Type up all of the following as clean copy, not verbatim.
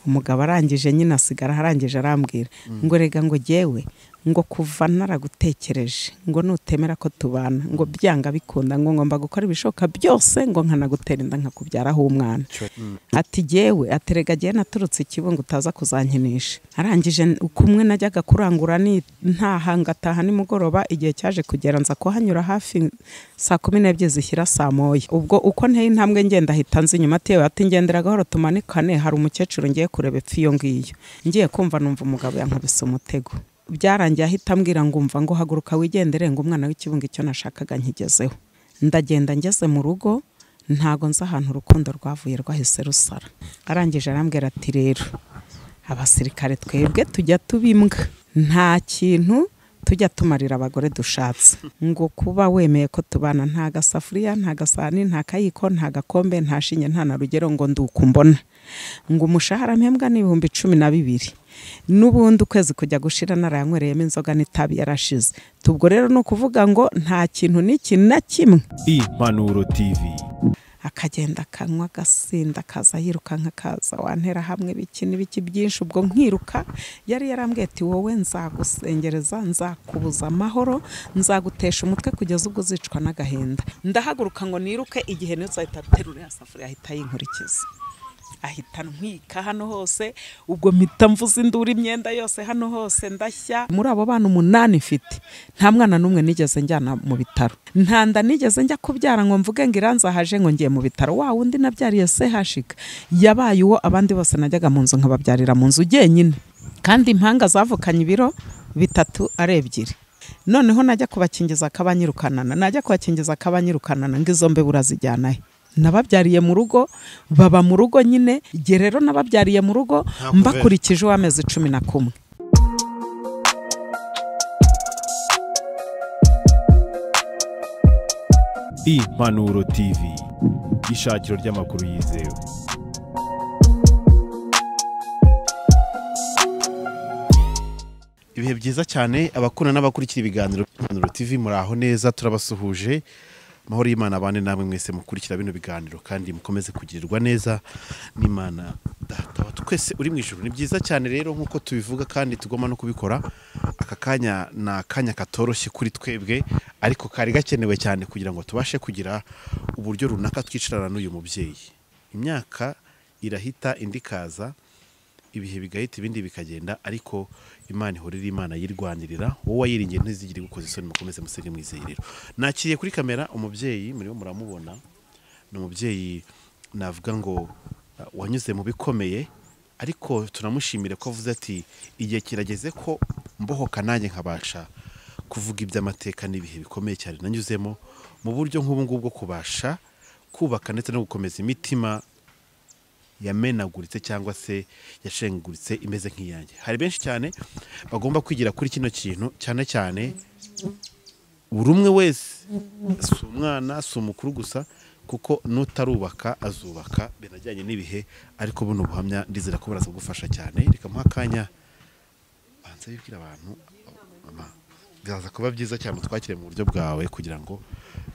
Umugabo arangije nyine asigara arangije arambwira ngo rega ngo jyewe ngo kuva naragutekereje ngo nutemera ko tubana ngo byanga bikunda ngo ngomba gukora ibishoboka byose ngo nkanagutera inda nkakubyaraho umwana. Ati jyewe aterega jyewe naturutse Ikibungo utaza kuzankinisha. Arangije kumwe najyaga kurangura ni ntaha ngataha nimugoroba, igihe cyaje kugera nza kuhanyura hafi saa 12 zishyira saa 1. Ubwo uko nteye intambwe ngenda ahita nzi inyuma ati ati ngendera gahoro tumanikane, hari umukecuru ngiye kureba epfo iyo ngiyo. Ngiye kumva numva umugabo yankubise umutego. Byarangiye ahita ambwira ngo umva ngo haguruka wigendere ngo umwana w'Ikibungo icyo nashakaga nkigezeho. Ndagenda ngeze mu rugo ntago nzi ahantu urukundo rwavuye rwahise rusara. Arangije arambwira ati rero abasirikare twebwe tujya tubimbwa nta kintu tujya tumarira abagore dushatse, ngo kuba wemeye ko tubana nta gasafuriya nta gasahani nta kayiko nta gakombe nta shinge nta na rugero ngo ndukumbona, ngo umushahara mpembwa ni 12,000 n'ubundi ukwezi kujya gushira narayanywereyemo inzoga n'itabi yarashize. Tubwo rero ni ukuvuga ngo nta kintu n'iki na kimwe. Impanuro TV. Akagenda akanywa agasinda akaza yirukanka akaza wantera hamwe biki n'ibiki byinshi, ubwo nkiruka. Yari yarambwiye ati wowe nzagusengereza nzakubuza amahoro nzagutesha umutwe kugeza ubwo uzicwa n'agahinda. Ndahaguruka ngo niruke, igihe niyo nzahita aterura ya safuriya ahita yinkurikiza ahita ntwika hano hose, ubwo mpita mvuza induru imyenda yose hano hose ndashya. Muri abo bana 8 mfite nta mwana n'umwe nigeze njyana mu bitaro, nta nda nigeze njya kubyara ngo mvuge ngo iranzahaje ngo ngiye mu bitaro. Wa wundi nabyariye sehashika yabaye uwo abandi bose najyaga mu nzu nkababyarira mu nzu jyenyine, kandi impanga zavukanye ibiro 3 ari 2. Noneho najya kubakingiza akabanyirukanana, najya kubakingiza akabanyirukanana ngo izo mbe burazijyanahe. Nababyariye mu rugo baba mu rugo nyine, igihe rero nababyariye mu rugo mbakurikije uw'amezi 11. Impanuro TV, ishakiro ry'amakuru yizewe. Ibihe byiza cyane abakunda n'abakurikira ibiganiro Impanuro TV, muraho neza, turabasuhuje. Amahoro y'Imana abane namwe mwese mukurikira bino biganiro kandi mukomeze kugirirwa neza n'Imana Data wa twese uri mu ijuru. Ni byiza cyane rero nkuko tubivuga kandi tugomba no kubikora. Aka kanya na kanya katoroshye kuri twebwe ariko kari gakenewe cyane kugira ngo tubashe kugira uburyo runaka twicarana n'uyu mubyeyi. Imyaka irahita indi kaza, ibihe bigahita ibindi bikagenda, ariko Imana ihorera, Imana yirwanirira. Wowe wayiringiye ntizigire gukoza isoni, mukomeze musenge mwizeye. Rero nakiriye kuri kamera umubyeyi muriho muramubona, ni umubyeyi navuga ngo wanyuze mu bikomeye, ariko tunamushimire ko avuze ati igihe kirageze ko mbohoka nanjye nkabasha kuvuga iby'amateka n'ibihe bikomeye cyane nanyuzemo mu buryo nk'ubu ngubu bwo kubasha kubaka ndetse no gukomeza imitima yamenaguritse cyangwa se yashenguritse imeze nk'iyanjye. Hari benshi cyane bagomba kwigira kuri kino kintu, cyane cyane buri umwe wese, si umwana si umukuru gusa, kuko nutarubaka azubaka binajyanye n'ibihe. Ariko buno buhamya ndizera ko baraza kugufasha cyane. Reka muha akanya banza bibwira abantu, mama biraza kuba byiza cyane twakire mu buryo bwawe kugira ngo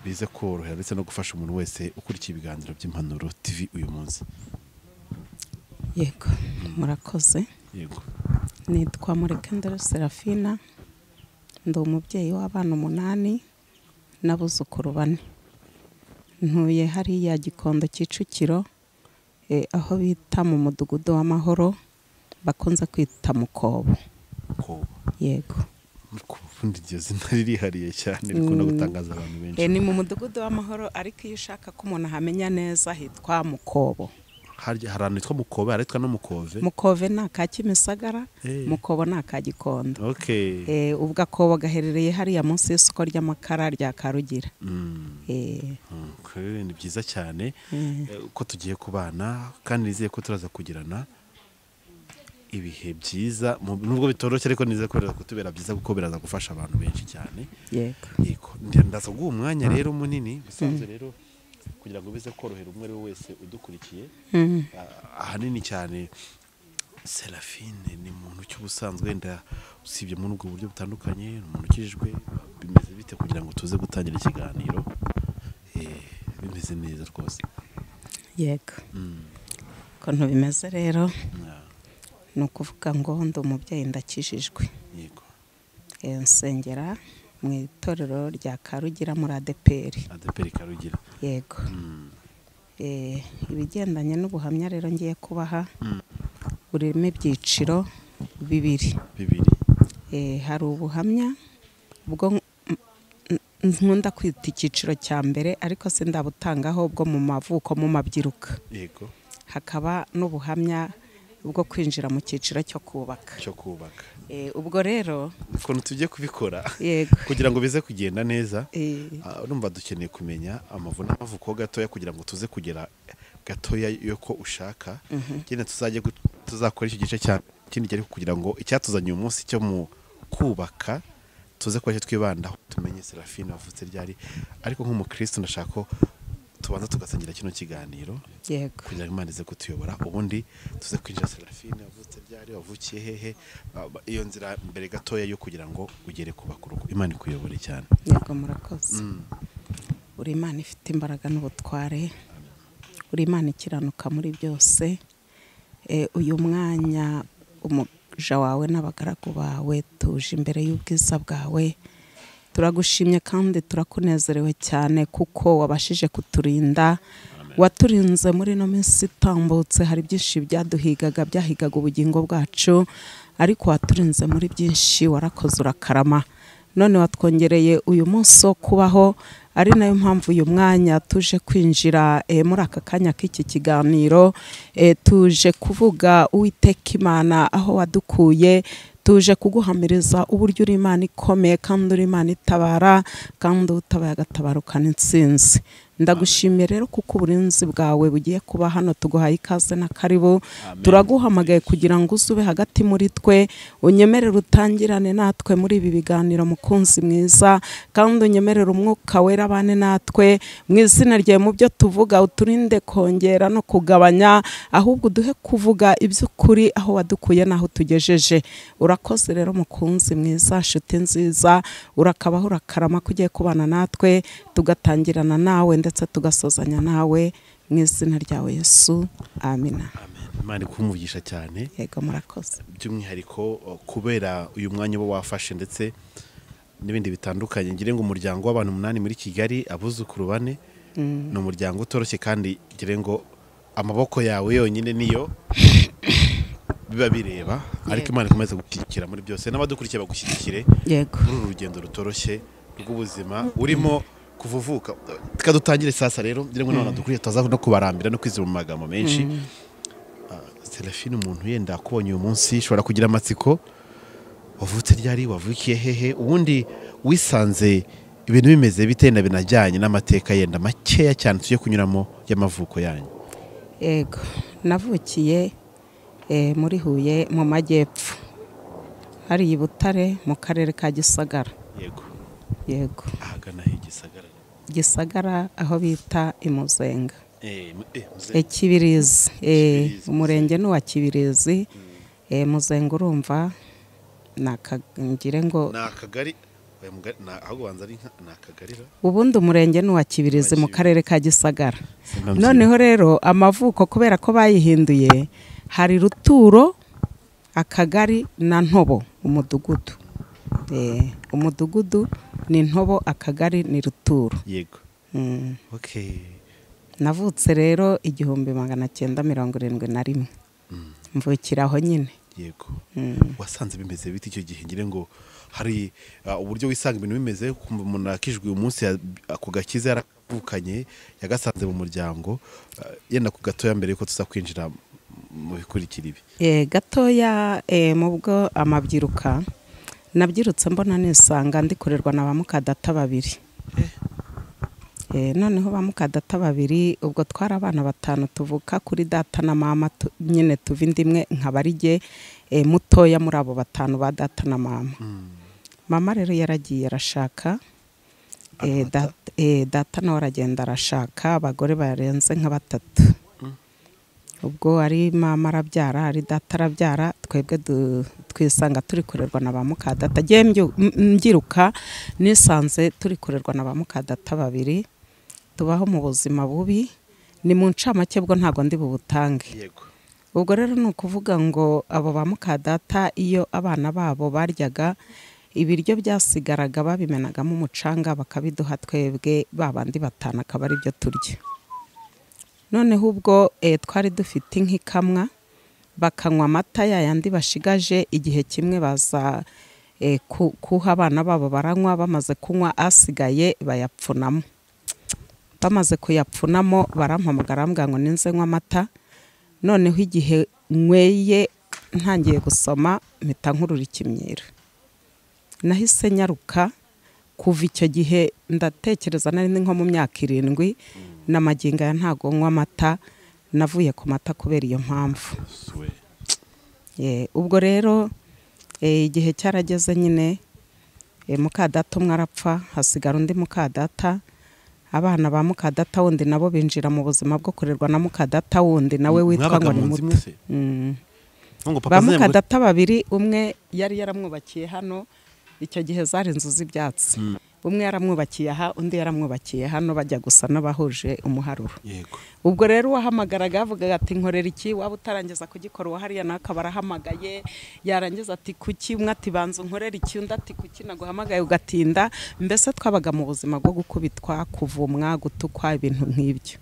bize korohera ndetse no gufasha umuntu wese ukurikiye ibiganiro by'Impanuro TV uyu munsi. Yego, murakoze. Yego. Nitwa Murekendero Serafina, ndi umubyeyi w'abana 8 n'abuzukuru 4. Ntuye hariya Gikondo Kicukiro, aho bita mu mudugudu w'Amahoro bakunze kwita Mukobo. Mukobo. Yego. Mukobo iryo zina ririhariye cyane rikunda gutangaza abantu benshi. Ni mu mudugudu w'Amahoro, ariko iyo ushaka ko umuntu ahamenya neza hitwa Mukobo. Hari ahantu hitwa Mukobe, hari no Mukove. Mukove ni aka Kimisagara, Mukobo ni aka Gikondo. Okay. Ubwo akobo gaherereye hariya munsi y'isoko ry'amakara rya Karugira. Okay, ni byiza cyane ko tugiye kubana kandi nizeye ko turaza kugirana ibihe byiza, nubwo bitoroshye ariko nizeye ko biraza kutubera byiza kuko biraza gufasha abantu benshi cyane. Yego. Yego. Ndaza guha umwanya rero munini bisanzwe rero kugira ngo bize korohera umwe wese udukurikiye. Ahanini cyane Serafine ni muntu cy'ubusanzwe, wenda usibye muri ubwo buryo butandukanye, ni umuntu ukijijwe, bimeze bite kugira ngo tuze gutangira ikiganiro bimeze neza rwose? Yego. Ukuntu bimeze rero, Ni ukuvuga ngo ndi umubyeyi ndakijijwe. Yego. Nsengera mu itorero rya Karugira muri ADEPR. ADEPR Karugira. Yego. Ibigendanye n'ubuhamya rero ngiye kubaha burimo ibyiciro bibiri. Hari ubuhamya bwo nkunda kwita icyiciro cya mbere ariko sindabutangaho, bwo mu mavuko mu mabyiruka. Yego. Hakaba n'ubuhamya bwo kwinjira mu cyiciro cyo kubaka. Ubwo rero ukuntu tujye kubikora. Yego. Kugira ngo bize kugenda neza. Urumva dukeneye kumenya amavu n'amavuko gatoya kugira ngo tuze kugera gatoya yuko ushaka. Genda tuzajye tuzakora icyo gice cya kindi ariko kugira ngo icyatuzanye uyu munsi cyo mu kubaka tuze kwa twibandaho tumenye Serafine wavutse ryari, ariko nk'umukristo ndashaka ko tubanza tugasangira kino kiganiro. Yego. Kugira ngo Imana ize kutuyobora, ubundi tuze kwinjira Serafine wavutse ryari, wavukiye hehe, iyo nzira mbere gatoya yo kugira ngo ugere ku bakuru. Imana ikuyobore cyane. Yego, murakoze. Uri Imana ifite imbaraga n'ubutware, uri Imana ikiranuka muri byose. Uyu mwanya umuja wawe n'abagaragu bawe tuje imbere y'ubwiza bwawe, turagushimye kandi turakunezerewe cyane kuko wabashije kuturinda. Waturinze muri no minsi itambutse, hari byinshi byaduhigaga, byahigaga ubugingo bwacu, ariko waturinze muri byinshi, warakoze urakarama. None watwongereye uyu munsi wo kubaho, ari nayo mpamvu uyu mwanya tuje kwinjira muri aka kanya k'iki kiganiro. Tuje kuvuga Uwiteka Imana aho wadukuye, tuje kuguhamiriza uburyo uri Imana ikomeye kandi uri Imana itabara, kandi utabaye agatabarukana intsinzi. Ndagushimiye rero kuko uburinzi bwawe bugiye kuba hano, tuguhaye ikaze na karibu. Turaguhamagaye kugira ngo uzube hagati muri twe, unyemerere utangirane natwe muri ibi biganiro mukunzi mwiza, kandi unyemerere umwuka wera abane natwe mu izina ryawe. Mu byo tuvuga uturinde kongera no kugabanya, ahubwo uduhe kuvuga iby'ukuri aho wadukuye naho tugejeje. Urakoze rero mukunzi mwiza, nshuti nziza, urakabaho urakarama kugiye kubana natwe, tugatangirana nawe ndetse tugasozanya nawe mu izina ryawe Yesu. Amina. Amen. Imana ikumugisha cyane. Yego, murakoze. By'umwihariko kubera uyu mwanya uba wafashe ndetse n'ibindi bitandukanye, ngire ngo umuryango w'abantu 8 muri Kigali, abuzukuru 4, ni umuryango utoroshye kandi ngire ngo amaboko yawe yonyine niyo biba bireba, ariko Imana ikomeze gushyigikira muri byose n'abadukurikiye bagushyigikire. Yego. Muri uru rugendo rutoroshye rw'ubuzima urimo kuvuvuka. Tukadutangire sasa rero ngira ngo none dukuriye tuza no kubarambira no kwizira mu magambo menshi. Serafine, umuntu yenda akubonye uyu munsi ushobora kugira amatsiko, wavutse ryari, wavukiye hehe, ubundi wisanze ibintu bimeze bite na binajyanye n'amateka yenda makeya cyane tugiye kunyuramo y'amavuko yanyu. Yego, navukiye muri Huye mu majyepfo, hari i Butare mu karere ka Gisagara. Yego. Yego. Ahagana he Gisagara? Gisagara aho bita Imuzenga. Kibirizi. Umurenge ni wa Kibirizi. Muzenga urumva nakagire ngo nakagari ubundi umurenge ni wa Kibirizi mu karere ka Gisagara. Noneho rero amavuko kubera ko bayihinduye, hari Ruturo, akagari na Ntobo, umudugudu. Umudugudu ni Ntobo, akagari ni Ruturo. Yego. Okay. Navutse rero 1971. Mvukira aho nyine. Yego. Wasanze bimeze bite icyo gihe? Ngire ngo hari uburyo wisanga ibintu bimeze, kumva umuntu akijwe uyu munsi ako gakiza yarakavukanye yagasanze mu muryango, yenda ku gatoya mbere yuko tuza kwinjira mu bikurikira ibi. Gatoya mu bwo amabyiruka nabyirutse mbona nisanga ndikorerwa na ba mukadata babiri. Noneho ba mukadata babiri ubwo twari abana 5 tuvuka kuri data na mama, nyine tuva indimwe nkabarige mutoya muri abo 5 ba data na mama. Mama rero yaragiye arashaka, data nawe aragenda arashaka abagore barenze nka 3. Ubwo ari mama arabyara, ari data arabyara, twebwe twisanga turi kurerwa na ba mukadata. Mbyiruka nisanze turi kurerwa na ba mukadata babiri, tubaho mu buzima bubi. Ni mu ncamake bwo ntago ndi bubutange. Yego. Ubwo rero ni ukuvuga ngo abo ba mukadata iyo abana babo baryaga ibiryo byasigaraga babimenagamo umucanga bakabiduha twebwe babandi batanu akaba ari byo turya. Noneho ubwo twari dufite inka ikamwa, bakanywa amata yayandi bashigaje, igihe kimwe baza kuha abana babo baranywa, bamaze kunywa asigaye bayapfunamo. Bamaze kuyapfunamo barampamagara bambwira ngo ninze nywa amata. Noneho igihe nyweye ntangiye gusoma mpita nkurura ikimyira. Nahise nyaruka kuva icyo gihe ndatekereza nari nko mu myaka 7 n'amagingo aya ntago nywa amata, navuye ku mata kubera iyo mpamvu. Ubwo rero igihe cyarageze nyine mukadata umwe arapfa, hasigara undi mukadata. Abana ba mukadata wundi nabo binjira mu buzima bwo kurerwa na mukadata wundi nawe witwa ngo ni muto. Ba mukadata babiri, umwe yari yaramwubakiye hano, icyo gihe zari inzu z'ibyatsi. Umwe yaramwubakiye aha, undi yaramwubakiye hano, bajya gusa n'abahuje umuharuro. Ubwo rero uwahamagaraga avuga ati nkorera iki, waba utarangiza kugikora uwa hariya nawe akaba arahamagaye, yarangiza ati kuki, umwe ati banza unkorera iki, undi ati kuki naguhamagaye ugatinda. Mbese twabaga mu buzima bwo gukubitwa, kuvumwa, gutukwa, ibintu nk'ibyo.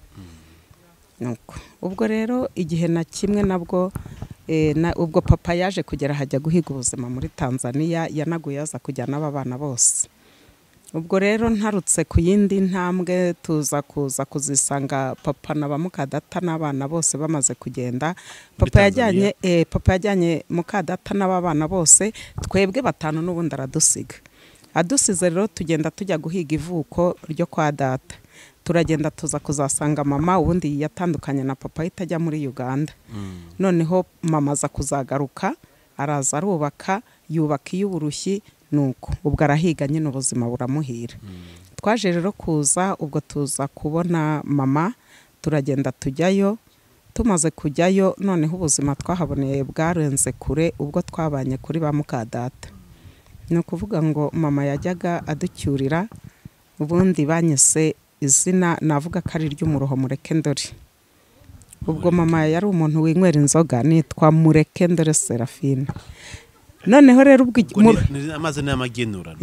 Nuko ubwo rero igihe na kimwe nabwo ubwo papa yaje kugera hajya guhiga ubuzima muri Tanzania, yanaguye aza kujyana aba bana bose. Ubwo rero ntarutse ku yindi ntambwe tuza kuza kuzisanga papa na ba mukadata n'abana bose bamaze kugenda. Papa yajyanye mukadata n'abana bose, twebwe batanu n'ubundi aradusiga. Adusize rero tugenda tujya guhiga ivuko ryo kwa data. Turagenda tuza kuzasanga mama, ubundi yatandukanye na papa itajya muri Uganda. Noneho mama aza kuzagaruka, araza arubaka, yubaka iy'uburushyi. Nuko ubwo arahiga nyine ubuzima buramuhira. Twaje rero kuza ubwo tuza kubona mama, turagenda tujyayo. Tumaze kujyayo noneho ubuzima twahaboneye bwarenze kure ubwo twabanye kuri ba mukadata. Ni ukuvuga ngo mama yajyaga aducyurira, ubundi banyise izina navuga ko ari iry'umuroho Mureke Ndore. Ubwo mama yari umuntu winywera inzoga, nitwa Mureke Ndore Serafine. Noneho rero ubwo amazi n'amagenurano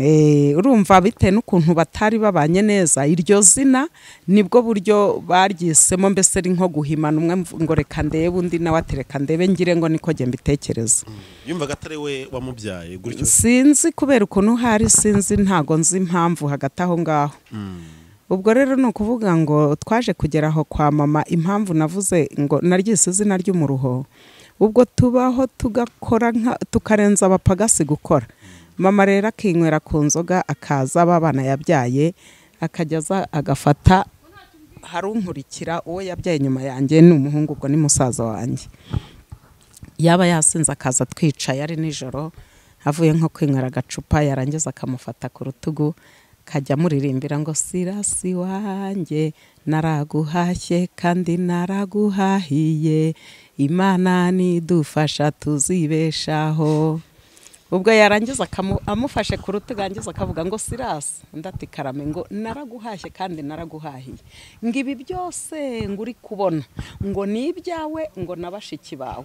urumva bite n'ukuntu batari babanye neza, iryo zina nibwo buryo baryisemo, mbese ari nko guhimana, umwe ngo reka ndebe undi nawe atereka ndebe, ngire ngo niko jye mbitekereza. Yumvaga atari we wamubyaye gutyo? Sinzi kubera ukuntu hari, sinzi ntago nzi impamvu hagati aho ngaho. Ubwo rero ni ukuvuga ngo twaje kugera aho kwa mama, impamvu navuze ngo naryise izina ry'umuruho, ubwo tubaho tugakora tukarenza abapagasi gukora. Mama rero akinywera ku nzoga, akaza abana yabyaye akajyaza agafata, harunkurikira uwo yabyaye nyuma yanjye ni umuhungu, ubwo ni musaza wanjye. Yaba yasinze akaza twicaye ari nijoro, avuye nko kwinywera agacupa, yarangiza akamufata ku rutugu kajya muririmbira ngo sirasi wanjye naraguhashye kandi naraguhahiye, Imana nidufasha tuzibeshaho. Ubwo yarangiza amufashe ku rutugu, yangiza akavuga ngo sirasi, undi ati karame, ngo naraguhashye kandi naraguhahiye, ngo ibi byose ngo uri kubona ngo ni ibyawe ngo nabashiki bawe,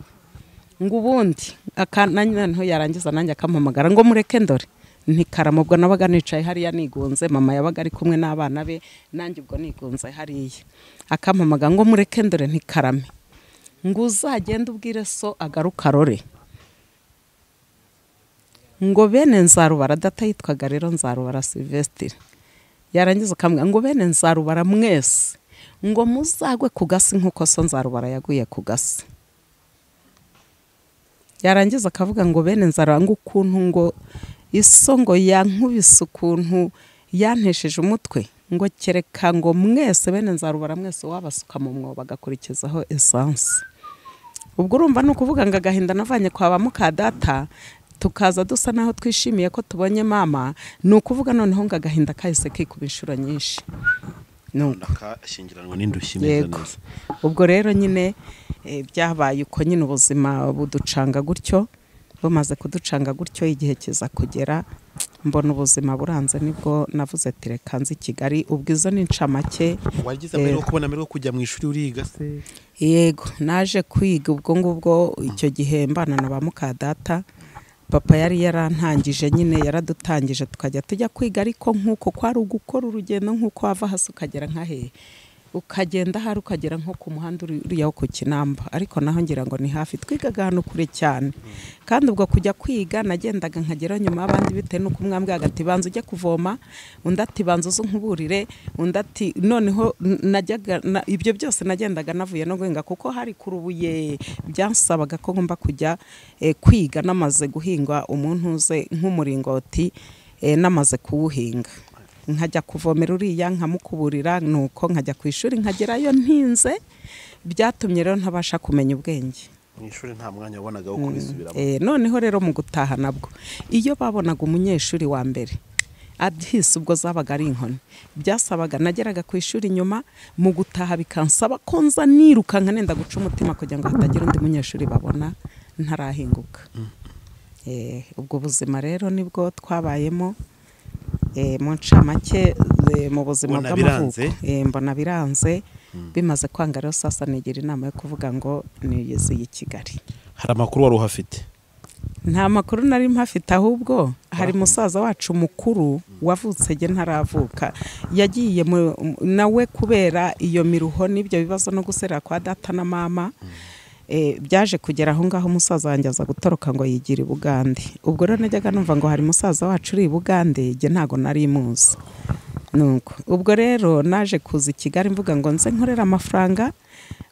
ngo ubundi noneho yarangiza nanjye akampamagara ngo Mureke Ndore. Ntikarama, ubwo nabaga nicaye hariya nigunze, mama yabaga ari kumwe n'abana be, nanjye ubwo nigunze hariya. Akampamaga ngo Mureke Ndore, ntikarame, ngo uzagende ubwire so agaruka arore. Ngo bene Nzarubara, data yitwaga rero Nzarubara Sylvestre. Yarangiza akambwira ngo bene Nzarubara mwese ngo muzagwe ku gasi nkuko so Nzarubara yaguye ku gasi. Yarangiza akavuga ngo bene Nzarubara ngo ukuntu ngo iso ngo yankubise ukuntu yantesheje umutwe, ngo kereka ngo mwese bene Nzarubara mwese wabasuka mu mwobo bagakurikizaho essence. Ubwo urumva ni ukuvuga ngo agahinda navanye kwa ba mukadata tukaza dusa naho twishimiye ko tubonye mama, ni ukuvuga noneho ngo agahinda kahise kikuba inshuro nyinshi. Nuko akashyingiranwa n'indushyi neza neza. Ubwo rero nyine byabaye uko nyine ubuzima buducanga gutyo, bumaze kuducanga gutyo igihe kiza kugera Mbona ubuzima buranze, nibwo navuze ati reka nze i Kigali. Ubwo izo ni incamake. Wagize amahirwe yo kubona amahirwe yo kujya mu ishuri uriga se? Yego, naje kwiga ubwo ngubwo. Icyo gihe mbana na ba mukadata, papa yari yarantangije nyine, yaradutangije tukajya tujya kwiga, ariko nk'uko kwari ugukora urugendo nk'uko wava hasi ukagera nka hehe, ukagenda hari ukagera nko ku muhanda uriya wo ku Kinamba, ariko naho ngira ngo ni hafi. Twigaga ahantu kure cyane, kandi ubwo kujya kwiga nagendaga nkagera nyuma y'abandi, bitewe n'uko umwe ambwiraga ati banza ujye kuvoma, undi ati banza uze unkuburire, undi ati noneho najyaga ibyo byose nagendaga navuye no guhinga, kuko hari ku rubuye, byansabaga ko ngomba kujya kwiga namaze guhinga umuntu uze nk'umuringoti, namaze kuwuhinga nkajya kuvomera uriya nkamukuburira, nuko nkajya ku ishuri nkagerayo ntinze. Byatumye rero ntabasha kumenya ubwenge. Mu ishuri nta mwanya wabonaga wo kubisubiramo. Noneho rero mu gutaha nabwo iyo babonaga umunyeshuri wa mbere adhise, ubwo zabaga ari inkoni, byasabaga nageraga ku ishuri nyuma, mu gutaha bikansaba ko nza nirukanka nenda guca umutima kugira ngo hatagira undi munyeshuri babona ntarahinguka. Ubwo buzima rero nibwo twabayemo mu ncamake mu buzima Mbona bw'amavuko. biranze. Mbona biranze. Bimaze kwanga rero, sasa nigira inama yo kuvuga ngo niyiziye i Kigali. Hari amakuru wari uhafite? Nta makuru nari mpafite, ahubwo hari musaza wacu mukuru wavutse jye ntaravuka, yagiye nawe kubera iyo miruho n'ibyo bibazo no guserera kwa data na mama. Byaje kugera aho ngaho umusaza wanjye aza gutoroka ngo yigire i Bugande. Ubwo rero najyaga numva ngo hari musaza wacu uri i Bugande, jye ntago nari muzi. Nuko ubwo rero naje kuza i Kigali mvuga ngo nze nkorere amafaranga,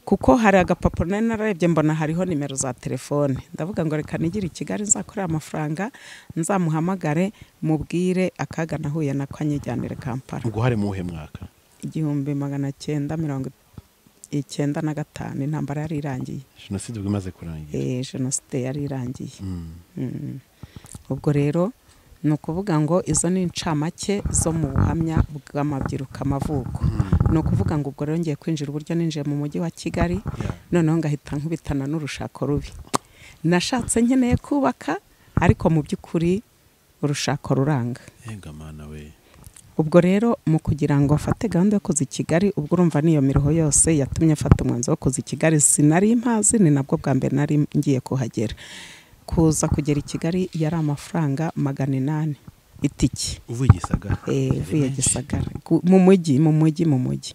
kuko hari agapapuro nari nararebye mbona hariho nimero za telefone, ndavuga ngo reka nigire i Kigali nzakorere amafaranga, nzamuhamagare mubwire akaga nahuye nako anyijyanire Kampala. Ubwo hari mu wuhe mwaka? 1995, intambara yari irangiye. Jenoside ubwo imaze kurangira. Jenoside yari irangiye. Ubwo rero ni ukuvuga ngo izo ni incamake zo mu buhamya bw'amabyiruka amavuko. Ni ukuvuga ngo ubwo rero ngiye kwinjira uburyo ninjiye mu mujyi wa Kigali, noneho ngahita nkubitana n'urushako rubi. Nashatse nkeneye kubaka, ariko mu by'ukuri urushako ruranga. Ega mana we. Ubwo rero mu kugira ngo afate gahunda yo kuza i Kigali, ubwo urumva n'iyo miruho yose yatumye afata umwanzuro wo kuza i Kigali, sinari mpazi, ni nabwo bwa mbere nari ngiye kuhagera. Kuza kugera i Kigali yari amafaranga 800 itike. Uvuye Gisagara? Uvuye Gisagara mu mujyi, mu mujyi, mu mujyi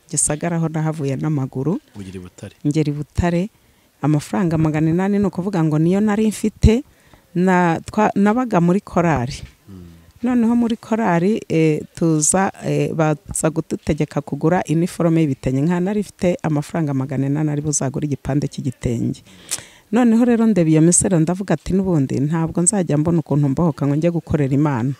Gisagara aho nahavuye n'amaguru. Ugira i Butare? Ngera i Butare amafaranga 800, ni ukuvuga ngo niyo nari mfite. Nabaga muri korari. Noneho muri korari tuza baza kudutegeka kugura iniforome y'ibitenge, nka nari mfite amafaranga 800 ari buzagura igipande cy'igitenge. Noneho rero ndeba iyo misero ndavuga ati n'ubundi ntabwo nzajya mbona ukuntu mbohoka ngo njye gukorera Imana,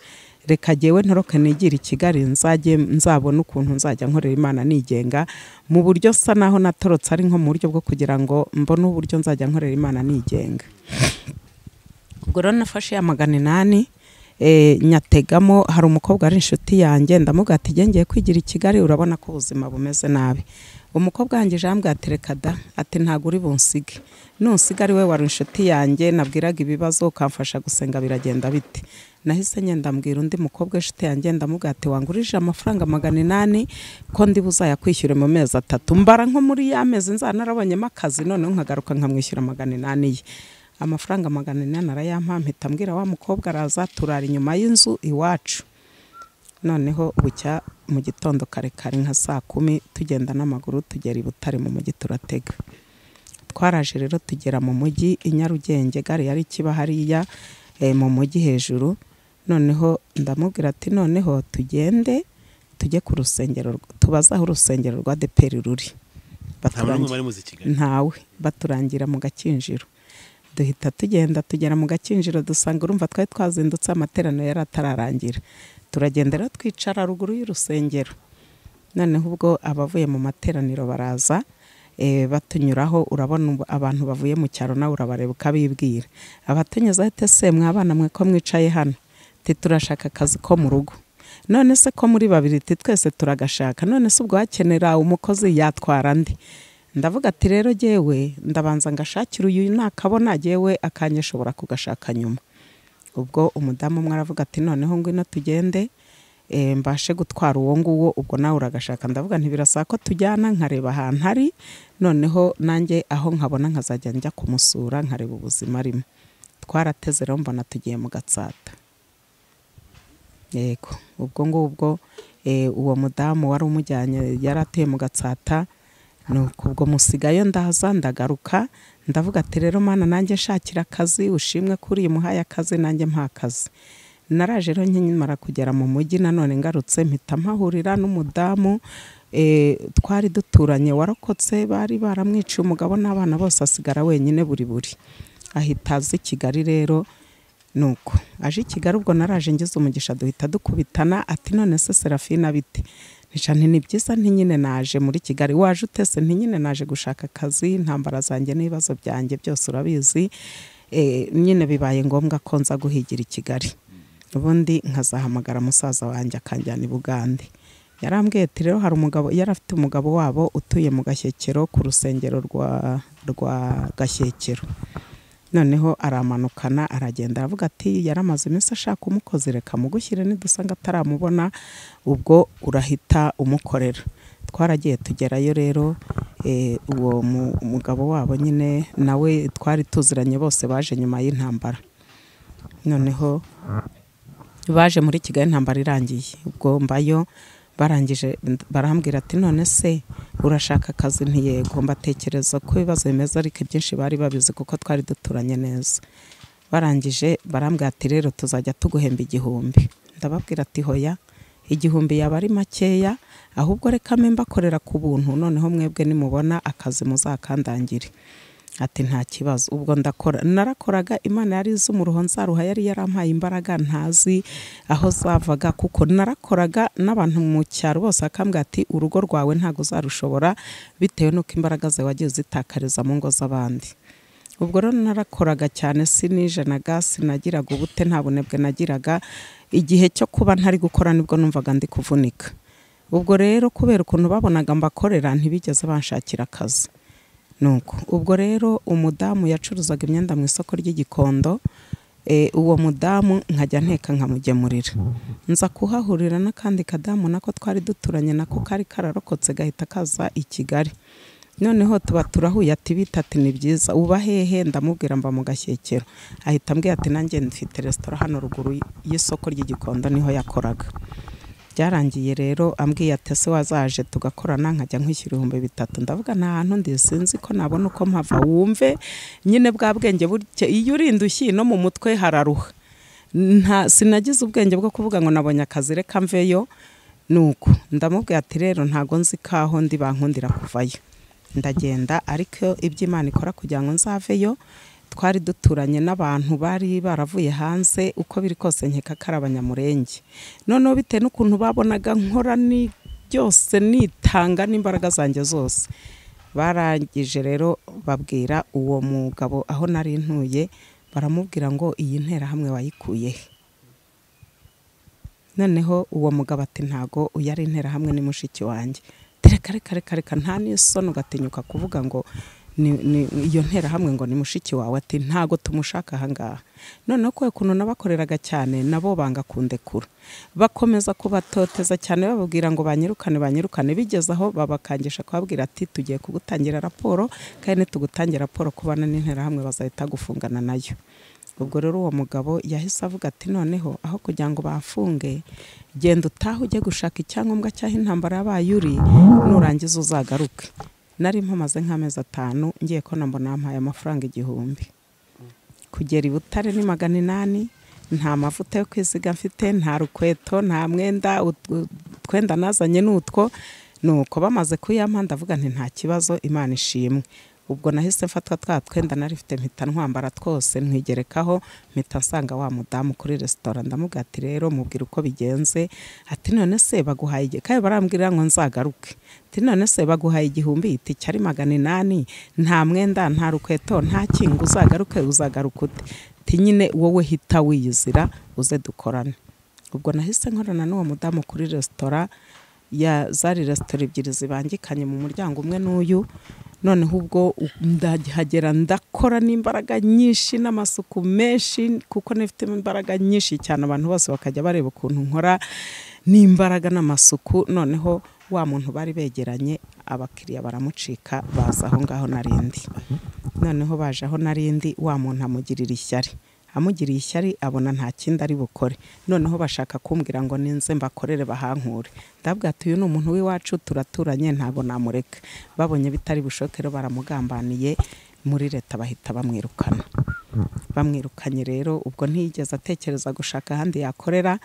reka jyewe ntoroke nigire i Kigali, nzajye nzabona ukuntu nzajya nkorera Imana nigenga, mu buryo sa naho natorotse ari nko mu buryo bwo kugira ngo mbone uburyo nzajya nkorera Imana nigenga. Ubwo rero nafashe ya 800 nyategamo. Hari umukobwa ari inshuti yanjye, ndamubwira ati ngiye kwigira i Kigali, urabona ko ubuzima bumeze nabi. Umukobwa wanjye jambwe ati reka da, ati ntago uri bunsige, nunsiga ari we wari inshuti yanjye nabwiraga ibibazo ukamfasha gusenga biragenda bite. Nahise ngenda mbwira undi mukobwa inshuti yanjye, ndamubwira ati wangurije amafaranga 800 ko ndi buzayakwishyure mu mezi 3, mbara nko muri ya mezi nzana narabonyemo akazi, noneho nkagaruka nkamwishyura 800 ye. Amafaranga 800 arayampa, mpita mbwira wa mukobwa araza turara inyuma y'inzu iwacu. Noneho bucya mu gitondo kare kare nka saa 10 tugenda n'amaguru tugera i Butare mu mujyi turatega. Twaraje rero tugera mu mujyi i Nyarugenge, gare yari ikiba hariya mu mujyi hejuru. Noneho ndamubwira ati noneho tugende tujye ku rusengero, tubaze aho urusengero rwa ADEPR ruri. Ntawe, baturangira mu Gakinjiro. Duhita tugenda tugera mu Gakinjiro dusanga urumva twari twazindutse amateraniro yari atararangira. Turagenda rero twicara ruguru y'urusengero. Noneho ubwo abavuye mu materaniro baraza batunyuraho, urabona abantu bavuye mu cyaro nawe urabareba ukabibwira. Abatunyuza ati se mwabana mwe ko mwicaye hano, ati turashaka akazi ko mu rugo. None se ko muri babiri, ati twese turagashaka, none se ubwo hakenera umukozi yatwara ndi? Ndavuga ati rero jyewe ndabanza ngashakira uyu nakabona jyewe akanyeshobora kugashaka nyuma. Ubwo umudamu umwe aravuga ati noneho ngwino tugende mbashe gutwara uwo nguwo, ubwo nawe uragashaka. Ndavuga nti birasaba ko tujyana nkareba ahantu ari, noneho nanjye aho nkabona nkazajya njya kumusura nkareba ubuzima arimo. Twarateze rero mbona tugiye mu Gatsata. Yego, ubwo ngubwo uwo mudamu wari umujyanye yari atuye mu Gatsata. Nuko ubwo musigayo ndaza ndagaruka, ndavuga ati rero Mana nanjye nshakira akazi, ushimwe kuri muhaye akazi nanjye mpa akazi. Naraje rero nkimara kugera mu mujyi nanone ngarutse mpita mpahurira n'umudamu twari duturanye warokotse, bari baramwiciye umugabo n'abana bose asigara wenyine buri buri. Ahita aza i Kigali rero. Nuko aje i Kigali ubwo naraje ngize umugisha duhita dukubitana, ati none se Serafina bite? Nti ni byiza, nti nyine naje muri Kigali. Waje utese? Nti nyine naje gushaka akazi, intambara zanjye n'ibibazo byanjye byose urabizi, nyine bibaye ngombwa ko nza guhigira i Kigali, ubundi nkazahamagara musaza wanjye akanjyana i Bugande. Yarambwiye ati rero hari umugabo, yari afite umugabo wabo utuye mu Gashyekero ku rusengero rwa Gashyekero. Noneho aramanukana aragenda, aravuga ati yaramaze iminsi ashaka umukozi, reka mugushyire nidusanga ataramubona ubwo urahita umukorera. Twaragiye tugerayo rero, uwo mugabo wabo nyine nawe twari tuziranye, bose baje nyuma y'intambara. Noneho baje muri Kigali intambara irangiye, ubwo mbayo barangije barambwira ati none se urashaka akazi? Nti yego. Mbatekereza ko ibibazo bimeze ariko ibyinshi bari babizi kuko twari duturanye neza. Barangije barambwira ati rero tuzajya tuguhemba 1000. Ndababwira ati hoya, 1000 yaba ari makeya, ahubwo reka mbe mbakorera ku buntu, noneho mwebwe nimubona akazi muzakandangire. Ati nta kibazo. Ubwo ndakora, narakoraga, Imana yari izi umuruho nzaruha, yari yarampaye imbaraga ntazi aho zavaga, kuko narakoraga n'abantu mu cyaro bose akambwira ati urugo rwawe ntago uzarushobora bitewe n'uko imbaraga zawe wagiye uzitakariza mu ngo z'abandi. Ubwo rero narakoraga cyane, sinijanaga, sinagiraga ubute, nta bunebwe nagiraga. Igihe cyo kuba ntari gukora nibwo numvaga ndi kuvunika. Ubwo rero kubera ukuntu babonaga mbakorera ntibigeze banshakira akazi. Nuko ubwo rero umudamu yacuruzaga imyenda mu isoko ry'Igikondo, uwo mudamu nkajya nteka nkamugemurira. Nza kuhahurira n'akandi kadamu nako twari duturanye nako kari kararokotse gahita kaza i Kigali. Noneho tuba turahuye, ati bita, ati ni byiza, uba hehe? Ndamubwira mba mu Gashyekero. Ahita ambwira ati nanjye mfite resitora hano ruguru y'isoko ry'Igikondo, niho yakoraga. Byarangiye rero ambwiye ati ese wazaje tugakorana nkajya nkwishyura 3000. Ndavuga nta hantu ndi, sinzi ko nabona uko mpava. Wumve nyine bwa bwenge buke, iyo uri indushyi no mu mutwe hararuha. Nta sinagize ubwenge bwo kuvuga ngo nabonye akazi reka mveyo. Nuko ndamubwira ati rero ntago nzi kaho ndi bankundira kuvayo, ndagenda. Ariko ibyo Imana ikora kugira ngo nzaveyo, twari duturanye n'abantu bari baravuye hanze, uko biri kose nkeka ko ari Abanyamurenge. Noneho bitewe n'ukuntu babonaga nkora ni byose nitanga n'imbaraga zanjye zose, barangije rero babwira uwo mugabo aho nari ntuye, baramubwira ngo iyi nterahamwe wayikuye he? Noneho uwo mugabo ati ntago uyu ari interahamwe, ni mushiki wanjye. Reka reka reka reka, nta n'isoni ugatinyuka kuvuga ngo iyo nterahamwe ngo ni mushiki wawe, ati ntago tumushaka ahangaha. Noneho kubera ukuntu nabakoreraga cyane nabo banga kundekura, bakomeza kubatoteza cyane bababwira ngo banyirukane banyirukane, bigeze aho babakangisha kubabwira ati tugiye kugutangira raporo, kandi nitugutangira raporo kubana n'interahamwe bazahita gufungana nayo. Ubwo rero uwo mugabo yahise avuga ati noneho aho kugira ngo bafunge, genda utahe ujye gushaka icyangombwa cy'aho intambara yabaye uri, nurangiza uzagaruke. Nari mpamaze nk'amezi 5 ngiye ko mbona mpaye amafaranga 1000. Kugera i Butare ni 800, nta mavuta yo kwisiga mfite, nta rukweto, nta mwenda, utwenda nazanye n'utwo. Nuko bamaze kuyampa ndavuga nti nta kibazo, Imana ishimwe. Ubwo nahise mfatwa twa twenda nari mfite mpita ntwambara twose ntwigerekaho, mpita nsanga wa mudamu kuri resitora. Ndamubwira ati rero mubwira uko bigenze. Ati none se baguhaye, kandi barambwira ngo nzagaruke. Ati none se baguhaye 1000, itike ari 800, nta mwenda, nta rukweto, nta kingu, uzagaruke uzagaruka ute? Ati nyine wowe hita wiyizira uze dukorane. Ubwo nahise nkorana n'uwo mudamu kuri resitora Ya zari resitora ebyiri zibangikanye mu muryango umwe n'uyu. Noneho ubwo ndahagera ndakora n'imbaraga nyinshi n'amasuku menshi, kuko nifitemo imbaraga nyinshi cyane, abantu bose bakajya bareba ukuntu nkora n'imbaraga n'amasuku. Noneho wa muntu bari begeranye abakiriya baramucika, baza aho ngaho narindi. Noneho baje aho narindi, wa muntu amugirira ishyari, amugiriye ishyari abona nta kindi ari bukore. Noneho bashaka kumbwira ngo ninze mbakorere bahankure. Ndabwira ati uyu ni umuntu w'iwacu turaturanye, ntago namureka. Babonye bitari bushokero baramugambaniye muri leta bahita bamwirukana. Bamwirukanye rero ubwo ntiyigeze atekereza gushaka ahandi yakorera.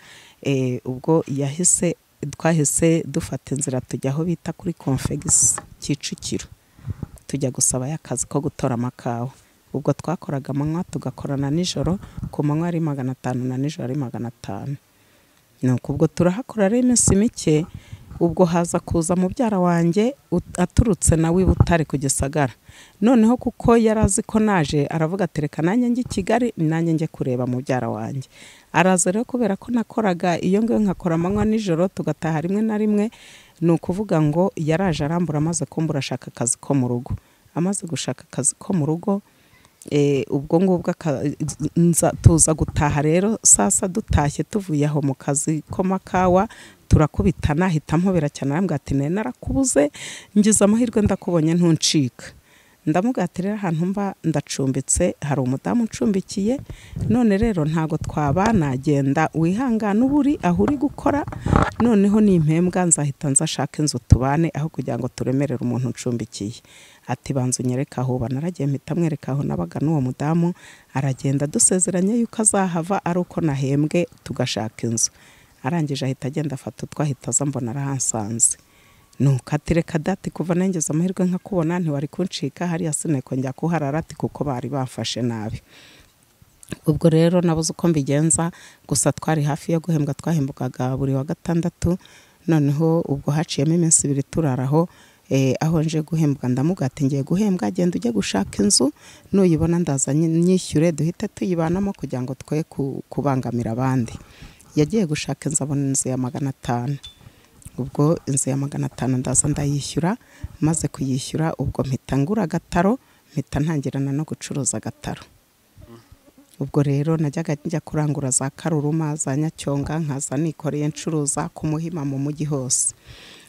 Ubwo yahise twahise dufata inzira tujya aho bita kuri Confex Kicukiro, tujya gusaba y'akazi ko gutora amakawa. Ubwo twakoraga amanywa tugakorana nijoro, ku manywa ari 500 na nijoro ari 500. Nuko ubwo turahakora rero iminsi mike, ubwo haza kuza mubyara wanjye aturutse nawe i Butare ku Gisagara. Noneho kuko yarazi ko naje, aravuga ati reka nanjye njye i Kigali, nanjye njye kureba mubyara wanjye. Araza rero kubera ko nakoraga iyo ngiyo nkakora amanywa nijoro tugataha rimwe na rimwe, ni ukuvuga ngo yaraje arambura, amaze kumbura ashaka akazi ko mu rugo. Amaze gushaka akazi ko mu rugo, ubwo ngubwo tuza gutaha rero. Sasa dutashye tuvuye aho mu kazi ko makawa, turakubitana, ahita ampobera cyane, arambwira ati nari narakubuze, ngize amahirwe ndakubonye ntuncika. Ndamubwira ati rero ahantu mba ndacumbitse, hari umudamu uncumbikiye, none rero ntago twabana, genda wihangane uburi aho uri gukora, noneho nimpembwa nzahita nzashaka inzu tubane, aho kugira ngo turemerere umuntu uncumbikiye. Ati banza unyereke aho uba. Naragiye mpita mwereka aho nabaga n'uwo mudamu, aragenda dusezeranye yuko azahava ari uko nahembwe tugashaka inzu. Arangije ahita agenda afata utwo, ahita aza mbona arahansanze. Nuko ati reka dati, kuva nengeze amahirwe nkakubona ntiwari kuncika, hariya sineko njya kuharara, ati kuko bari bamfashe nabi. Ubwo rero nabuze uko mbigenza, gusa twari hafi yo guhembwa, twahembukaga buri wa gatandatu. Noneho ubwo haciyemo iminsi ibiri turaraho, aho nje guhembwa ndamubwira ati ngiye guhembwa, genda ujye gushaka inzu, nuyibona ndaza nyishyure duhite tuyibanamo kugira ngo twe kubangamira abandi. Yagiye gushaka inzu abona inzu ya 500. Ubwo inzu ya 500 ndaza ndayishyura, maze kuyishyura ubwo mpita ngura agataro, mpita ntangirana no gucuruza agataro. Ubwo rero najyaga njya kurangura za Karuruma, za Nyacyonga, nkaza nikoreye ncuruza ku Muhima mu mujyi hose.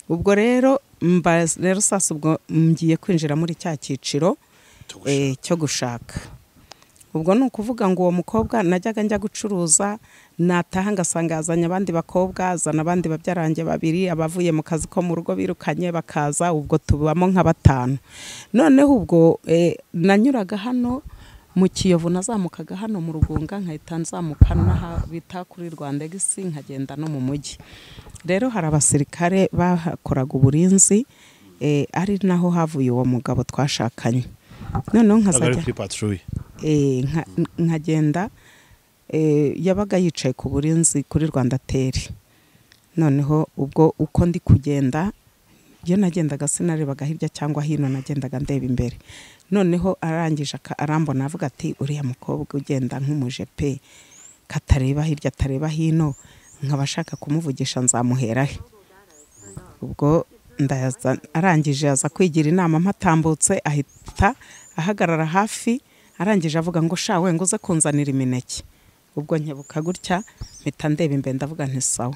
Ubwo rero mba rero sasa ubwo ngiye kwinjira muri cya cyiciro cyo gushaka. Ubwo ni ukuvuga ngo uwo mukobwa najyaga njya gucuruza, nataha ngasanga yazanye abandi bakobwa, azana abandi babyarange babiri, abavuye mu kazi ko mu rugo birukanye bakaza, ubwo tubamo nka batanu. Noneho ubwo nanyuraga hano mu Kiyovu, nazamukaga hano mu Rugunga, nkahita nzamuka n'aha bita kuri Rwandex, nkagenda no mu mujyi. Rero hari abasirikare bakoraga uburinzi, ari naho havuye uwo mugabo twashakanye. Noneho nkazajya kuri patrouille, nkagenda, yabaga yicaye ku burinzi kuri Rwanda Teri. Noneho ubwo uko ndi kugenda, iyo nagendaga sinarebaga hirya cyangwa hino, nagendaga ndeba imbere. Noneho arangije arambona avuga ati uriya mukobwa ugenda nk'umujepe katareba hirya atareba hino, nkaba ashaka kumuvugisha nzamuhera he. Ubwo ndaza, arangije aza kwigira inama mpatambutse, ahita ahagarara hafi, arangije avuga ngo sha we ngo uze kunzanira imineke. Ubwo nkebuka gutya mpita ndeba imbere ndavuga nti sawa.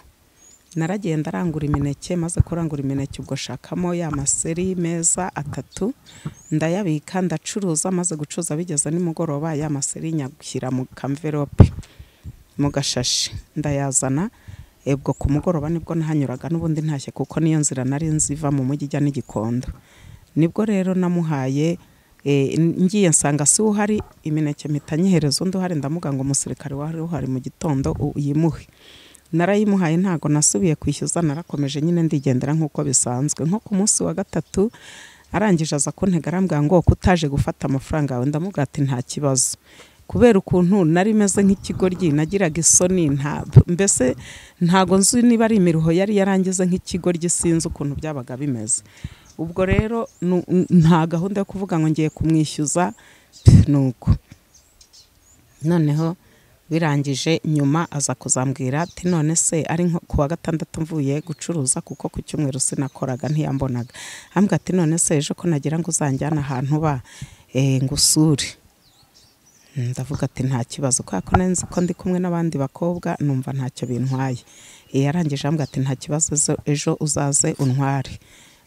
Naragenda arangura imineke, maze kurangura imineke ubwo shakamo ya maseri meza 3 ndayabika, ndacuruza. Maze gucuruza bigeze nimugoroba, ya maseri nyagushyira mu kamverope mu gashashi ndayazana. Ubwo ku mugoroba nibwo nahanyuraga n'ubundi ntashye, kuko niyo nzira nari nziva mu mujyi ijya n'Igikondo. Nibwo rero namuhaye, ngiye nsanga si uhari, imineke mpita nyihereza undi uhari, ndamuga ngo umusirikare wari uhari mu gitondo uyimuhe. Narayimuhaye, ntago nasubiye kwishyuza, narakomeje nyine ndigendera nk'uko bisanzwe. Nko ku munsi wa gatatu arangije aza kuntega arambwira ngo kutaje gufata amafaranga yawe. Ndamubwira ati nta kibazo. Kubera ukuntu nari meze nk'ikigoryi, nagiraga isoni, mbese ntago nzi niba ari imiruho yari yarangize nk'ikigoryi, sinzi ukuntu byabaga bimeze. Ubwo rero nta gahunda yo kuvuga ngo ngiye kumwishyuza, nuko noneho Birangije nyuma aza kuzambwira ati none se ari nko kuwa gatandatu mvuye gucuruza kuko ku cyumweru sinakoraga ntiyambonaga. Ambwira ati none se ejo ko nagira ngo uzanjyana ahantu ba ngusure. Ndavuga ati nta kibazo kubera ko nari nzi ko ndi kumwe n'abandi bakobwa numva ntacyo bintwaye. Yarangije ambwira ati nta kibazo ejo uzaze untware.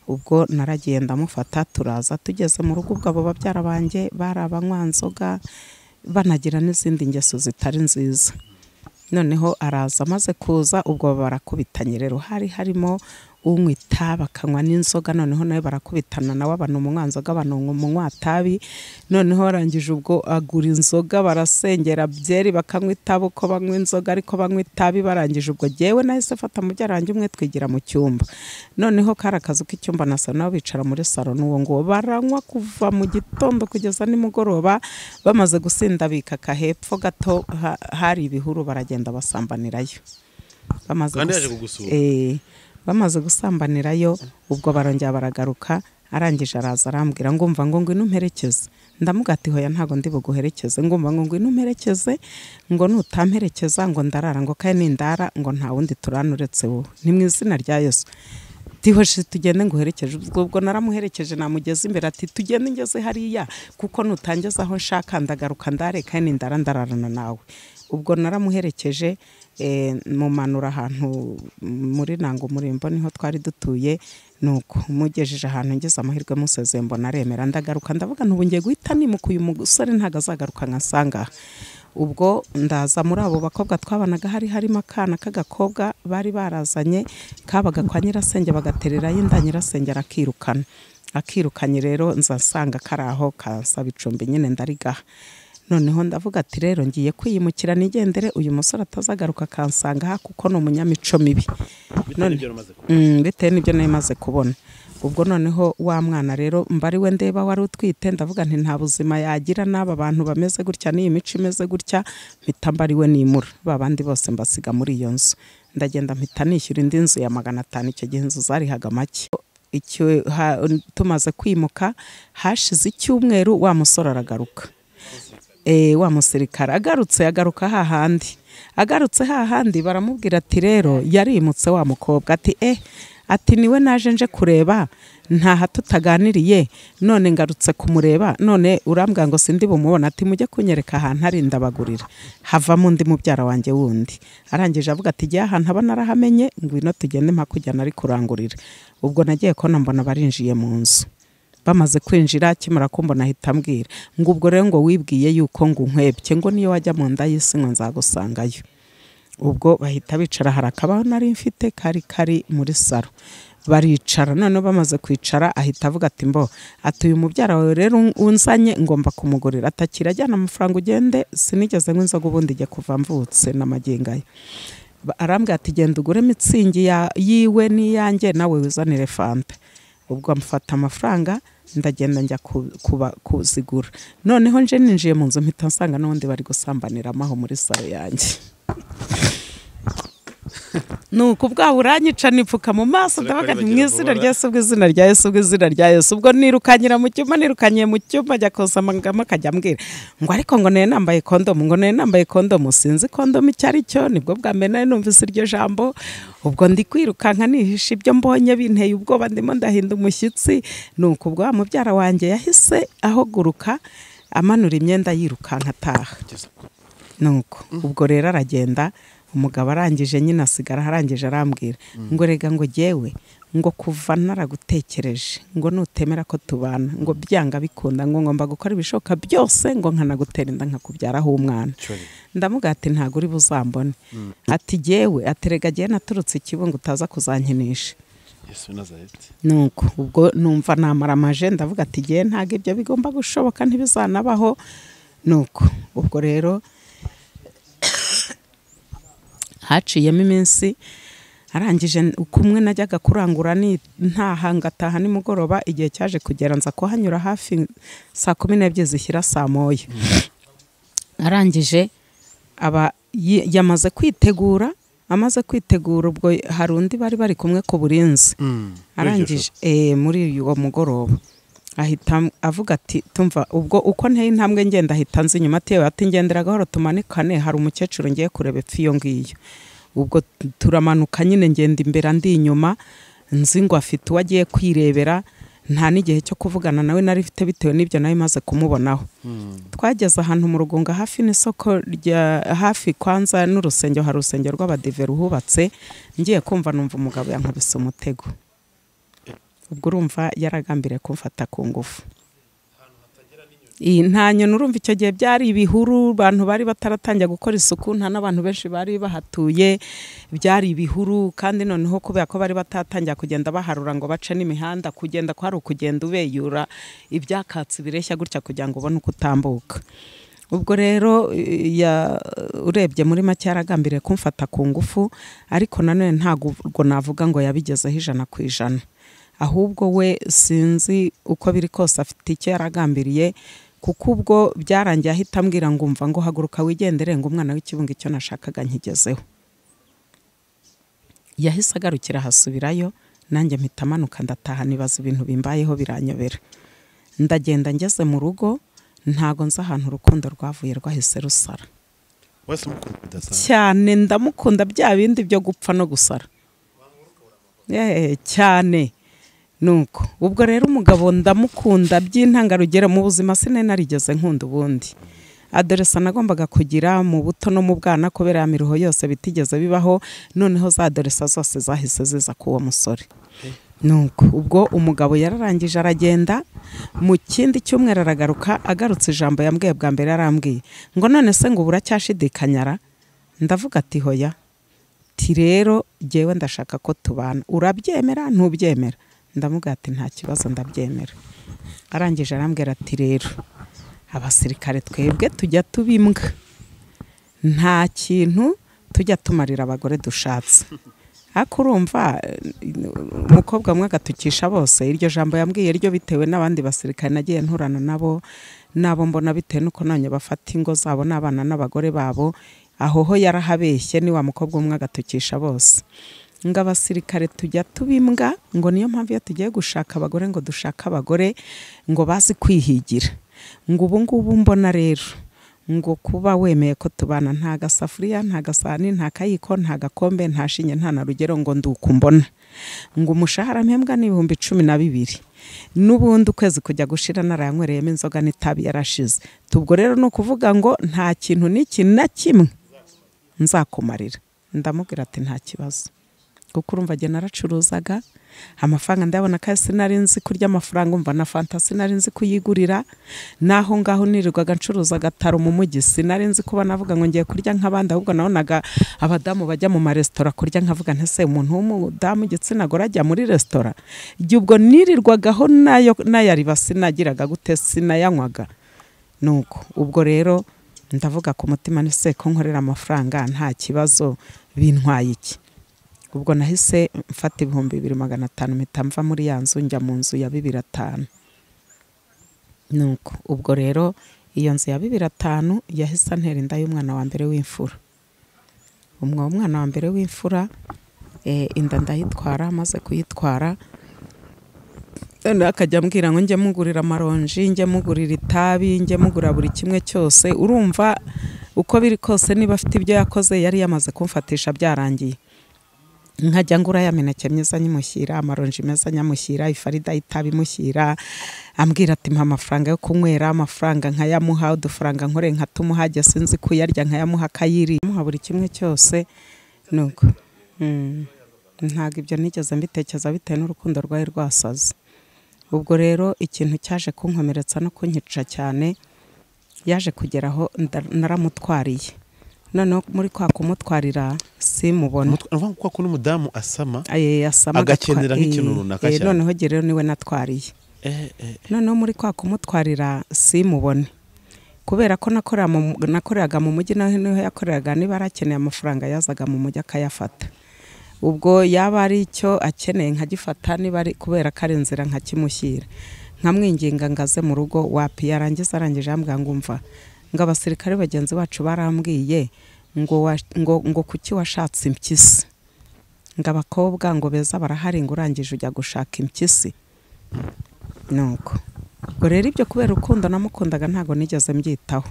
Ubwo naragiye ndamufata turaza tugeze mu rugo ubwo abo babyara banjye bari abanywa nzoga banagira n'izindi ngeso zitari nziza. Noneho araza amaze kuza ubwo barakubitanye rero hari harimo unywa itabi akanywa n'inzoga, noneho nawe barakubitana nawe abantu umunywa nzoga abantu umunywa tabi. Noneho arangije ubwo agura inzoga barasengera byeri bakanywa itabi uko banywa inzoga ariko banywa itabi. Barangije ubwo jyewe nahise fata mubyara wanjye umwe twigira mu cyumba. Noneho kari akazu k'icyumba na salo nabo bicara muri salo n'uwo nguwo baranywa kuva mu gitondo kugeza nimugoroba. Bamaze gusinda bikaka hepfo gato hari ibihuru baragenda basambanirayo. Bamaze gusambanirayo ubwo barongera baragaruka. Arangije araza arambwira ngo umva ngo ngwino umperekeze. Ndamuga ati hoya ntago ndi buguherekeze, ngo umva ngo ngwino umperekeze, ngo nutamperekeza ngo ndarara, ngo kandi nindara ngo nta wundi turana uretse wowe, ni mu izina rya Yesu. Tihoshe tugende nguherekeje. Ubwo naramuherekeje namugeze imbere ati tugende ngeze hariya kuko nutangeza aho nshaka ndagaruka ndare kandi nindara ndararana nawe. Ubwo naramuherekeje mumanura ahantu muri nango murimbo niho twari dutuye. Nuko mugejeje ahantu ngeze amahirwe museze mbona aremera ndagaruka ndavuga ntubu ngiye guhita nimuka uyu musore ntago azagaruka nkasanga. Ubwo ndaza muri abo bakobwa twabanaga hari harimo akana k'agakobwa bari barazanye kabaga kwa nyirasenge bagatererayo inda, nyirasenge arakirukana. Akirukanye rero nzasanga karaho kansaba icumbi nyine ndarigaha. Noneho ndavuga ati rero ngiye kwiyimukira nigendere uyu musore atazagaruka kansanga kuko ni umunyamico mibi. Bitewe n'ibyo nari maze kubona. Ubwo noneho wa mwana rero mbari we ndeba wari utwite ndavuga nti nta buzima yagira n'aba bantu bameze gutya n'iyi mico imeze gutya, mpita mbari we nimura ba bandi bose mbasiga muri iyo nzu. Ndagenda mpita nishyura indi nzu ya 500, icyo gihe inzu zarihaga make. Icyo tumaze kwimuka hashize icyumweru wa musore aragaruka. Wa musirikare agarutse agaruka hahandi. Agarutse hahandi baramubwira ati rero yarimutse wa mukobwa ati ati niwe naje nje kureba ntaha tutaganiriye none ngarutse kumureba none urambwa ngo sindi bumubona, ati mujye kunyereka ahantu ari ndabagurira. Havamo undi mubyara wanjye wundi. Arangije avuga ati jya ahantu aba narahamenye ngwino tugende mpakujyana ari kurangurira. Ubwo nagiye kona mbona barinjiye mu nzu. Bamaze kwinjira kimara kumbona ahita ambwira ngo ubwo rero ngo wibwiye yuko ngo nkwebye ngo niyo wajya mu nda y'isi ngo nzagusangayo. Ubwo bahita bicara harakabaho nari mfite kari kari muri salo baricara. Noneho bamaze kwicara ahita avuga ati mbo ati uyu mubyara wawe rero unzanye ngomba kumugurira, atakira ajyana amafaranga ugende, sinigeze nk'inzoga ubundi ijya kuva mvutse n'amagingo aya. Arambwira ati genda ugure mitsingi yiwe n'iyanjye nawe wizanire fanta. Ubwo amfata amafaranga ndagenda njya kuzigura. Noneho nje ninjiye mu nzu mpita nsanga n'ubundi bari gusambanira amaho muri salo yanjye. Nuko bwa buranyica nipfuka mu maso ndavuga nti mu izina rya Yesu, ubwo izina rya Yesu, ubwo izina rya Yesu. Ubwo nirukanyira mu cyumba, nirukanye mu cyumba ajya kosama ngama akajya ambwira ngo ariko ngo nari nambaye kondomu, ngo nari nambaye kondomu, sinzi kondomu icyo ari cyo, nibwo bwa mbere nari numvise iryo jambo. Ubwo ndi kwirukanka nihisha ibyo mbonye binteye ubwoba ndimo ndahinda umushyitsi. Nuko ubwo wa mubyara wanjye yahise ahoguruka amanura imyenda yirukanka ataha. Nuko ubwo rero aragenda. Umugabo arangije nyine asigara arangije arambwira ngo rega ngo jyewe ngo kuva naragutekereje ngo nutemera ko tubana ngo byanga bikunda ngo ngomba gukora ibishoboka byose ngo nkanagutera inda nkakubyaraho umwana. Ndamuga ati ntago uri buzambone. Ati jyewe ati rega jyewe naturutse Kibungo utaza kuzankinisha. Yesu Nazareti. Nuko ubwo numva namara amaje ndavuga ati jyewe ntago ibyo bigomba gushoboka ntibizanabaho. Nuko ubwo rero haciyemo iminsi arangije kumwe najyaga kurangura ni ntaha ngataha nimugoroba. Igihe cyaje kugera nza kuhanyura hafi saa 12 zishyira saa 1. Arangije aba yamaze kwitegura, amaze kwitegura ubwo hari undi bari bari kumwe ku burinzi. Arangije muri uwo mugoroba Ahita avuga ati tumva ubwo uko nteye intambwe ngenda ahita nzi inyuma ati yewe ati ngendera gahoro tumanikane, hari umukecuru ngiye kureba epfo iyo ngiyo. Ubwo turamanuka nyine ngenda imbere andi inyuma, nzi ngo afite uwo agiye kwirebera, nta n'igihe cyo kuvugana nawe nari mfite bitewe n'ibyo nawe maze kumubonaho. Twageze ahantu mu Rugunga hafi n'isoko rya hafi kwanza n'urusengero, hari urusengero rw'abadive ruhubatse, ngiye kumva numva umugabo yankubise umutego. Ubwo urumva yaragambiriye kumfata ku ngufu. Nta nyoni, urumva icyo gihe byari ibihuru, abantu bari bataratangira gukora isuku, nta n'abantu benshi bari bahatuye, byari ibihuru. Kandi noneho kubera ko bari batatangira kugenda baharura ngo bace n'imihanda, kugenda kwari ukugenda ubeyura ibyakatsi bireshya gutya kugira ngo ubone uko utambuka. Ubwo rero urebye muri make yaragambiriye kumfata ku ngufu, ariko nanone ntabwo navuga ngo yabigezeho 100%. Ahubwo we sinzi uko biri kose afite icyo yaragambiriye, kuko ubwo byarangiye ahita ambwira ngo umva ngo haguruka wigendere, ngo umwana w'ikibungo icyo nashakaga nkigezeho. Yahise agarukira ahasubirayo, nanjye mpita manuka ndataha, nibaza ibintu bimbayeho biranyobera. Ndagenda ngeze mu rugo ntago nzi ahantu urukundo rwavuye rwahise rusara. Cyane ndamukunda bya bindi byo gupfa no gusara. Cyane. Nuko ubwo rero umugabo ndamukunda by'intangarugero mu buzima sinari narigeze nkunda ubundi. Adolescent nagombaga kugira mu buto no mu bwana kubera miruho yose bitigeze bibaho, noneho za adolescent zose zahise ziza kuwo musore. Nuko ubwo umugabo yararangije aragenda, mu kindi cyumweru aragaruka, agarutse ijambo yambwiye bwa mbere yarambwiye ngo none se ngo buracyashidikanyara? Ndavuga ati hoya, ti rero jyewe ndashaka ko tubana, urabyemera ntubyemera? Ndamubwira ati nta kibazo ndabyemera. Arangije arambwira ati rero abasirikare twebwe tujya tubimbwa, nta kintu tujya tumarira abagore dushatse. Ariko urumva umukobwa umwe agatukisha bose, iryo jambo yambwiye ryo bitewe n'abandi basirikare nagiye nturana nabo, nabo mbona bitewe nuko none bafata ingo zabo n'abana n'abagore babo, aho ho yarahabeshye ni wa mukobwa umwe agatukisha bose. Ngo abasirikare tujya tubimbwa, ngo niyo mpamvu iyo tugiye gushaka abagore ngo dushaka abagore ngo bazi kwihigira. Ngo ubu ngubu mbona rero ngo kuba wemeye ko tubana nta gasafuriya, nta gasahani, nta kayiko, nta gakombe, nta shinge, nta na rugero, ngo nduko mbona. Ngo umushahara mpembwa ni 12,000, n'ubundi ukwezi kujya gushira narayanywereyemo inzoga n'itabi yarashize. Tubwo rero ni ukuvuga ngo nta kintu n'iki na kimwe nzakumarira. Ndamubwira ati nta kibazo, kuko urumva jye naracuruzaga amafaranga ndabona kandi sinari nzi kurya amafaranga, umva na fanta sinari nzi kuyigurira, naho ngaho nirirwaga ncuruza agataro mu mujyi, sinari nzi kuba navuga ngo ngiye kurya nk'abandi, ahubwo nabonaga abadamu bajya mu maresitora kurya nkavuga ntese umuntu w'umudamu igitsina gore ajya muri resitora? Igihe ubwo nirirwagaho nayo nayariba sinagiraga gute, sinayanywaga. Nuko ubwo rero ndavuga ku mutima nese ko nkorera amafaranga nta kibazo bintwaye iki? Ubwo nahise mfata 2500 mpita mva muri ya nzu njya mu nzu ya 2500. Nuko ubwo rero iyo nzu ya 2500 yahise antera inda y'umwana wa mbere w'imfura. Umwana wa mbere w'imfura inda ndayitwara, maze kuyitwara akajya ambwira ngo njye mugurira amaronji, njye mugurira itabi, njye mugura buri kimwe cyose. Urumva uko biri kose niba afite ibyo yakoze yari yamaze kumfatisha byarangiye. Nkajya ngura ya mineke myiza nyimushyira, amaronji meza nyamushyira, ifarida itabi mushyira, ambwira ati mpa amafaranga yo kunywera, amafaranga nkayamuha, udufaranga nkore nkatumuha, sinzi kuyarya nkayamuha akayiri, muha buri kimwe cyose. Nuko ntabwo ibyo nigeze mbitekereza bitewe n'urukundo rwari rwasaze. Ubwo rero ikintu cyaje kunkomeretsa no kunyica cyane, yaje kugeraho naramutwariye. Noneho muri kwa kumutwarira simubona. Kwa kuno umudamu asama agakenera nk'ikintu runaka cyane. Noneho rero niwe natwariye. Noneho muri kwa kumutwarira simubone. Kubera ko nakoreraga mu mujyi, naho niho yakoreraga, niba arakeneye amafaranga yazaga mu mujyi akayafata. Ubwo yaba ari icyo akeneye nkagifata, niba ari kubera ko ari inzira nkakimushyira, nkamwinginga ngaze mu rugo wapi. Yarangiza arangije ambwira ngo umva, ngo abasirikare bagenzi bacu barambwiye ngo kuki washatse impyisi, ngo abakobwa ngo beza barahari, ngo urangije ujya gushaka impyisi. Nuko Ubwo rero ibyo kubera urukundo namukundaga ntago nigeze mbyitaho.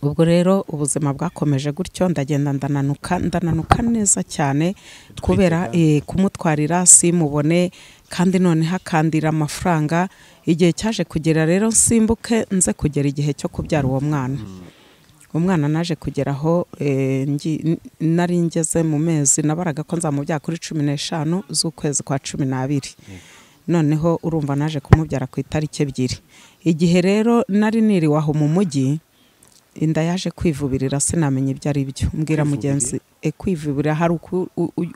Ubwo rero ubuzima bwakomeje gutyo, ndagenda ndananuka neza cyane kubera kumutwarira simubone, kandi noneho akandira amafaranga. Igihe cyaje kugera rero nsimbuke nze kugera igihe cyo kubyara uwo mwana. Umwana naje kugeraho nari ngeze mu mezi nabaraga ko nzamubyara kuri 15 z'ukwezi kwa 12. Noneho urumva naje kumubyara ku itariki 2. Igihe rero nari niriwe aho mu mujyi, inda yaje kwivubirira sinamenye ibyo ari byo. Mbwira mugenzi kwivubirira, hari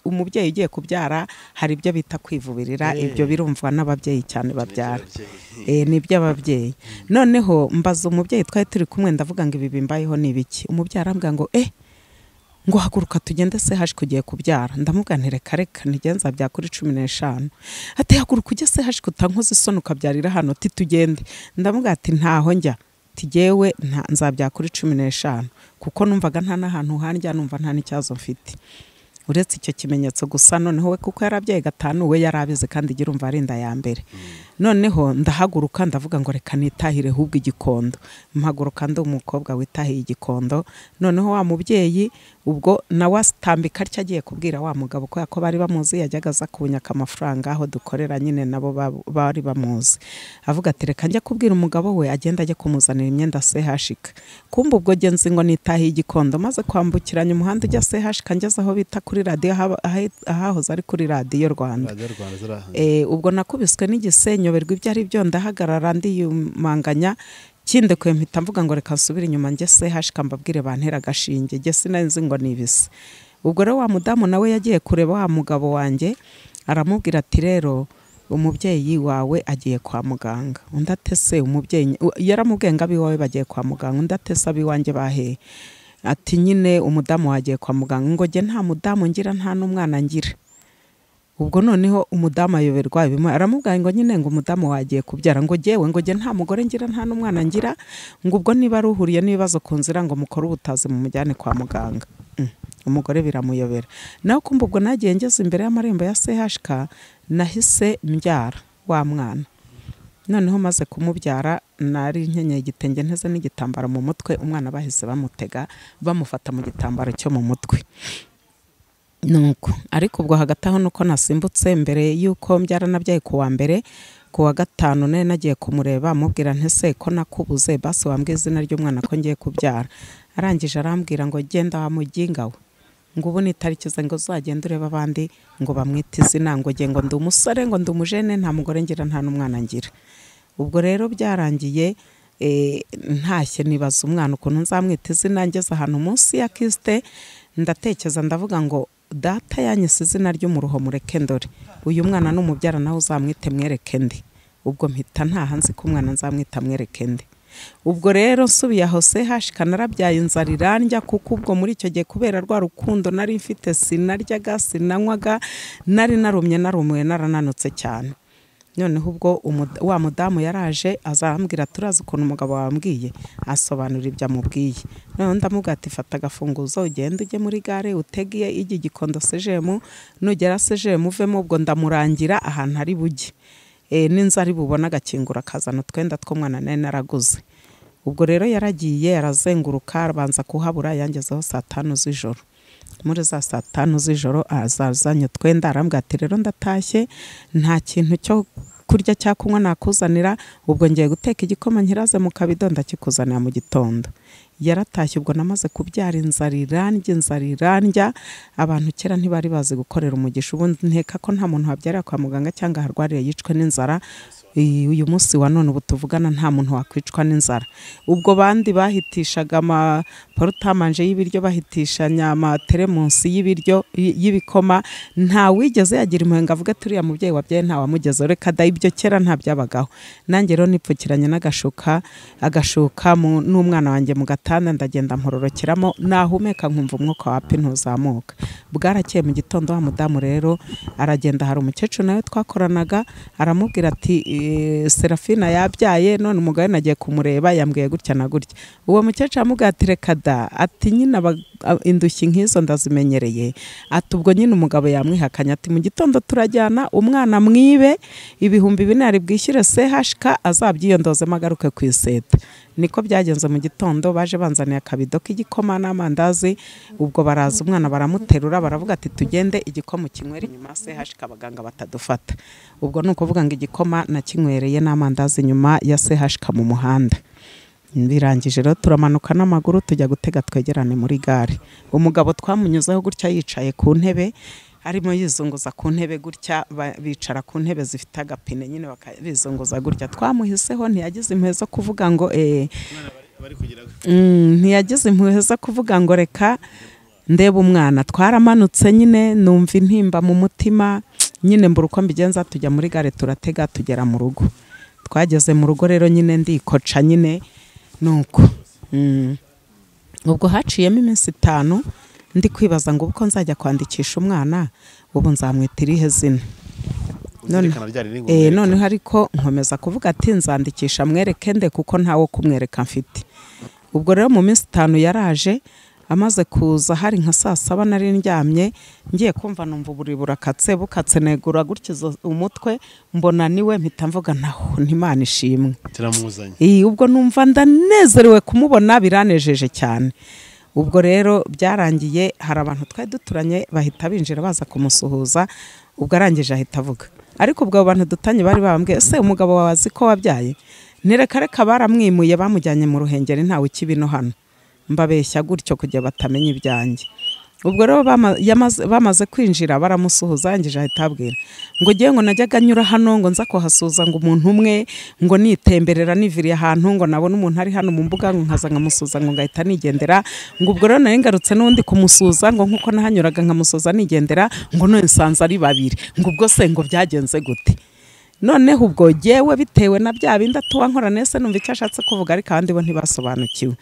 umubyeyi ugiye kubyara hari ibyo bita kwivubirira, ibyo birumvwa n'ababyeyi cyane babyara, ni iby'ababyeyi. Noneho mbaza umubyeyi twari turi kumwe, ndavuga ngo ibi bimbayeho ni ibiki? Umubyeyi arambwira ngo ngo haguruka tugende se haje kugiye kubyara. Ndamubwira nti reka reka ntigenza bya kuri 15. Ati haguruka ujye se haje kutankoza isoni ukabyarira hano, ti tugende. Ndamubwira ati ntaho njya, tigewe nzabya kuri 15, kuko numvaga nta n'ahantu hanjya, numva nta n'icyazo mfite uretse icyo kimenyetso gusa. Noneho we kuko yarabyaye 5 we yarabize kandi igira umva arinda ya mbere. Noneho ndahaguruka ndavuga ngo reka nitahire hubwo igikondo. Mpaguruka ndi umukobwa witahiye igikondo. Noneho wa mubyeyi ubwo nawe atambika atya agiye kubwira wa mugabo ko yako bari bamuzi, yajyaga aza kunyaka amafaranga aho dukorera nyine nabo bari bamuzi. Avuga ati reka njya kubwira umugabo we agenda ajye kumuzanira imyenda sehashika. Kumbe ubwo genzi ngo nitahiye igikondo, maze kwambukiranya umuhanda ujya sehashika ngeze aho bita kuri radio, ahahoze ari kuri radio Rwanda. Ubwo nakubiswe n'igisenyo berwa ibyo ari byo, ndahagarara ndiyumanganya kindekuye mpita mvuga ngo reka nsubire inyuma njye sehashika mbabwire bantera agashinge, njye sinzi ngo nibise. Ubwo rero wa mudamu nawe yagiye kureba wa mugabo wanjye, aramubwira ati rero umubyeyi wawe agiye kwa muganga. Undi atese umubyeyi yaramubwiye ngo abiwawe bagiye kwa muganga, undi atese abiwanjye bahe? Ati nyine umudamu wagiye kwa muganga. Ngo jye nta mudamu ngira nta n'umwana ngira. Ubwo noneho umudamu ayoberwa ibimwe, aramubwira ngo nyine ngo umudamu wagiye kubyara, ngo jyewe ngo jye nta mugore ngira nta n'umwana ngira, ngo ubwo niba ruhuriye n'ibibazo ku nzira ngo mukore ubutazi mumujyane kwa muganga. Umugore biramuyobera. Naho kumva ubwo nagiye ngeze imbere y'amarembo ya CHK nahise mbyara wa mwana. Noneho maze kumubyara nari nkenyeye igitenge nteze n'igitambaro mu mutwe, umwana bahise bamutega bamufata mu gitambaro cyo mu mutwe. Nuko ariko ubwo hagati aho nuko nasimbutse mbere yuko mbyara nabyaye ku wa mbere, ku wa gatanu nari nagiye kumureba mubwira ntese ko nakubuze, basi wambwiye izina ry'umwana ko ngiye kubyara. Arangije arambwira ngo genda wa muginga we, ngo ubu ni tariki ze ngo uzagende urebe abandi ngo bamwite izina, ngo nge ngo ndi umusore ngo ndi umujene nta mugore ngira nta n'umwana ngira. Ubwo rero byarangiye ntashye nibaza umwana ukuntu nzamwita izina, ngeze ahantu munsi ya kiste ndatekereza ndavuga ngo data yanyise izina ry'umuruho mureke ndore, uyu mwana n'umubyara nawe uzamwite mwereke ndi. Ubwo mpita ntaha nzi ko umwana nzamwita mwereke ndi. Ubwo rero nsubiye aho CHK narabyaye inzara irandya, kuko ubwo muri icyo gihe kubera rwa rukundo nari mfite sinaryaga sinanywaga, nari narumye narumuye narananutse cyane. Noneho ubwo wa mudamu yaraje azambwira turazi ukuntu umugabo wambwiye, asobanura ibyo amubwiye. Noneho ndamubwira ati fata agafunguzo ugende ujye muri gare utegiye ijye Gikondo sejemu, nugera sejemu uvemo. Ubwo ndamurangira ahantu ari bujye, n'inzu ari bubona agakingura akazana utwenda tw'umwana nari naraguze. Ubwo rero yaragiye arazenguruka abanza kuhabura, yangezeho saa 5 z'ijoro. Muri za saa 5 z'ijoro azazanye utwenda, arambwira ati rero ndatashye nta kintu cyo kurya cyakunywa nakuzanira, ubwo ngiye guteka igikoma nkiraze mu kabido ndakikuzanira mu gitondo. Yaratashye ubwo namaze kubyara inzara irandya, inzara irandya. Abantu kera ntibari bazi gukorera umugisha, ubu nteka ko nta muntu wabyarira kwa muganga cyangwa aharwariye yicwe n'inzara. Uyu munsi wa none ubu tuvugana nta muntu wakwicwa n'inzara. Ubwo bandi bahitishaga ama porutamanje y'ibiryo, bahitishanya amateremunsi y'ibiryo y'ibikoma, nta wigeze yagira impuhwe ngo avuge turiya mubyeyi wabyaye nta wamugeze, reka da, ibyo kera nta byabagaho. Nanjye rero nipfukiranye n'agashuka agashuka n'umwana wanjye mu gatanda, ndagenda mpororokeramo, nahumeka nkumva umwuka wapi ntuzamuka. Bwarakeye mu gitondo wa mudamu rero aragenda, hari umukecuru nawe twakoranaga, aramubwira ati Serafina yabyaye none umugore nagiye kumureba yambwiye gutya na gutya. Uwo mukecuru amubwira ati reka da, ati nyine indushyi nk'izo ndazimenyereye. Ati ubwo nyine umugabo yamwihakanye, ati mu gitondo turajyana umwana mwibe 4000 ari bwishyure CHK azabyiyondozemo agaruke ku iseta. Niko byagenze. Mu gitondo baje banzaniye akabido k'igikoma n'amandazi, ubwo baraza umwana baramuterura baravuga ati tugende igikoma kinywere inyuma CHK abaganga batadufata. Ubwo ni ukuvuga ngo igikoma nakinywereye n'amandazi nyuma ya CHK mu muhanda. Birangije rero turamanuka n'amaguru tujya gutega twegerane muri gare. Umugabo twamunyuzeho gutya yicaye ku ntebe, arimo yizunguza ku ntebe gutya, bicara ku ntebe zifite agapine nyine bakabizunguza gutya. Twamuhiseho ntiyagize impuhwe zo kuvuga ngo ntiyagize impuhwe zo kuvuga ngo reka ndebe umwana. Twaramanutse nyine numva intimba mu mutima nyine mbura uko mbigenza, tujya muri gare turatega tugera mu rugo. Twageze mu rugo rero nyine ndikoca nyine nuko. Ubwo haciyemo iminsi 5 ndi kwibaza ngo uko nzajya kwandikisha umwana ubu nzamwita irihe zina. Noneho ariko nkomeza kuvuga ati nzandikisha mwereke nde kuko ntawo kumwereka mfite. Ubwo rero mu minsi 5 yaraje, amaze kuza hari nka saa 7 nari ndyamye, ngiye kumva numva uburiri burakatse bukatse, negura gutya umutwe mbona niwe, mpita mvuga naho ntimana ishimwe turamuzanye. Ubwo numva ndanezerewe kumubona, biranejeje cyane. Ubwo rero byarangiye hari abantu twari duturanye bahita binjira baza kumusuhuza, ubwo arangije ahita avuga. Ariko ubwo abantu dutanye bari bambwiye ese umugabo wawe azi ko wabyaye? Nireka reka baramwimuye bamujyanye mu Ruhengeri ntawe ukibino hano. Mbabeshya gutyo kujya batamenya ibyanjye. Ubwo rero bamaze kwinjira baramusuhuza, arangije ahita abwira ngo ngiye ngo najyaga nyura hano ngo nza kuhasuza ngo umuntu umwe ngo nitemberera niviriye ahantu ngo nabona umuntu ari hano mu mbuga ngo nkaza nkamusuza ngo ngahita nigendera, ngo ubwo rero nari ngarutse n'undi kumusuza ngo nkuko nahanyuraga nkamusuza nigendera ngo none nsanze ari babiri, ngo ubwo se ngo byagenze gute? Noneho ubwo jyewe bitewe na bya bindi atuwa nkora nese numva icyo ashatse kuvuga, ariko abandi bo ntibasobanukiwe.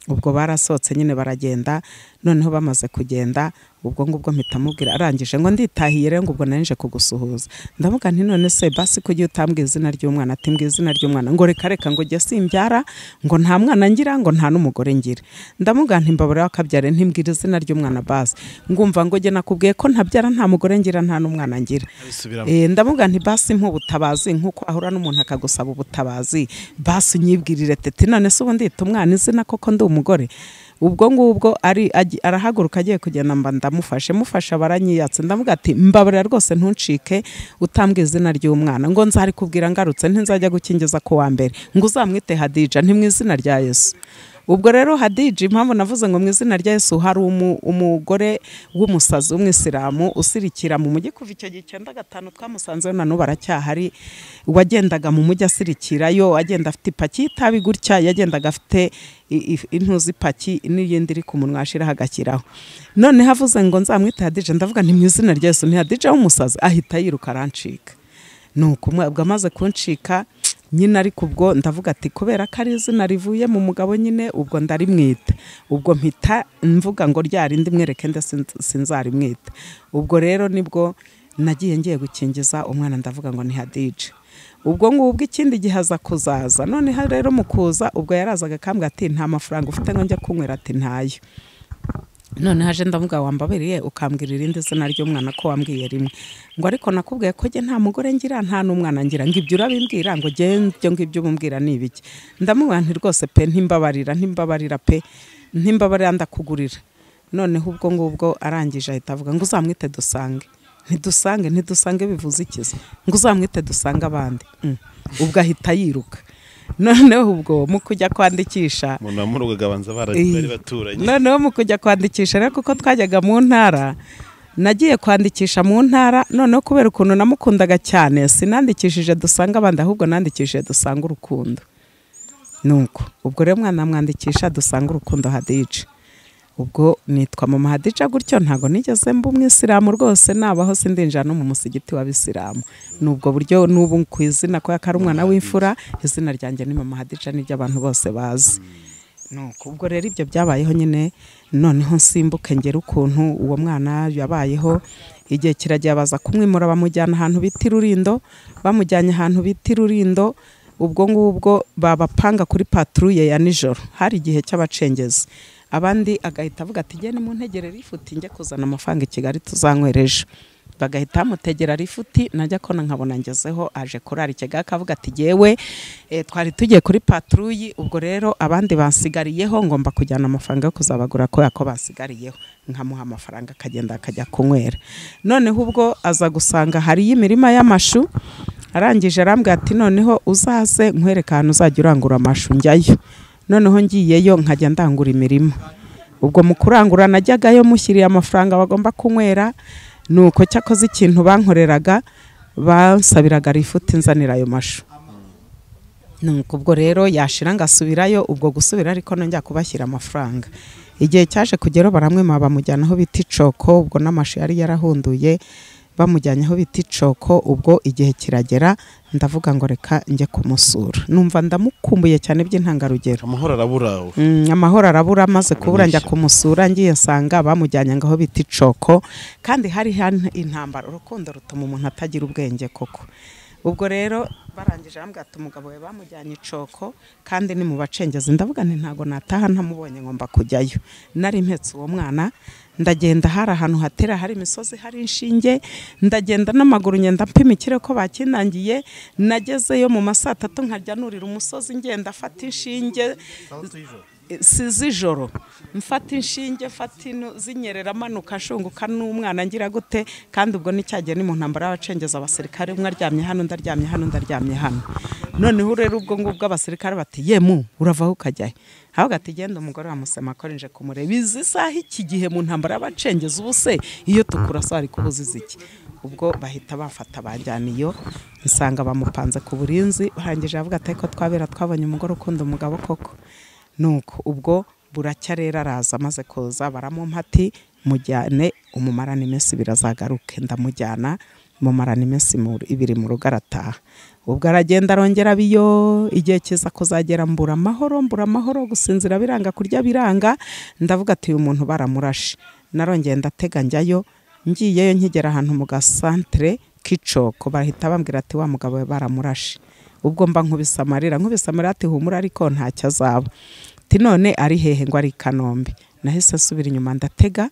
Ubwo barasohotse nyine baragenda. Noneho bamaze kugenda ubwo ngubwo mpita mubwira, arangije ngo nditahiye rero ngo ubwo nari nje kugusuhuza. Ndavuga nti none se basi kugiye utambwira izina ry'umwana? Ati mbwira izina ry'umwana. Ngo reka reka ngo jye simbyara, ngo nta mwana ngira, ngo nta n'umugore ngira. Ndamuga nti mbabura wakabyare, ntimbwira izina ry'umwana basi. Ngumva ngo jye nakubwiye ko ntabyara, nta mugore ngira, nta n'umwana ngira. Ndamuga nti basi nk'ubutabazi nkuko ahura n'umuntu akagusaba ubutabazi, basi unyibwirire tete none se ubundi ndita umwana izina koko ndi umugore? Ubwo ngubwo ari arahaguruka agiye kugenda, mba ndamufashe mufasha baranyiyatse. Ndavuga ati mbabarira rwose ntuncike utambwe izina ry'umwana, ngo nzari kubwira ngarutse ntinzajya gukingiza ku wa mbere, ngo uzamwite Hadija nti mu izina rya Yesu. Ubwo rero Hadija, impamvu navuze ngo mu izina rya Yesu, hari umugore w'umusazi w'umwisilamu usirikira mu mujyi kuva icyo gihe 95 twamusanzeyo na n'ubu aracyahari, wagendaga mu mujyi asirikirayo, agenda afite ipaki y'itabi gutya, yagendaga afite intuzi ipaki n'iyindi iri ku munwa ashiraho agashyiraho. Noneho avuze ngo nzamwite Hadija, ndavuga nti mu izina rya Yesu, ni Hadija w'umusazi? Ahita yiruka arancika. Nuko ubwo amaze kuncika nyine, ariko ubwo ndavuga ati kubera ko ari izina rivuye mu mugabo nyine ubwo ndarimwita. Ubwo mpita mvuga ngo ryarindi mwereke nde sinzarimwita. Ubwo rero nibwo nagiye ngiye gukingiza umwana, ndavuga ngo ni Hadija. Ubwo ngubwo ikindi gihe aza kuzaza. Noneho rero mu kuza ubwo yarazaga akambwira ati nta mafaranga ufite ngo njya kunywera, ati ntayo. None haje ndavuga wambaberiye ukambwira irindi zina ry'umwana ko wambwiye rimwe, ngo ariko nakubwiye ko jye nta mugore ngira nta n'umwana ngira, ngo ibyo urabimbwira, ngo jye ibyo ngibyo ubumbwira ni ibiki? Ndamubwira nti rwose pe ntimbabarira, ntimbabarira pe, ntimbabarira ndakugurira. Noneho ubwo ngubwo arangije ahita avuga ngo uzamwite Dusange. Ntidusange, ntidusange bivuze ikiza? Ngo uzamwite Dusange abandi. Ubwo ahita yiruka. Noneho ubwo mu kujya kwandikisha, noneho mu kujya kwandikisha rero kuko twajyaga mu ntara, nagiye kwandikisha mu ntara. Noneho kubera ukuntu namukundaga cyane sinandikishije Dusange abandi, ahubwo nandikishije Dusange urukundo. Nuko ubwo rero mwana mwandikisha Dusange urukundo Hadija. Ubwo nitwa mama Hadija gutyo, ntago nigeze mba umwisilamu rwose, nabaho sindinjira no mu musigiti w'abisilamu. Nubwo buryo n'ubu ku izina ko yakari umwana w'imfura, izina ryanjye ni mama Hadija niryo abantu bose bazi. Nuko ubwo rero ibyo byabayeho nyine. Noneho nsimbuke ngera ukuntu uwo mwana yabayeho. Igihe kiragiye baza kumwimura bamujyana ahantu bita Rurindo, bamujyanye ahantu bita Rurindo. Ubwo ngubwo babapanga kuri patrouille ya nijoro, hari igihe cy'abacengezi. Abandi agahita avuga ati gende mu ntegere rifuti njye kuzana amafaranga i Kigali tuzanywera ejo. Bagahita bamutegera rifuti, najya kona nkabona ngezeho aje kurara i Kigali, akavuga ati jyewe twari tugiye kuri patrouille, ubwo rero abandi bansigariyeho ngomba kujyana amafaranga yo kuzabagura kubera ko bansigariyeho. Nkamuha amafaranga akagenda akajya kunywera. Noneho ubwo aza gusanga hari imirima y'amashu, arangije arambwira ati noneho uzaze nkwereka ahantu uzajya urangura amashu, njyayo. Noneho ngiyeyo nkajya ndangura imirima. Ubwo mu kurangura najyagayo mushyiriye amafaranga bagomba kunywera. Nuko cyakoze ikintu bankoreraga, bansabiraga rifuti nzanira ayo mashu. Nuko ubwo rero yashira ngasubirayo, ubwo gusubira ariko nongera kubashyira amafaranga. Igihe cyaje kugera baramwima bamujyana aho bita Icoko, ubwo n'amashu yari yarahunduye bamujyanye aho bita Icoko. Ubwo igihe kiragera ndavuga ngo reka njye kumusura, numva ndamukumbuye cyane by'intangarugero. Amahoro arabura. Amahoro arabura. Maze kubura njya kumusura, ngiye nsanga bamujyanye ngaho bita Icoko, kandi hari intambara. Urukundo rutuma umuntu atagira ubwenge koko. Ubwo rero barangije bambwira ati umugabo we bamujyanye Icoko kandi ni mu bacengezi. Ndavuga nti ntago nataha ntamubonye, ngomba kujyayo. Nari mpetse uwo mwana, ndagenda hari ahantu hatera hari imisozi hari inshinge, ndagenda n'amaguru ngenda mpima ikirere ko bakinangiye. Nagezeyo mu masaa 3 nkarya nurira umusozi ngenda afata inshinge z'ijoro, mfata inshinge mfata zinyerera manuka ashunguka n'umwana ngira gute. Kandi ubwo nicyagiye ni mu ntambara y'abacengeza, abasirikare umwe aryamye hano ndaryamye hano ndaryamye hano. Noneho rero ubwo ngubwo abasirikare bati yemu uravaho ukajyayo, ahubwo ati genda umugore wa Musema nje kumureba izi saha iki gihe mu ntambara y'abacengeza, ubu se iyo tukurasa ari kubuziza iki? Ubwo bahita bafata banjyana iyo, nsanga bamupanze ku burinzi. Barangije avuga ati ko twabera twabonye umugore ukunda umugabo koko. Nuko ubwo buracya rero araza, amaze kuza baramumpa ati mujyane umumarane iminsi ibiri azagaruke. Ndamujyana mumarana iminsi ibiri mu rugo arataha. Ubwo aragenda arongera biyo, igihe kiza kuzagera mbura amahoro, mbura amahoro, gusinzira biranga, kurya biranga. Ndavuga ati uyu muntu baramurashe. Narongeye ndatega njyayo, ngiyeyo nkigera ahantu mu gasantere k'Icoko bahita bambwira ati wa mugabo we baramurashe. Ubwo mba nkubise amarira, nkubise amarira ati humura ariko ntacyo azaba. Ati none ari hehe? Ngo ari i Kanombe. Nahise nsubira inyuma ndatega,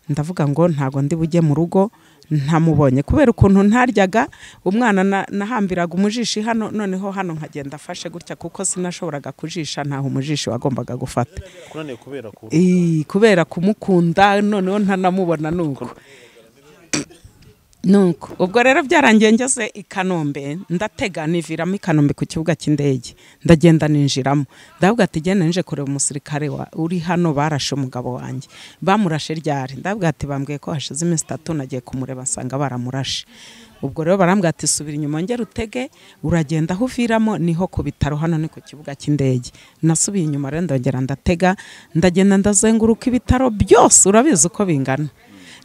ndavuga ngo ntago ndi bujye mu rugo ntamubonye, kubera ukuntu ntaryaga. Umwana nahambiraga umujishi hano, noneho hano nkagenda afashe gutya kuko sinashoboraga kujisha, ntaho umujishi wagombaga gufata. Kubera kumukunda noneho ntanamubona. Nuko nuko ubwo rero byarangiye ngeze i Kanombe, ndatega niviramo i Kanombe ku kibuga cy'indege, ndagenda ninjiramo. Ndavuga ati genda nje kureba umusirikare uri hano barashe umugabo wanjye. Bamurashe ryari? Ndavuga ati bambwiye ko hashize iminsi 3, nagiye kumureba nsanga baramurashe. Ubwo rero barambwira ati subira inyuma ngera utege, uragenda aho uviramo niho ku bitaro, hano ni ku kibuga cy'indege. Nasubiye inyuma rero ndongera ndatega, ndagenda ndazenguruka ibitaro byose, urabizi uko bingana.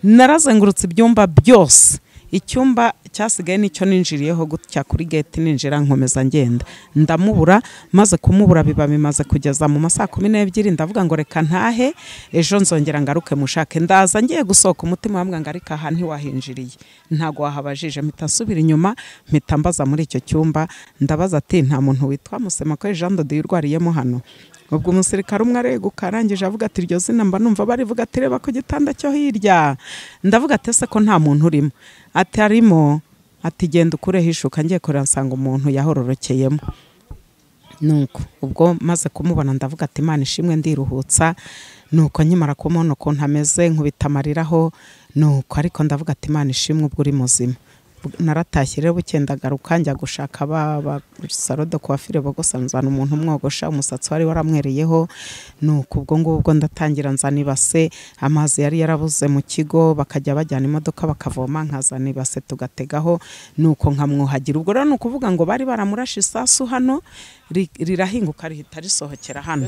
Narazengurutse ibyumba byose. Icyumba cyasigaye nicyo ninjiriyeho gutya kuri gate, ninjira nkomeza ngenda ndamubura. Maze kumubura biba bimaze kugeza mu masaa 12, ndavuga ngo reka ntahe ejo nzongera ngaruke mushake. Ndaza ngiye gusohoka umutima wambwa ngo ariko aha ntiwahinjiriye, ntago wahabajije. Mpita nsubira inyuma, mpita mbaza muri icyo cyumba, ndabaza ati nta muntu witwa Musemakweli Jean de Dieu urwariyemo hano? Ubwo umusirikare umwe areguka arangije avuga ati iryo zina mba numva barivuga, ati reba ku gitanda cyo hirya. Ndavuga ati ese ko nta muntu urimo? Ati arimo. Ati genda ukureho ishuka. Ngiye kureba nsanga umuntu yahororokeyemo. Nuko ubwo maze kumubona ndavuga ati Imana ishimwe, ndiruhutsa. Nuko nkimara kumubona ukuntu ameze nkubita amariraho. Nuko ariko ndavuga ati Imana ishimwe ubwo uri muzima. Naratashye rero bukenda garuka njya gushaka ba salon de coiffure bogosa, nzana umuntu umwogosha umusatsi wari waramwereyeho. Nuko ubwo ngubwo ndatangira nzana ibase, amazi yari yarabuze mu kigo bakajya bajyana imodoka bakavoma, nkazana ibase tugategaho, nuko nkamwuhagira. Ubwo rero nukuvuga ngo bari baramurashe isasu hano rirahinguka rihita risohokera hano.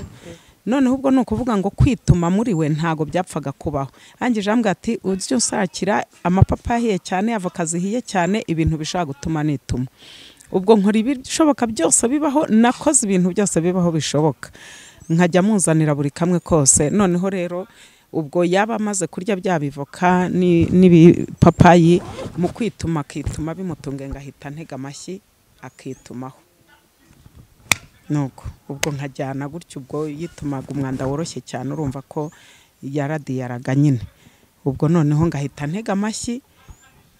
Noneho ubwo nukuvuga ngo kwituma muri we ntago byapfaga kubaho. Angije ambwa ati ujye usakira amapapa ahiye cyane, avoka zihiye cyane, ibintu bishobora gutuma nituma. Ubwo nkora ibishoboka byose bibaho, nakoze ibintu byose bibaho bishoboka, nkajya muzanira buri kamwe kose. Noneho rero ubwo yaba amaze kurya bya bivoka n'ibipapayi, mu kwituma akituma bimutunge, ngahita ntega amashyi akitumaho. Nuko ubwo nkajyana gutyo, ubwo yitumaga umwanda woroshye cyane, urumva ko yaradiyaraga nyine. Ubwo noneho ngahita ntega amashyi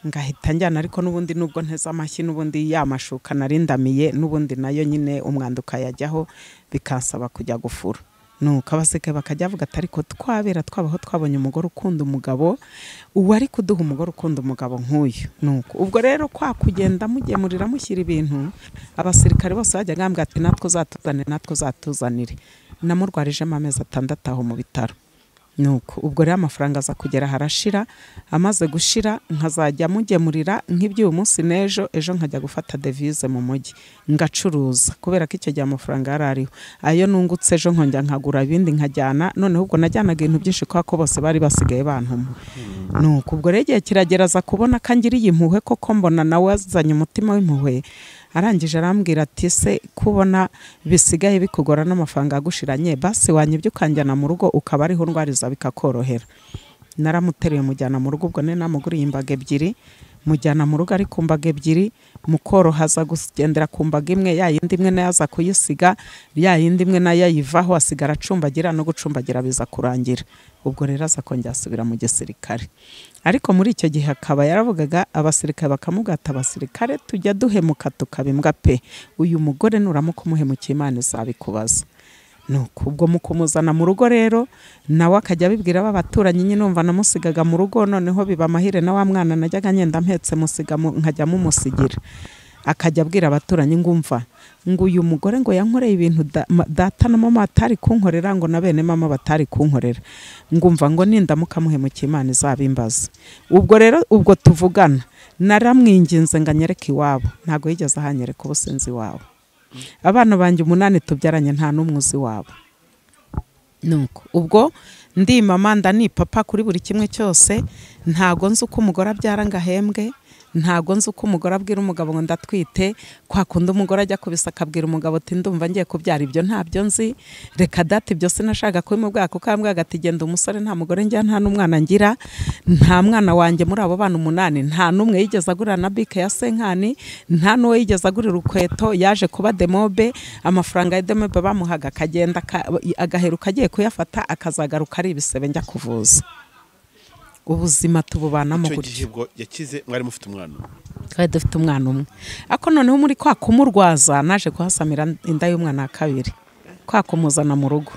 ngahita njyana, ariko n'ubundi nubwo nteze amashyi n'ubundi ya mashuka narindamiye n'ubundi nayo nyine umwanda ukayajyaho, bikansaba kujya gufura. Nuko abaseke bakajya bavuga ati ariko twabera twabaho twabonye umugore ukunda umugabo, uwari kuduha umugore ukunda umugabo nk'uyu. Nuko ubwo rero kwa kugenda mugemurira mushyira ibintu, abasirikare bose bajyaga bambwira ati natwe uzatuzanire, natwe uzatuzanire. Namurwarijemo amezi 6 aho mu bitaro. Nuko ubwo rero amafaranga aza kugera harashira, amaze gushira nkazajya mugemurira nk'iby'uyu munsi n'ejo, ejo nkajya gufata devise mu mujyi ngacuruza, kubera ko icyo gihe amafaranga yari ariho. Ayo nungutse ejo nkongera nkagura ibindi nkajyana, noneho ubwo najyanaga ibintu byinshi kubera ko bose bari basigaye bantuma. Nuko ubwo rero igihe kirageraza kubona ko angiriye impuhwe koko, mbona nawe azanye umutima w'impuhwe, arangije arambwira ati se kubona bisigaye bikugora n'amafaranga agushiranye, basi wanyibye ukanjyana mu rugo ukaba ariho ndwariza bikakorohera. Naramuteruye mujyana mu rugo, ubwo ne namuguriye imbaga 2, mujyana mu rugo ari ku mbaga 2, mukorohaza kugendera ku mbaga imwe, ya yindi imwe nayo aza kuyisiga, ya yindi imwe nayo ayivaho, asigara acumbagira no gucumbagira biza kurangira. Ubwo rero aza kongera asubira mu gisirikare. Ariko muri icyo gihe akaba yaravugaga abasirikare bakamugata, abasirikare tujya duhemuka tukabimbwa pe, uyu mugore nuramuka umuhemukiye Imana izabikubaza. Nuko ubwo mukumuzana mu rugo rero nawe akajya abibwira abaturanyi nyine, numva namusigaga mu rugo, noneho biba amahire na wa mwana najyaga ngenda mpetse musiga nkajya mumusigira. Akajya abwira abaturanyi ngumva ngo uyu mugore ngo yankoreye ibintu data na mama batari kunkorera, ngo na bene mama batari kunkorera, ngumva ngo nindamuka muhemukiye Imana izabimbaza. Ubwo rero ubwo tuvugana naramwinginze ngo anyereke iwabo, ntago yigeze ahanyereka ubusinzi iwabo. Abana banjye 8 tubyaranye nta n'umwe uzi wabo. Nuko ubwo ndi mama nda ni papa kuri buri kimwe cyose, ntago nzi uko umugore abyara ngo ahembwe, ntago nzi uko umugore abwira umugabo ngo ndatwite, kwa kundi umugore ajya kubisa akabwira umugabo ati ndumva ngiye kubyara, ibyo ntabyo nzi, reka data ibyo sinashaka kubimubwira, kuko yambwiraga ati genda umusore nta mugore ngira nta n'umwana ngira, nta mwana wanjye muri abo bana 8 nta n'umwe yigeze agurira na bike ya senkani, nta n'uwo yigeze agurira urukweto, yaje kuba demobe, amafaranga ya demobe bamuhaga akagenda agaheruka agiye kuyafata akazagaruka ari ibisebe njya kuvuza. Ubuzima tububanamo gutyo. Icyo gihe yakize mwari mufite umwana umwe? Twari dufite umwana umwe. Ako noneho muri kwa kumurwaza naje kuhasamira inda y'umwana wa 2, kwa kumuzana mu rugo.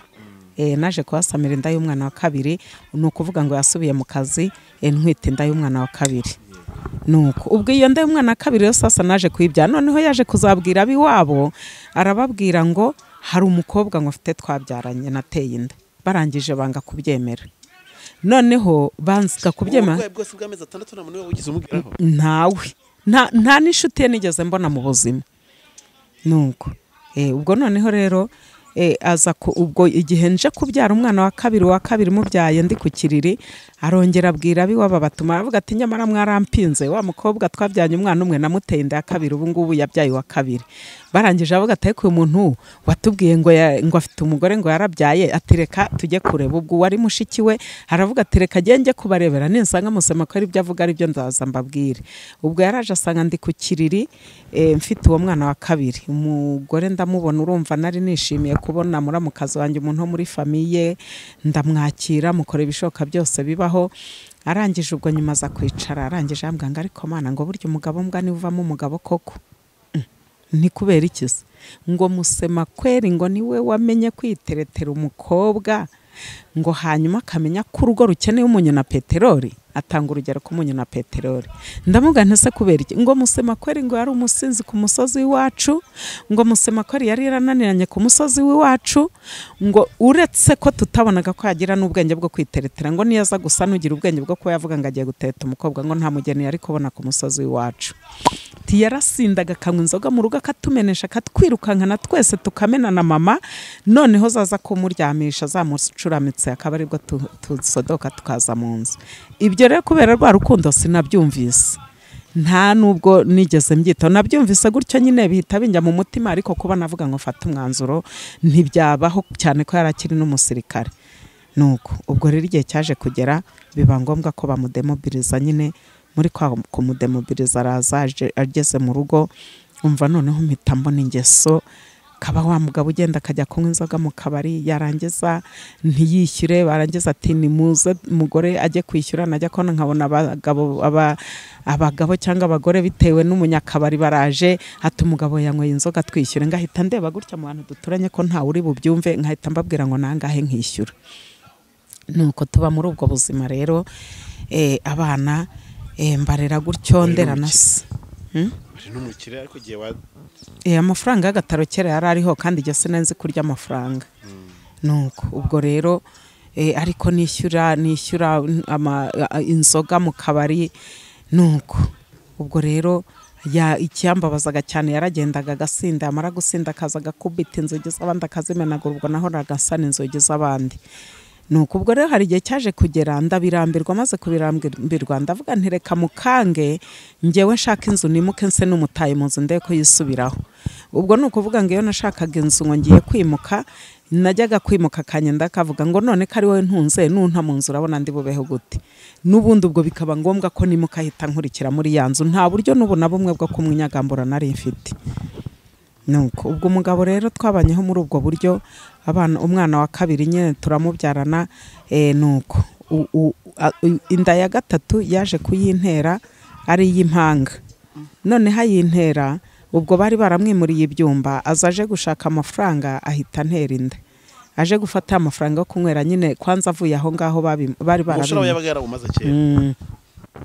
Naje kuhasamira inda y'umwana wa 2, ni ukuvuga ngo yasubiye mu kazi ntwite inda y'umwana wa 2. Nuko ubwo iyo nda y'umwana wa 2 rero sasa naje kuyibyara, noneho yaje kuzabwira abiwabo, arababwira ngo hari umukobwa ngo afite twabyaranye nateye inda, barangije banga kubyemera. Noneho banzika kubyema ntawe nta n'inshuti ye nigeze mbona mu buzima. Nuko ubwo noneho rero aza ubwo igihe nje kubyara umwana wa kabiri, mubyaye ndi ku kiriri, arongera abwira abiwabo batuma aravuga ati nyamara mwarampinze, wa mukobwa twabyanye umwana umwe namuteye inda ya 2, ubu ngubu yabyaye wa 2. Barangije avuga ati ariko uyu muntu watubwiye ngo afite umugore ngo yarabyaye, ati reka tujye kureba. Ubwo wari mushiki we aravuga ati reka njye kubarebera ninsanga musema ko ari ibyo avuga ari byo ndaza mbabwire. Ubwo yaraje asanga ndi ku kiriri mfite uwo mwana wa 2, umugore ndamubona, urumva nari nishimiye kubona muramukazi wanjye umuntu wo muri famiye, ndamwakira mukora ibishoboka byose bibaho. Arangije ubwo nyuma aza kwicara, arangije ambwira ngo ariko mana ngo burya umugabo mbwa ni uvamo umugabo koko, ni kubera iki se? Ngo musema kweri ngo niwe wamenye kwiteretera umukobwa, ngo hanyuma akamenya ko urugo rukeneye umunyu na peteroli, atanga urugero ku munyu na peteroli. Ndamuga ntese kubera iki? Ngo musema kweri ngo yari umusinzi ku musozi w'iwacu, ngo musema kweri yari yarananiranye ku musozi w'iwacu, ngo uretse ko tutabonaga ko yagira n'ubwenge bwo kwiteretera, ngo niyaza gusa nugira ubwenge bwo kuba yavuga ngo agiye guteta umukobwa, ngo nta mugeni yari kubona ku musozi w'iwacu. Yarasindaga akanywa inzoga mu rugo akatumenesha akatwirukankana twese tukamenana mama, noneho zaza kumuryamisha zamucuramitse akaba aribwo tusodoka tukaza mu nzu. Ibyo rero kubera rwa rukundo sinabyumvise, nta nubwo nigeze mbyitaho, nabyumvise gutyo nyine bihita binjya mu mutima, ariko kuba navuga ngo mfate umwanzuro ntibyabaho, cyane ko yarakiri n'umusirikare. Nuko ubwo rero igihe cyaje kugera biba ngombwa ko bamudemobiliza nyine, muri kwa kumudemobiliza araza ageze mu rugo, umva noneho mpita mbona ingeso Akaba wa mugabo ugenda akajya kunywa inzoga mu kabari, yarangiza ntiyishyure, barangiza ati nimuze mugore ajye kwishyura, najya kona nkabona abagabo cyangwa abagore bitewe n'umunyakabari baraje, ati umugabo yanyweye inzoga twishyure, ngahita ndeba gutya mu bantu duturanye ko nta uri bubyumve, nkahita mbabwira ngo nangahe nkishyura. Nuko tuba muri ubwo buzima rero, abana mbarera gutyo ndera na se. Amafaranga y'agataro kera yari ariho kandi jye sinenze kurya amafaranga. Nuko ubwo rero ariko nishyura inzoga mu kabari. Nuko ubwo rero icyambabazaga cyane yaragendaga agasinda, amara gusinda akaza agakubita inzugi z'abandi akazimenagura, ubwo nahoraga nsana inzugi z'abandi. Nuko ubwo rero hari igihe cyaje kugera ndabirambirwa, maze kubirambirwa ndavuga nti reka mukange njyewe nshaka inzu nimuke nse n'umutaye mu nzu ndebe ko yisubiraho. Ubwo ni ukuvuga ngo iyo nashakaga inzu ngo ngiye kwimuka, najyaga kwimuka akanyenda akavuga ngo none ko ari wowe ntunze nunta mu nzu urabona ndi bubeho gute. N'ubundi ubwo bikaba ngombwa ko nimuka ahita nkurikira muri ya nzu, nta buryo n'ubu na bumwe bwo kumwinyagambura nari mfite. Nuko ubwo umugabo rero twabanyeho muri ubwo buryo, abana umwana wa kabiri nyine turamubyarana. Nuko inda ya gatatu yaje kuyintera ari iy'impanga. None hayintera ubwo bari baramwimuriye ibyumba, azaje gushaka amafaranga ahita antera inda. Aje gufata amafaranga yo kunywera nyine kwanza avuye aho ngaho bari barabimuriye.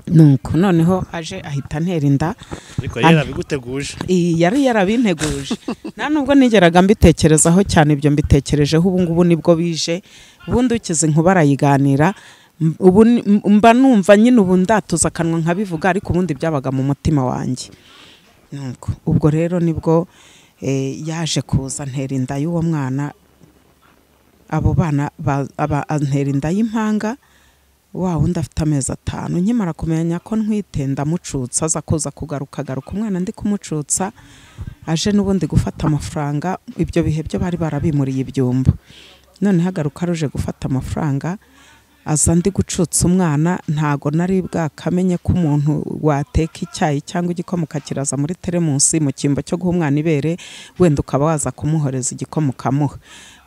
Nuko noneho aje ahita antera inda. Ariko yarabiguteguje. Yari yarabinteguje. Nta nubwo nigeraga mbitekerezaho cyane, ibyo mbitekerejeho ubu ngubu nibwo bije. Ubundi ukize inkuba arayiganira, ubu mba numva nyine ubu ndatuza akanwa nkabivuga, ariko ubundi byabaga mu mutima wanjye. Nuko ubwo rero nibwo yaje kuza antera inda y'uwo mwana, abo bana antera inda y'impanga wa wundi afite amezi 5. Nkimara kumenya ko ntwite ndamucutsa, aza kuza kugaruka garuka umwana ndi kumucutsa, aje n'ubundi gufata amafaranga. Ibyo bihe byo bari barabimuriye ibyumba, none hagaruka ruje gufata amafaranga, aza ndi gucutsa umwana. Ntago nari bwakamenye ko umuntu wateka icyayi cyangwa igikoma ukakiraza muri teremusi mu cyimbo cyo guha umwana ibere, wenda ukaba waza kumuhoreza igikoma ukamuha.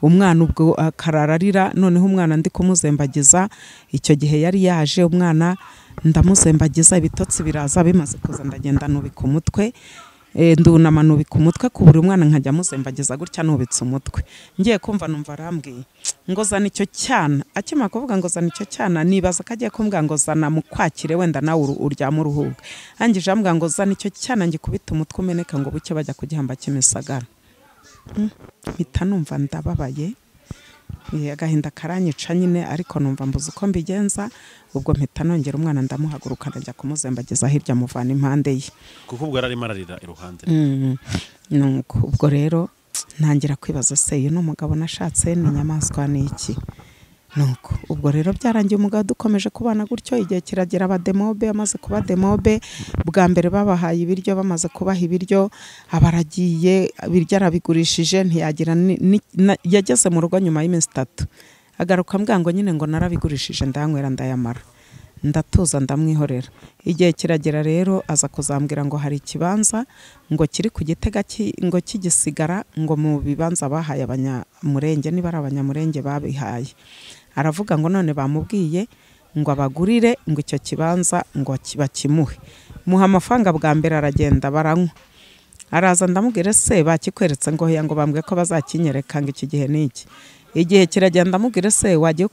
Umwana ubwo akarararira, noneho umwana ndi kumuzembagiza, icyo gihe yari yaje umwana ndamuzembagiza, ibitotsi biraza, bimaze kuza ndagenda nubika umutwe, ndunama nubika umutwe ku buri mwana nkajya muzembagiza gutya nubitse umutwe. Ngiye kumva numva arambwiye ngo zana icyo cyana, akimara kuvuga ngo zana icyo cyana nibaza ko agiye kumbwira ngo zana mukwakire wenda nawe uryama uruhuke. Angije ambwira ngo zana icyo cyana ngikubita umutwe umeneka ngo buke bajya kugihamba Kimisagara. Mpita numva ndababaye, agahinda karanyica nyine, ariko numva mbuze uko mbigenza. Ubwo mpita nongera umwana ndamuhaguruka ndajya kumuzembagiza hirya muvana impande ye, kuko ubwo ararimo ararira iruhande. Nuko ubwo rero ntangira kwibaza se uyu ni umugabo nashatse, ni inyamaswa ni iki? Nuko ubwo rero byarangiye umugabo dukomeje kubana gutyo. Igihe kiragera abademobe, amaze kuba demobe bwa mbere babahaye ibiryo, bamaze kubaha ibiryo abaragiye ibiryo arabigurishije, ntiyagira yageze mu rugo nyuma y'iminsi 3 agaruka ambwira ngo nyine ngo narabigurishije ndayanywera ndayamara. Ndatuza ndamwihorera. Igihe kiragera rero aza kuzambwira ngo hari ikibanza ngo kiri ku Gitega ngo kigisigara ngo mu bibanza bahaye abanyamurenge, niba ari abanyamurenge babihaye. Aravuga ngo none bamubwiye ngo abagurire ngo icyo kibanza ngo bakimuhe. Muha amafaranga bwa mbere aragenda baranywa. Araza ndamubwira se bakikweretse ngo hoya, ngo bambwiye ko bazakinyereka ngo iki gihe niki. Igihe kiragenda ndamubwira se wagiye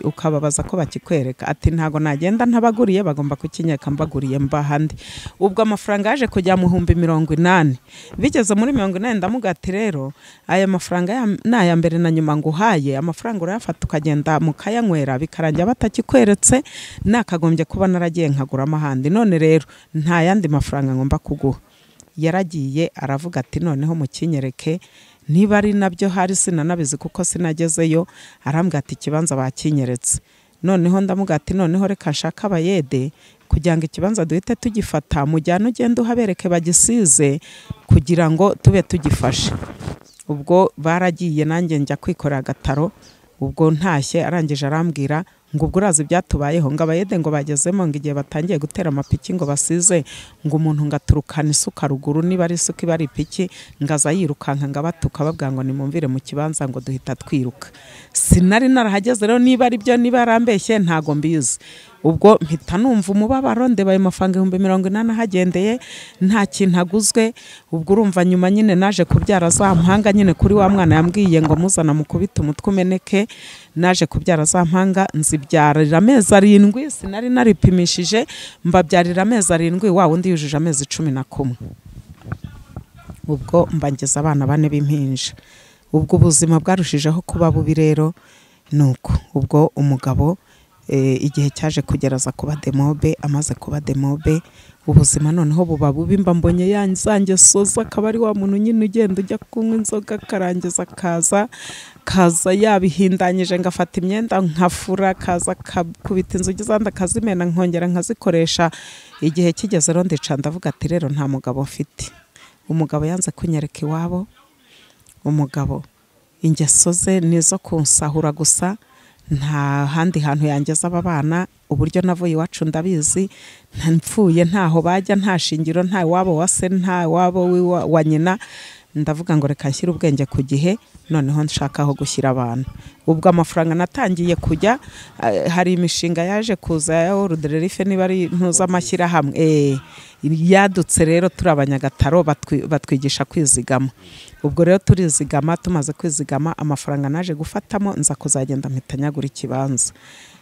ukababaza ko bakikwereka, ati ntago nagenda ntabaguriye, bagomba kukinyereka mbaguriye mbahandi. Ubwo amafaranga yaje kujya mu 80,000, bigeze muri 80 ndamubwira ati rero aya mafaranga naya mbere na nyuma nguhaye, amafaranga urayafata ukagenda mukayanywera bikarangira batakikweretse, nakagombye kuba naragiye nkagura amahandi, none rero nta yandi mafaranga ngomba kuguha. Yaragiye aravuga ati noneho mukinyereke, niba ari nabyo hari sinanabizi kuko sinagezeyo. Arambwira ati ikibanza bakinyeretse. Noneho ndamubwira ati noneho reka nshaka abayede kugira ngo ikibanza duhite tugifata, mujyane ugende uhabereke bagisize kugira ngo tube tugifashe. Ubwo baragiye nanjye njya kwikorera agataro. Ubwo ntashye arangije arambwira Ngo ubwo urazi byatubayeho, ngo abayede ngo bagezemo, ngo igihe batangiye gutera amapiki ngo basize, ngo umuntu ngaturukana isuka ruguru, niba ari isuka iba ari ipiki, ngaza yirukanka ngo abatuka babwira ngo nimumvire mu kibanza, ngo duhita twiruka. Sinari narahageze rero, niba ari byo niba yarambeshye ntago mbizi. Ubwo mpita numva umubabaro, ndeba ayo mafaranga 80,000 ahagendeye nta kintu aguzwe. Ubwo urumva nyuma nyine naje kubyara za mpanga nyine kuri wa mwana yambwiye ngo muzana mukubita umutwe umeneke, naje kubyara za mpanga nzibyarira amezi 7, sinari naripimishije, mbabyarira amezi 7, wa wundi yujuje amezi 11. Ubwo mbangeza abana bane b'impinja. Ubwo ubuzima bwarushijeho kuba bubi rero nuko ubwo umugabo igihe cyaje kugeraza kuba demobe, amaze kuba demobe ubuzima noneho buba bubi, mba mbonye yanzange soza akaba ari wa muntu nyine ugenda ujya kunywa inzoga akarangiza kaza kaza yabihindanyije, ngafata imyenda nkafura, kaza akakubita inzugi zandi akazimena nkongera nkazikoresha. Igihe kigeze rero ndica ndavuga ati rero nta mugabo mfite. Umugabo yanze kunyereka iwabo, umugabo ingeso ze nizo kunsahura gusa, nta handi hantu yangeza aba bana. Uburyo navuye iwacu ndabizi, mpfuye ntaho bajya, nta shingiro, nta wabo wa se, nta wabo wa nyina. Ndavuga ngo reka nshyire ubwenge ku gihe, noneho nshaka aho gushyira abantu. Ubwo amafaranga natangiye kujya, hari imishinga yaje kuza ya Rudererife niba ari mpuzamashyirahamwe yadutse rero, turi abanyagataro batwigisha kwizigama. Ubwo rero turizigama, tumaze kwizigama amafaranga naje gufatamo nza kuzagenda mpita nyagura ikibanza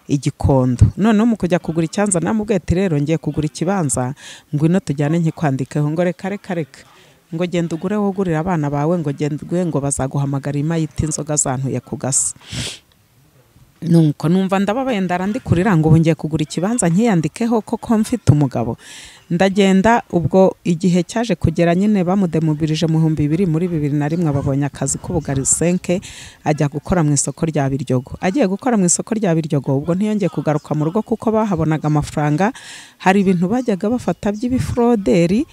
igikondo. Noneho mu kujya kugura icyanza namubwiye ati rero ngiye kugura ikibanza, ngwino tujyane nkikwandikeho. Ngo reka reka reka, ngo genda ugure wogurira abana bawe, ngo genda ugure ngo bazaguhamagara imayiti inzoga zantuye ku gasi. Nuko numva ndababaye ndarandikurira ngo ubu ngiye kugura ikibanza nkiyandikeho koko mfite umugabo. Ndagenda. Ubwo igihe cyaje kugera nyine bamudemobilije mu 2000, muri 2001 babonye akazi k'ubugari 5, ajya gukora mu isoko rya Biryogo. Agiye gukora mu isoko rya Biryogo, ubwo ntiyongeye kugaruka mu rugo kuko bahabonaga amafaranga. Hari ibintu bajyaga bafata by'ibifroderi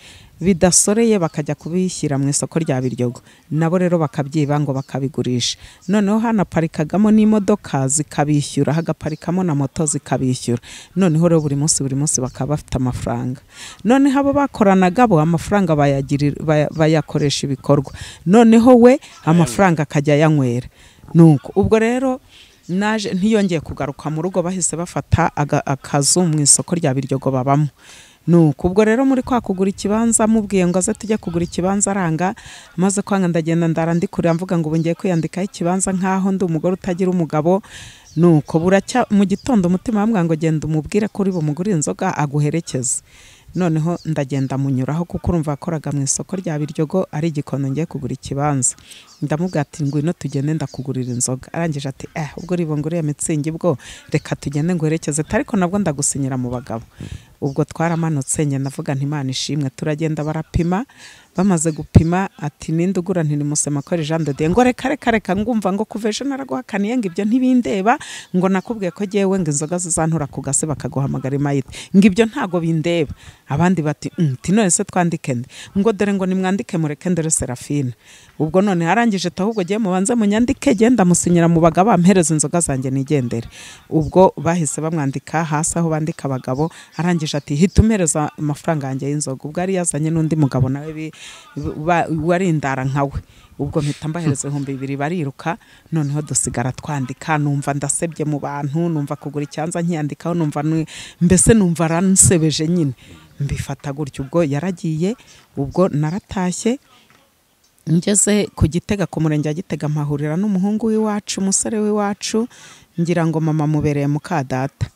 bidasoreye bakajya kubishyira mu isoko rya Biryogo, nabo rero bakabyiba ngo bakabigurisha. Noneho hanaparikagamo n'imodoka zikabishyura, hagaparikamo na moto zikabishyura. Noneho rero buri munsi bakaba bafite amafaranga. Noneho abo bakoranaga bo amafaranga bayakoresha ibikorwa, noneho we amafaranga akajya yanywera. Nuko ubwo rero naje ntiyongeye kugaruka mu rugo, bahise bafata akazu mu isoko rya Biryogo babamo. Nuko ubwo rero muri kwa kugura ikibanza mubwiye ngo aze tujye kugura ikibanza aranga, maze kwanga ndagenda ndarandikurira mvuga ngo ubu ngiye kwiyandikaho ikibanza nkaho ndi umugore utagira umugabo. Nuko buracya mu gitondo umutima wambwira ngo genda umubwire ko uri bumugurire inzoga aguherekeze. Noneho ndagenda munyuraho kuko urumva yakoraga mu isoko rya Biryogo ari igikondo ngiye kugura ikibanza. Ndamubwira ati ngwino tugende ndakugurira inzoga. Arangije ati ubwo ribonguriye mitsingi bwo reka tugende nguherekeze, ariko nabwo ndagusinyira mu bagabo. Ubwo twaramanutse njye ndavuga nti Imana ishimwe, turagenda barapima. Bamaze gupima ati ninde ugura, nti ni Musemakweli Jean de Dieu. Ngo reka reka reka, ngumva ngo kuva ejo naraguhakaniye ngo ibyo ntibindeba, ngo nakubwiye ko jyewe ngo inzoga zizantura ku gase bakaguhamagara imayite, ngo ibyo ntago bindeba. Abandi bati nti none se twandike nde? Ngo dore ngo nimwandike mureke ndore Serafine. Ubwo none arangije ahubwo giye mubanze munyandike, genda musinyira mu bagabo ampereza inzoga zanjye nigendere. Ubwo bahise bamwandika hasi aho bandika abagabo, arangije ati hita umpereza amafaranga yanjye y'inzoga. Ubwo ari yazanye n'undi mugabo nawe wari indara nkawe. Ubwo mpita mbahereza 2000 bariruka. Noneho dusigara twandika, numva ndasebye mu bantu, numva kugura icyanza nkiyandikaho, numva mbese numva aransebeje nyine, mbifata gutyo. Ubwo yaragiye, ubwo naratashye ngeze ku Gitega, ku murenge wa Gitega, mpahurira n'umuhungu w'iwacu, umusore w'iwacu, ngira ngo mama mubereye mukadata.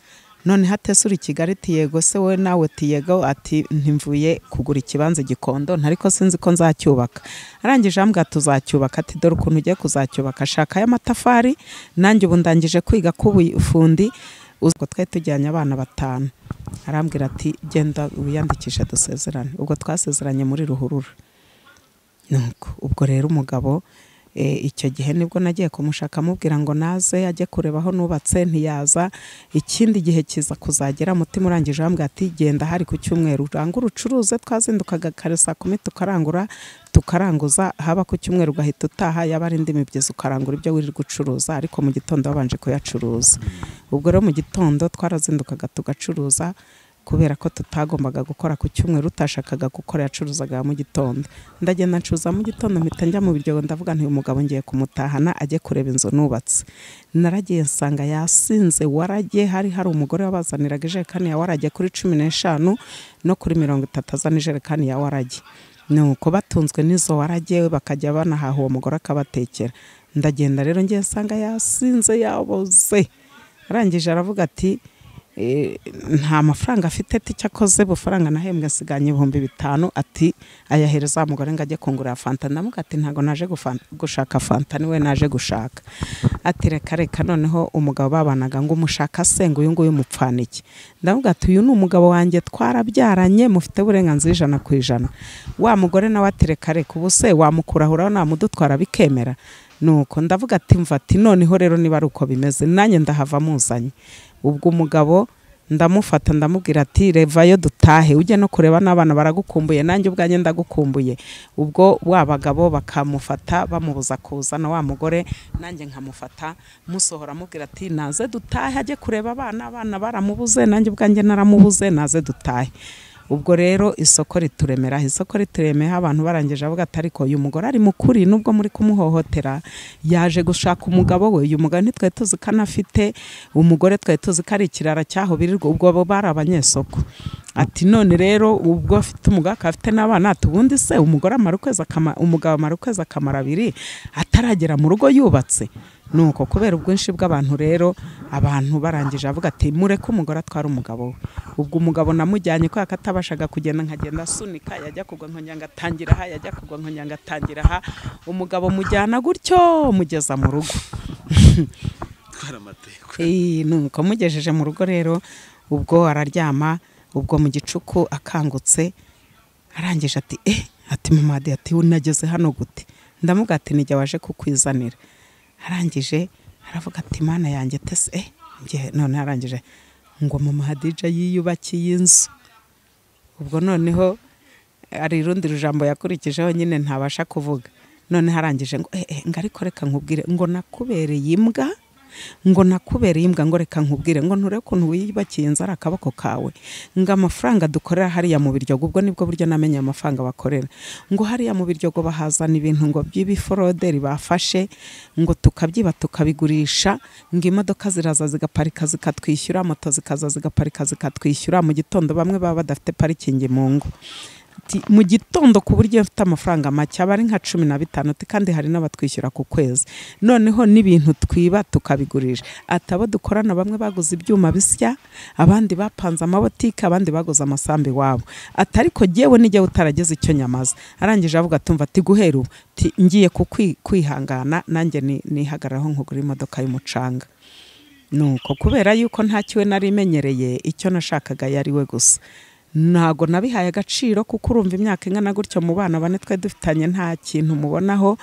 None hatese uri Kigali? Ati yego. Se we nawe? Ati yego. Ati ntimvuye kugura ikibanza gikondo, ntariko sinzi ko nzacyubaka. Arangije ambwa tuzacyubaka, ati dore ukuntu ugiye kuzacyubaka, shaka y'amatafari, nanjye ubu ndangije kwiga kubufundi. Ubwo twari tujyanye abana 5. Arambwira ati genda wiyandikishe dusezerane. Ubwo twasezeranye muri ruhurura. Nuko ubwo rero umugabo Icyo gihe nibwo nagiye kumushaka mubwira ngo naze ajye kureba aho nubatse, ntiyaza. Ikindi gihe kiza kuzagera mutima urangije wambwira ati genda hari ku cyumweru urangura ucuruze. Twazindukaga kare saa 10 tukarangura tukaranguza, haba ku cyumweru ugahita utaha, yaba ari indi mibyizi ukarangura ibyo wirirwa ucuruza, ariko mu gitondo wabanje kuyacuruza. Ubwo rero mu gitondo twarazindukaga tugacuruza, kubera ko tutagombaga gukora ku cyumweru, utashakaga gukora yacuruzaga mu gitondo. Ndagenda ncuruza mu gitondo, mpita njya mu biryogo, ndavuga nti uyu mugabo ngiye kumutahana ajye kureba inzu nubatse. Naragiye nsanga yasinze warage, hari umugore wabazaniraga ijerekani ya warage kuri 15 no kuri 30 azana ijerekani ya warage. Nuko batunzwe n'izo warage bakajya banahaha, uwo mugore akabatekera. Ndagenda rero ngiye nsanga yasinze yaboze. Arangije aravuga ati nta mafaranga afite, ati cyakoze bufaranga nahembwe nsiganye 5000, ati ayahereza mugore ngo ajye kungurira fanta. Ndamuga ati ntago naje gushaka fanta, niwe naje gushaka. Ati reka reka. Noneho umugabo babanaga ngo umushaka se ngo uyu nguyu mupfana iki? Ndamuga ati uyu ni umugabo wanjye twarabyaranye, mufite uburenganzira 100%. Wa mugore nawe ati reka reka, ubu se wamukurahura namudutwara bikemera? Nuko ndavuga ati mva, ati noneho rero niba ari uko bimeze nanjye ndahava muzanye. Ubwo umugabo ndamufata ndamubwira ati revayo dutahe, ujye no kureba n'abana baragukumbuye, nanjye ubwanjye ndagukumbuye. Ubwo wa bagabo bakamufata bamubuza kuzana wa mugore, nanjye nkamufata musohora mubwira ati naze dutahe ajye kureba abana, abana baramubuze nanjye ubwanjye naramubuze, naze dutahe. Ubwo rero isoko rituremera, isoko rituremera, abantu barangije avuga ati ariko uyu mugore ari mukuri, nubwo muri kumuhohotera yaje gushaka umugabo we. Uyu mugabo ntitwe tuzi ko anafite umugore, twe tuzi ko ari ikirara cyaho birirwa, ubwo bo bari abanyesoko. Ati none rero ubwo afite umugabo afite n'abana, ati ubundi se umugore amara ukwezi umugabo amara ukwezi akamara 2 ataragera mu rugo yubatse. Nuko kubera ubwinshi bw'abantu rero abantu barangije avuga ati mureke umugore atwara umugabo we. Ubwo umugabo namujyanye ko akatabashaga kugenda, nkagenda asunika, yajya kugwa nkongera ngatangira aha, yajya kugwa nkongera ngatangira aha, umugabo mujyana gutyo mugeza mu rugo. Nuko mugejeje mu rugo rero ubwo araryama. Ubwo mu gicuku akangutse arangije ati ati mama ati unageze hano gute? Ndamuga ati nijya waje kukwizanira. Arangije aravuga ati mana yanjye tese nge none arangije ngo mama Hadija yiyubakiye inzu. Ubwo noneho ari rundi rujambo yakurikijeho nyine ntabasha kuvuga. None harangije ngo ngariko reka nkubwire ngo nakubereye imbwa, ngo nakubereye imbwa, ngo reka nkubwire ngo nture kuntu wiyubakiye inzu ari akaboko kawe, ngo amafaranga dukorera hariya mu biryogo, ubwo nibwo buryo namenye amafaranga bakorera, ngo hariya mu biryogo bahazana ibintu ngo by'ibiforoderi bafashe, ngo tukabyiba tukabigurisha, ngo imodoka ziraza zigaparika zikatwishyura, moto zikaza zigaparika zikatwishyura. Mu gitondo bamwe baba badafite parikingi mu ngo, mu gitondo ku buryo mfite amafaranga make aba ari nka 15, kandi hari n'abatwishyura ku kwezi. Noneho n'ibintu twiba tukabigurisha. Atabo dukorana bamwe baguze ibyuma bisya, abandi bapanze amabotike, abandi baguze amasambi wabo. Atariko jewe nijye utarageze icyo nyamaza. Arangije avuga tumva ati guhera ubu ngiye kukwihangana nanjye nihagararaho nkugura imodoka y'umucanga. Nuko kubera yuko ntakiwe nari menyereye, icyo nashakaga yari we gusa. Ntago nabihaye agaciro kuko urumva imyaka ingana gutyo mu bana bane twe dufitanye nta kintu mubonaho,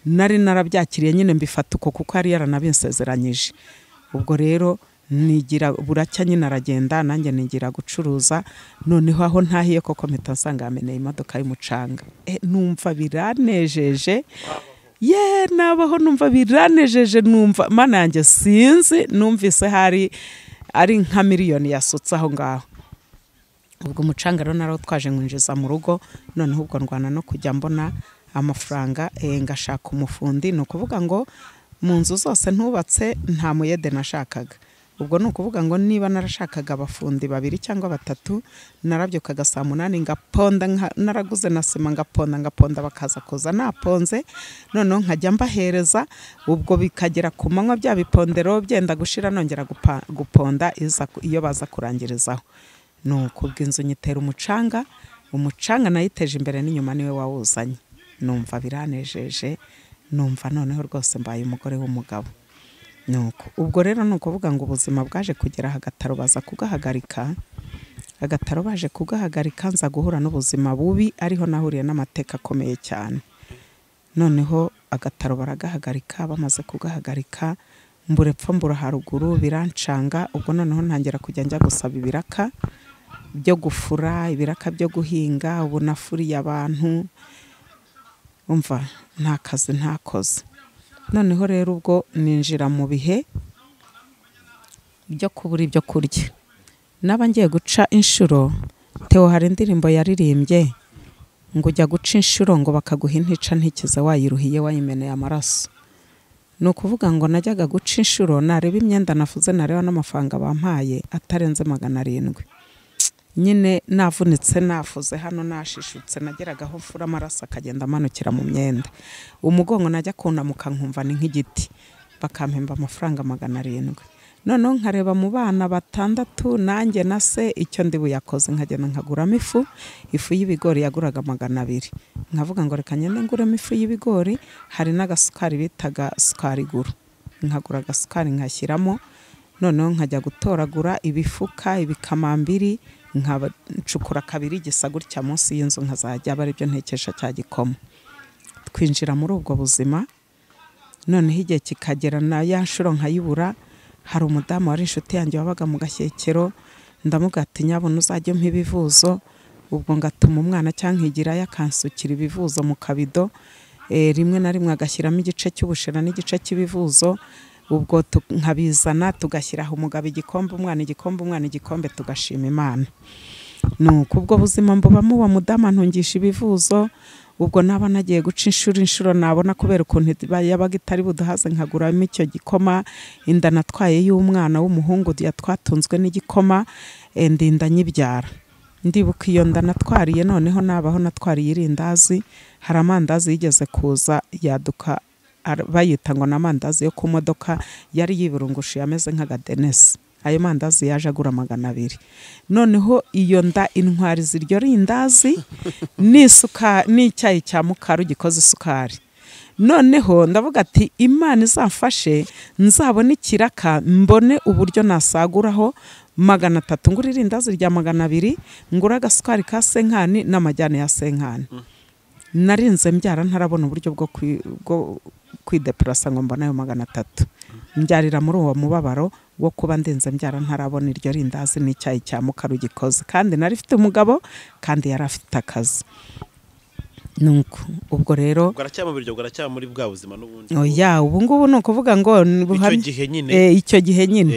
nari narabyakiriye nyine mbifata uko kuko yari yaranabinsezeranyije. Ubwo rero nigira buracya nyine aragenda, nanjye nigira gucuruza. Noneho aho ntahiye koko mpita nsanga yameneye imodoka y'umucanga. Numva biranejeje, ye nabaho numva biranejeje, numva mana yanjye sinzi, numvise hari ari nka miliyoni yasutse aho ngaho. Ubwo umucanga rero narawutwaje nkwinjiza mu rugo. Noneho ubwo ndwana no kujya mbona amafaranga, ngashaka umufundi. Ni ukuvuga ngo mu nzu zose ntubatse nta muyede nashakaga. Ubwo ni ukuvuga ngo niba narashakaga abafundi 2 cyangwa 3, narabyukaga saa 8 ngaponda, naraguze na sima ngaponda ngaponda, bakaza kuza naponze, noneho nkajya mbahereza. Ubwo bikagera ku manywa bya bipondero byenda gushira, nongera guponda iyo baza kurangirizaho. Nuko ubwo inzu nyitera umucanga, umucanga nayiteje imbere n'inyuma niwe wawuzanye. Numva biranejeje, numva noneho rwose mbaye umugore w'umugabo. Nuko ubwo rero ni ukuvuga ngo ubuzima bwaje kugera agataro baza kugahagarika, agataro baje kugahagarika nza guhura n'ubuzima bubi, ariho nahuriye n'amateka akomeye cyane. Noneho agataro baragahagarika. Bamaze kugahagarika mbura epfo mbura haruguru birancanga. Ubwo noneho ntangira kujya njya gusaba ibiraka byo gufura, ibiraka byo guhinga. Ubu nafuriye abantu, umva nta kazi ntakoze. Noneho rero ubwo ninjira mu bihe byo kubura ibyo kurya, naba ngiye guca inshuro. Theo hari indirimbo yaririmbye ngo ujya guca inshuro ngo bakaguha intica ntikize wayiruhiye wayimeneye amaraso. Ni ukuvuga ngo najyaga guca inshuro nareba imyenda nafuze, nareba n'amafaranga bampaye atarenze 700. Nyine navunitse, nafuze hano, nashishutse, nageraga aho mfura amaraso akagenda amanukira mu myenda. Umugongo najya kunamuka nkumva ni nk'igiti, bakampemba amafaranga 700. Noneho nkareba mu bana 6 nanjye na se icyo ndi buyakoze, nkagenda nkaguramo ifu y'ibigori yaguraga 200. Nkavuga ngo reka ngende nguremo ifu y'ibigori, hari n'agasukari bitaga sukari guru, nkagura agasukari nkashyiramo. Noneho nkajya gutoragura ibifuka, ibikamambiri, nkacukura kabiri gisa gutya munsi y'inzu, nkazajya aba aribyo ntekesha cya gikoma. Twinjira muri ubwo buzima. Noneho igihe kikagera na ya nshuro nkayibura. Hari umudamu wari inshuti yanjye wabaga mu Gashyekero, ndamuga ati nyabona uzajya umpa ibivuzo. Ubwo ngatuma umwana cyangwa nkigirayo akansukira ibivuzo mu kabido, rimwe na rimwe agashyiramo igice cy'ubushera n'igice cy'ibivuzo. Ubwo nkabizana tugashyiraho umugabo igikombe, umwana igikombe, umwana igikombe, tugashima Imana. Nuko ubwo buzima mbubamo, uwo mudamu antungisha ibivuzo. Ubwo naba nagiye guca inshuro nabona kubera ukuntu yabaga itari buduhaze nkaguramo icyo gikoma. Inda natwaye y'umwana w'umuhungu yatwatunzwe n'igikoma, ndinda nyibyara. Ndibuka iyo nda natwariye, noneho nabaho natwariye irindazi. Hari amandazi yigeze kuza yaduka bayita ngo n'amandazi yo ku modoka, yari yiburungushiye ameze nk'agadenesi. Ayo mandazi yaje agura 200. Noneho iyo nda intwari ziryo rindazi n'isuka n'icyayi cya mukaru gikoze isukari. Noneho ndavuga ati Imana izamfashe nzabone ikiraka, mbone uburyo nasaguraho 300, ngura irindazi rya 200, ngura agasukari ka senkani n'amajyane ya senkani. Narinze mbyara ntarabona uburyo bwo kwideplasa ngo mbone ayo 300. Mbyarira muri uwo mubabaro wo kuba ndinze mbyara ntarabona iryo rindazi n'icyayi cya mukaru gikoze, kandi nari mfite umugabo kandi yari afite akazi. Nuko ubwo rero bwaracyamubiryo muri bwa buzima n'ubundi. Oya, ubu ngubu ni ukuvuga ngo icyo gihe nyine, icyo gihe nyine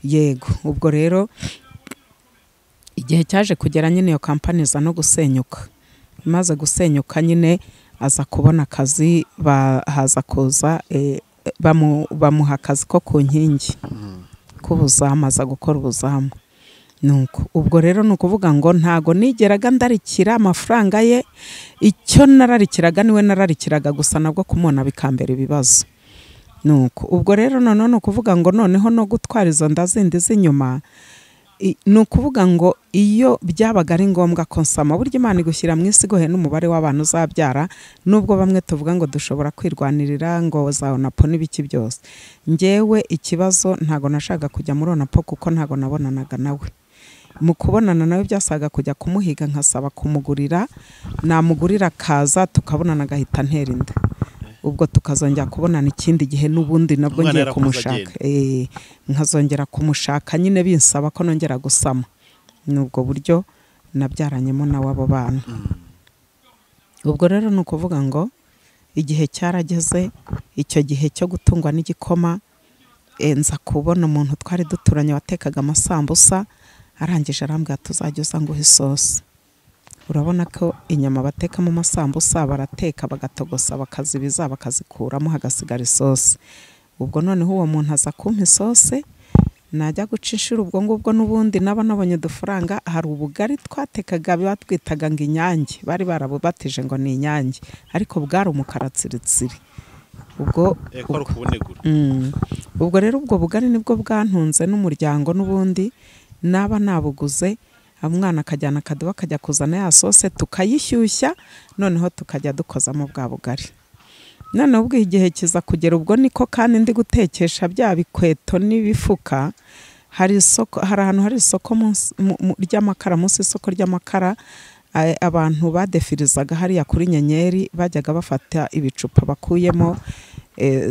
yego. Ubwo rero igihe cyaje kugera nyine iyo kampani iza no gusenyuka. Imaze gusenyuka nyine aza kubona akazi, bahaza kuza bamuha akazi ko ku nkingi k'ubuzamu, aza gukora ubuzamu. Nuko ubwo rero ni ukuvuga ngo ntago nigeraga ndarikira amafaranga ye, icyo nararikiraga niwe nararikiraga gusa, nabwo kumubona bikambera ibibazo. Nuko ubwo rero noneho ni ukuvuga ngo noneho no gutwara izo nda zindi z'inyuma, ni ukuvuga ngo iyo byabaga ari ngombwa ko nsama, burya Imana igushyira mu isi iguhe n'umubare w'abantu uzabyara, nubwo bamwe tuvuga ngo dushobora kwirwanirira ngo za onapo n'ibiki byose. Njyewe ikibazo ntago nashaka kujya muri onapo kuko ntago nabonanaga nawe. Mu kubonana nawe byasaga kujya kumuhiga nkasaba kumugurira, namugurira akaza tukabonana agahita antera inda. Ubwo tukazongera kubonana ikindi gihe n'ubundi nabwo ngiye kumushaka, nkazongera kumushaka nyine binsaba ko nongera gusama. Nubwo buryo nabyaranyemo nawe abo bana. Ubwo rero ni ukuvuga ngo igihe cyarageze, icyo gihe cyo gutungwa n'igikoma, nza kubona umuntu twari duturanye watekaga amasambusa, arangije arambwira tuzajya uza nguhe isosi. Urabona ko inyama bateka mu masambusa barateka bagatogosa bakazibiza bakazikuramo hagasigara isosi. Ubwo noneho uwo muntu aza kumpa isosi, najya guca inshuro ubwo ngubwo n'ubundi naba nabonye udufaranga. Hari ubugari twatekaga batwitaga ngo inyange, bari barabubatije ngo ni inyange, ariko bwari umukara tsiritsiri. Ubwo ubwo rero ubwo bugari nibwo bwantunze n'umuryango n'ubundi, naba nabuguze umwana akajyana akaduba akajya kuzana ya sose tukayishyushya, noneho tukajya dukozamo bwa bugari. Noneho ubwo igihe kiza kugera, ubwo niko kandi ndi gutekesha bya bikweto n'ibifuka. Hari isoko, hari ahantu hari isoko ry'amakara, munsi isoko ry'amakara Abantu badefirizaga hariya kuri Nyenyeri bajyaga bafata ibicupa bakuyemo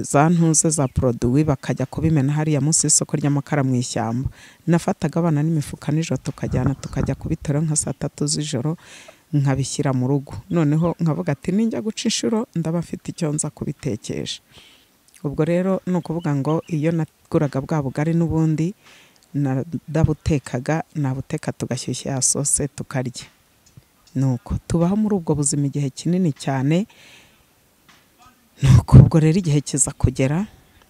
za ntuze za produit bakajya kubimena hariya munsi y'isoko ry'amakara mu ishyamba. Nafataga abana n'imifuka nijoro tukajyana tukajya kubitora nka saa 3 z'ijoro nkabishyira mu rugo. Noneho nkavuga ati ninjya guca inshuro ndaba mfite icyo nza kubitekesha. Ubwo rero ni ukuvuga ngo iyo naguraga bwa bugari n'ubundi ndabutekaga, nabuteka tugashyushya ya sose tukarya. Nuko tubaho muri ubwo buzima igihe kinini cyane. Nuko ubwo rero igihe kiza kugera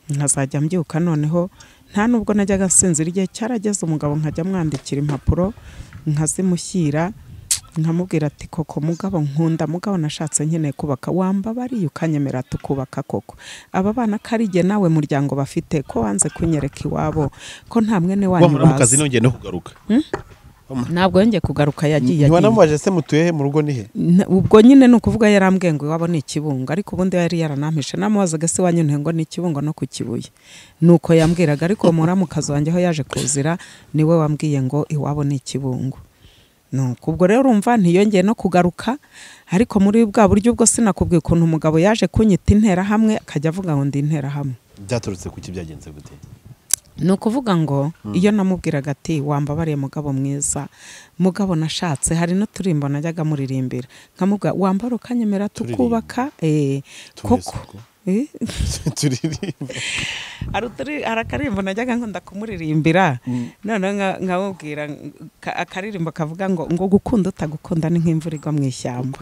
nkazajya mbyuka, noneho nta nubwo najyaga nsinzira. Igihe cyarageze umugabo nkajya mwandikira impapuro nkazimushyira, nkamubwira ati koko mugabo nkunda, mugabo nashatse nkeneye kubaka, wambabariye ukanyemera tukubaka koko. Aba bana karige nawe muryango bafite ko wanze kunyereka iwabo ko nta mwene wanyu bazi. Nongeye no kugaruka. Ntabwo yongeye kugaruka, yagiye. Ntiwanamubaje se mutuye he mu rugo ni he? Ubwo nyine ni ukuvuga yarambwiye ngo iwabo ni Ikibungo, ariko ubundi yari yaranampishe. Namubazaga se wanyu ngo ni Ikibungo no ku Kibuye, nuko yambwiraga. Ariko muramukazi wanjye aho yaje kuzira niwe wambwiye ngo iwabo ni Ikibungo. Nuko ubwo rero urumva ntiyongeye no kugaruka. Ariko muri bwa buryo ubwo sinakubwiye ukuntu umugabo yaje kunyita intera hamwe, akajya avuga ngo ndi intera hamwe. Byaturutse kuki, byagenze gute? Ni ukuvuga ngo iyo namubwiraga ati wambabariye mugabo mwiza, mugabo nashatse, hari n'uturimbo najyaga muririmbira nkamubwira wambara ukanyemera tukubaka koko. Hari akaririmbo najyaga nkunda kumuririmbira, noneho nkamubwira akaririmbo kavuga ngo ngo gukunda utagukunda ni nk'imvura igwa mu ishyamba,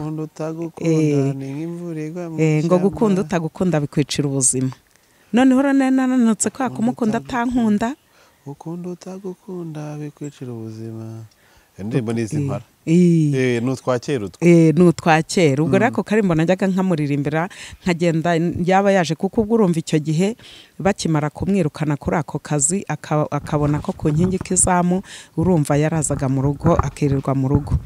ngo gukunda utagukunda bikwicira ubuzima. Noneho nananutse kwa kumukunda atankunda, ukunda utagukunda bikwicira ubuzima. Indirimbo n'izi mpara n'utwakera utwo n'utwakera. Ubwo rero ako karimbo najyaga nkamuririmbira nkagenda yaba yaje, kuko ubwo urumva icyo gihe bakimara kumwirukana kuri ako kazi akabona ko ku nkingi k'izamu, urumva yarazaga mu rugo akirirwa mu rugo.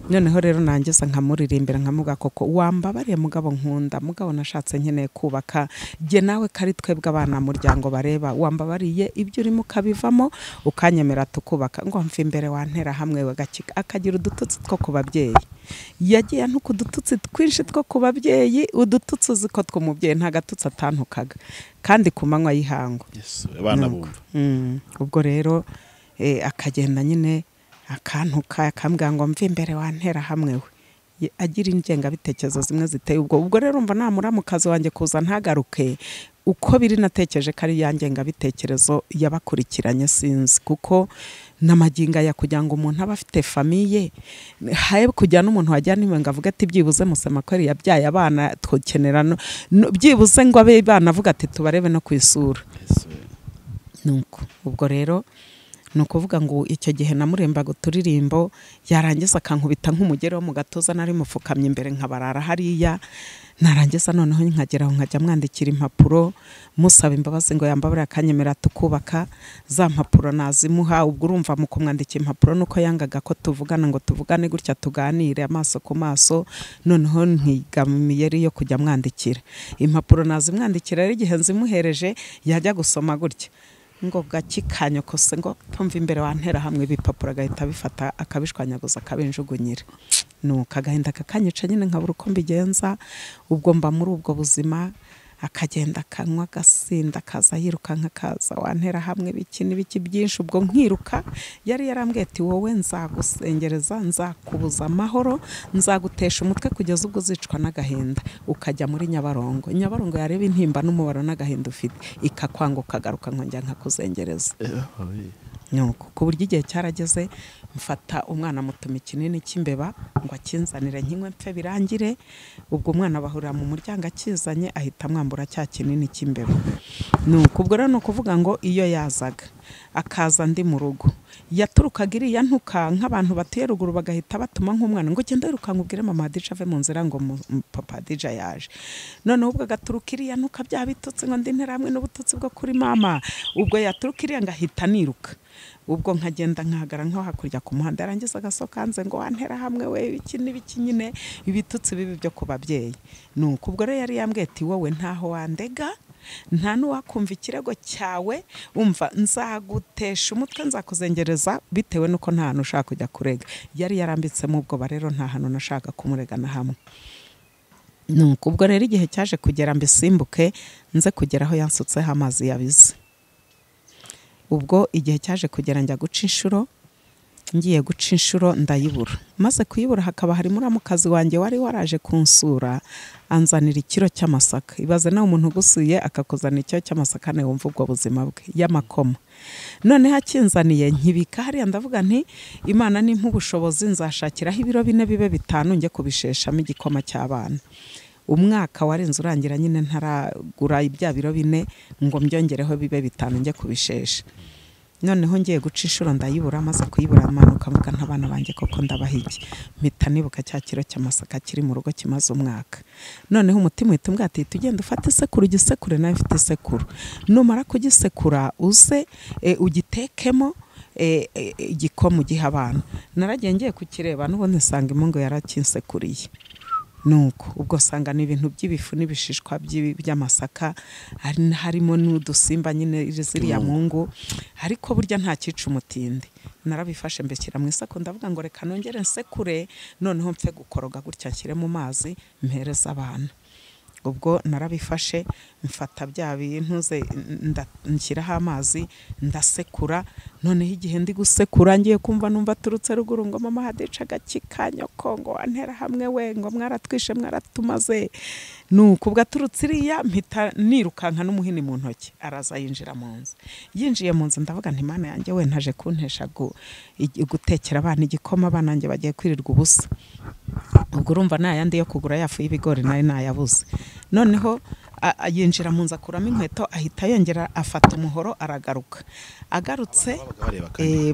Noneho rero nangiza nkamuririmbira nkamuga koko wambabariye mugabo nkunda, mugabo nashatse nkeneye kubaka, jye nawe kari twebwe abana muryango bareba, wambabariye ibyo urimo ukabivamo ukanyemera tukubaka, ngo mva imbere wantera hamwe wagakika. Akagira udututsi two ku babyeyi, yagiye ntuku udututsi twinshi two ku babyeyi, udututsi uzi ko tw'umubyeyi nta gatutsi atantukaga, kandi ku manywa y'ihangu abana bumva. Ubwo rero akagenda nyine akantuka akambwira ngo mve imbere wantera hamwe we, agira ingengabitekerezo zimwe ziteye ubwo. Ubwo rero mva namuramukazi wanjye kuza ntagaruke, uko biri natekereje ko ari ya ngengabitekerezo yabakurikiranye sinzi, kuko n'amaginga ya kugira ngo umuntu aba afite famiye haye kujya n'umuntu wajyana iwe ngo avuge ati byibuze Musemakweli yabyaye abana twokenera, byibuze ngo abe bana avuga ati tubarebe no ku isura. Nuko ubwo rero ni ukuvuga ngo icyo gihe namurembaga uturirimbo, yarangiza akankubita nk'umugeri wo mu gatuza, nari mupfukamye imbere nkabarara hariya. Narangiza noneho nkagera aho nkajya mwandikira impapuro musaba imbabazi ngo yambabare akanyemera tukubaka. Za mpapuro nazimuha, ubwo urumva mu kumwandikira impapuro nuko yangaga ko tuvugana ngo tuvugane gutya tuganire amaso ku maso. Noneho nkiga miyeri yo kujya mwandikira impapuro, nazimwandikira rero igihe nzimuhereje yajya gusoma gutya ngo gakikanyokose ngo tumva imbere wantera hamwe, ibipapuro agahita bifata akabishwanyaguza akabinjugunyira. Nuko agahinda kakanyica nyine nkabura uko mbigenza. Ubwo mba muri ubwo buzima, akagenda akanywa agasinda akaza yirukanka akaza wantera hamwe biki n'ibiki byinshi. Ubwo nkiruka, yari yarambwiye ati wowe nzagusengereza, nzakubuza amahoro, nzagutesha umutwe kugeza ubwo uzicwa n'agahinda ukajya muri Nyabarongo. Nyabarongo yareba intimba n'umubaro n'agahinda ufite ikakwanga ukagaruka nkongera nkakuzengereza. Nuko ku buryo igihe cyarageze mfata umwana mutuma ikinini cy'imbeba ngo akinzanire nkinywe mpfe birangire. Ubwo umwana bahurira mu muryango akizanye ahita amwambura cya kinini cy'imbeba. Nuko ubwo rero ni ukuvuga ngo iyo yazaga akaza ndi mu rugo, yaturukaga iriya ntuka nk'abantu batuye ruguru bagahita batuma nk'umwana ngo genda wirukanka ubwire mama Hadija ave mu nzira ngo papa Hadija yaje. Noneho ubwo agaturuka iriya ntuka bya bitutsi ngo ndi interahamwe n'ubututsi bwo kuri mama, ubwo yaturuka iriya ngahita niruka. Ubwo nkagenda nkahagara nko hakurya ku muhanda, yarangiza agasokanze ngo wantera hamwe we ibiki n'ibiki nyine ibitutsi bibi byo ku babyeyi. Nuko ubwo rero yari yambwiye ati wowe ntaho wandega, nta n'uwakumva ikirego cyawe, umva nzagutesha umutwe, nzakuzengereza bitewe nuko nta hantu ushaka kujya kurega. Yari yarambitsemo ubwoba rero, nta hantu nashaka kumurega na hamwe. Nuko ubwo rero igihe cyaje kugera mbisimbuke nze kugera aho yansutseho amazi yabize. Ubwo igihe cyaje kugera njya guca inshuro, ngiye guca inshuro ndayibura. Maze kuyibura hakaba hari muramukazi wanjye wari waraje kunsura, anzanira ikiro cy'amasaka. Ibaze nawe umuntu ugusuye akakuzanira ikiro cy'amasaka, nawe wumva ubwo buzima bwe y'amakoma. Noneho akinzaniye nkibika hariya, ndavuga nti Imana nimpa ubushobozi nzashakiraho ibiro 4 bibe 5 njye kubisheshamo igikoma cy'abana. Umwaka warenze urangira nyine ntaragura ibya biro 4 ngo mbyongereho bibe 5 njye kubishesha. Noneho ngiye guca inshuro ndayibura, maze kuyibura manuka mvuga ntabana banjye koko ndabahiki. Mpita nibuka cya kiro cy'amasaka kiri mu rugo kimaze umwaka. Noneho umutima uhita umbwira ati tugende ufate isekuru ugisekure, nawe mfite isekuru. Numara kugisekura uze ugitekemo igikoma ugihe abana. Naragiye ngiye kukireba n'ubundi nsanga imungu yarakinsekuriye. Nuko ubwo sanga ni ibintu by'ibifu n'ibishishwa by'amasaka, harimo n'udusimba nyine ziriya mungu, ariko burya nta cyica umutindi. Narabifashe mbeshyira mu isako, ndavuga ngo reka nongere nsekure, noneho mpfe gukoroga gutya nshyire mu mazi mpereza abana. Ubwo narabifashe mfata bya bintu ze nshyiraho amazi ndasekura. Noneho igihe ndi gusekura ngiye kumva numva aturutse ruguru ngo mama hadica agakikanyoko ngo antera hamwe we ngo mwaratwishe mwaratumaze. Nuko ubwo aturutse iriya mpita nirukanka n'umuhini mu ntoki, araza yinjira mu nzu. Yinjiye mu nzu ndavuga nti Mana yanjye we ntaje kuntesha gutekera abana igikoma, abana banjye bagiye kwirirwa ubusa. Ubwo urumva nayandi yo kugura yafu y'ibigori nayo nayabuze. Noneho yinjira mu nzu akuramo inkweto, ahita yongera afata umuhoro aragaruka. Agarutse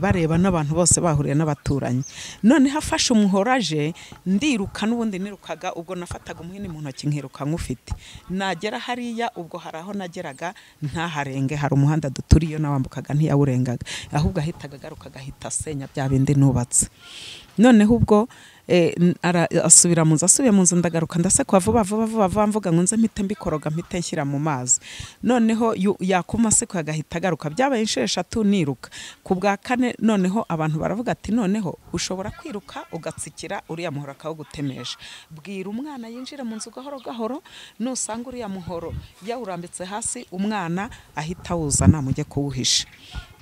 bareba n'abantu bose bahuriye n'abaturanyi. Noneho afashe umuhoro aje, ndiruka n'ubundi nirukaga, ubwo nafataga umuhini mu ntoki nkiruka nkufite. Nagera hariya ubwo hari aho nageraga ntaharenge, hari umuhanda duturiye nawambukaga ntiyawurengaga, ahubwo ahitaga agaruka agahita asenya bya bindi nubatse. Noneho ubwo asubira mu nzu, asubiye mu nzu ndagaruka ndasekwa vuba vuba vuba vuba, mvuga ngo nze mpite mbikoroga mpite nshyira mu mazi. Noneho yakuma sekwa agahita agaruka, byabaye inshuro 3 niruka. Ku bwa kane noneho abantu baravuga ati noneho ushobora kwiruka ugatsikira uriya muhoro akawugutemesha, bwira umwana yinjire mu nzu gahoro gahoro, nusanga uriya muhoro yawurambitse hasi umwana ahita awuzana mujye kuwuhisha.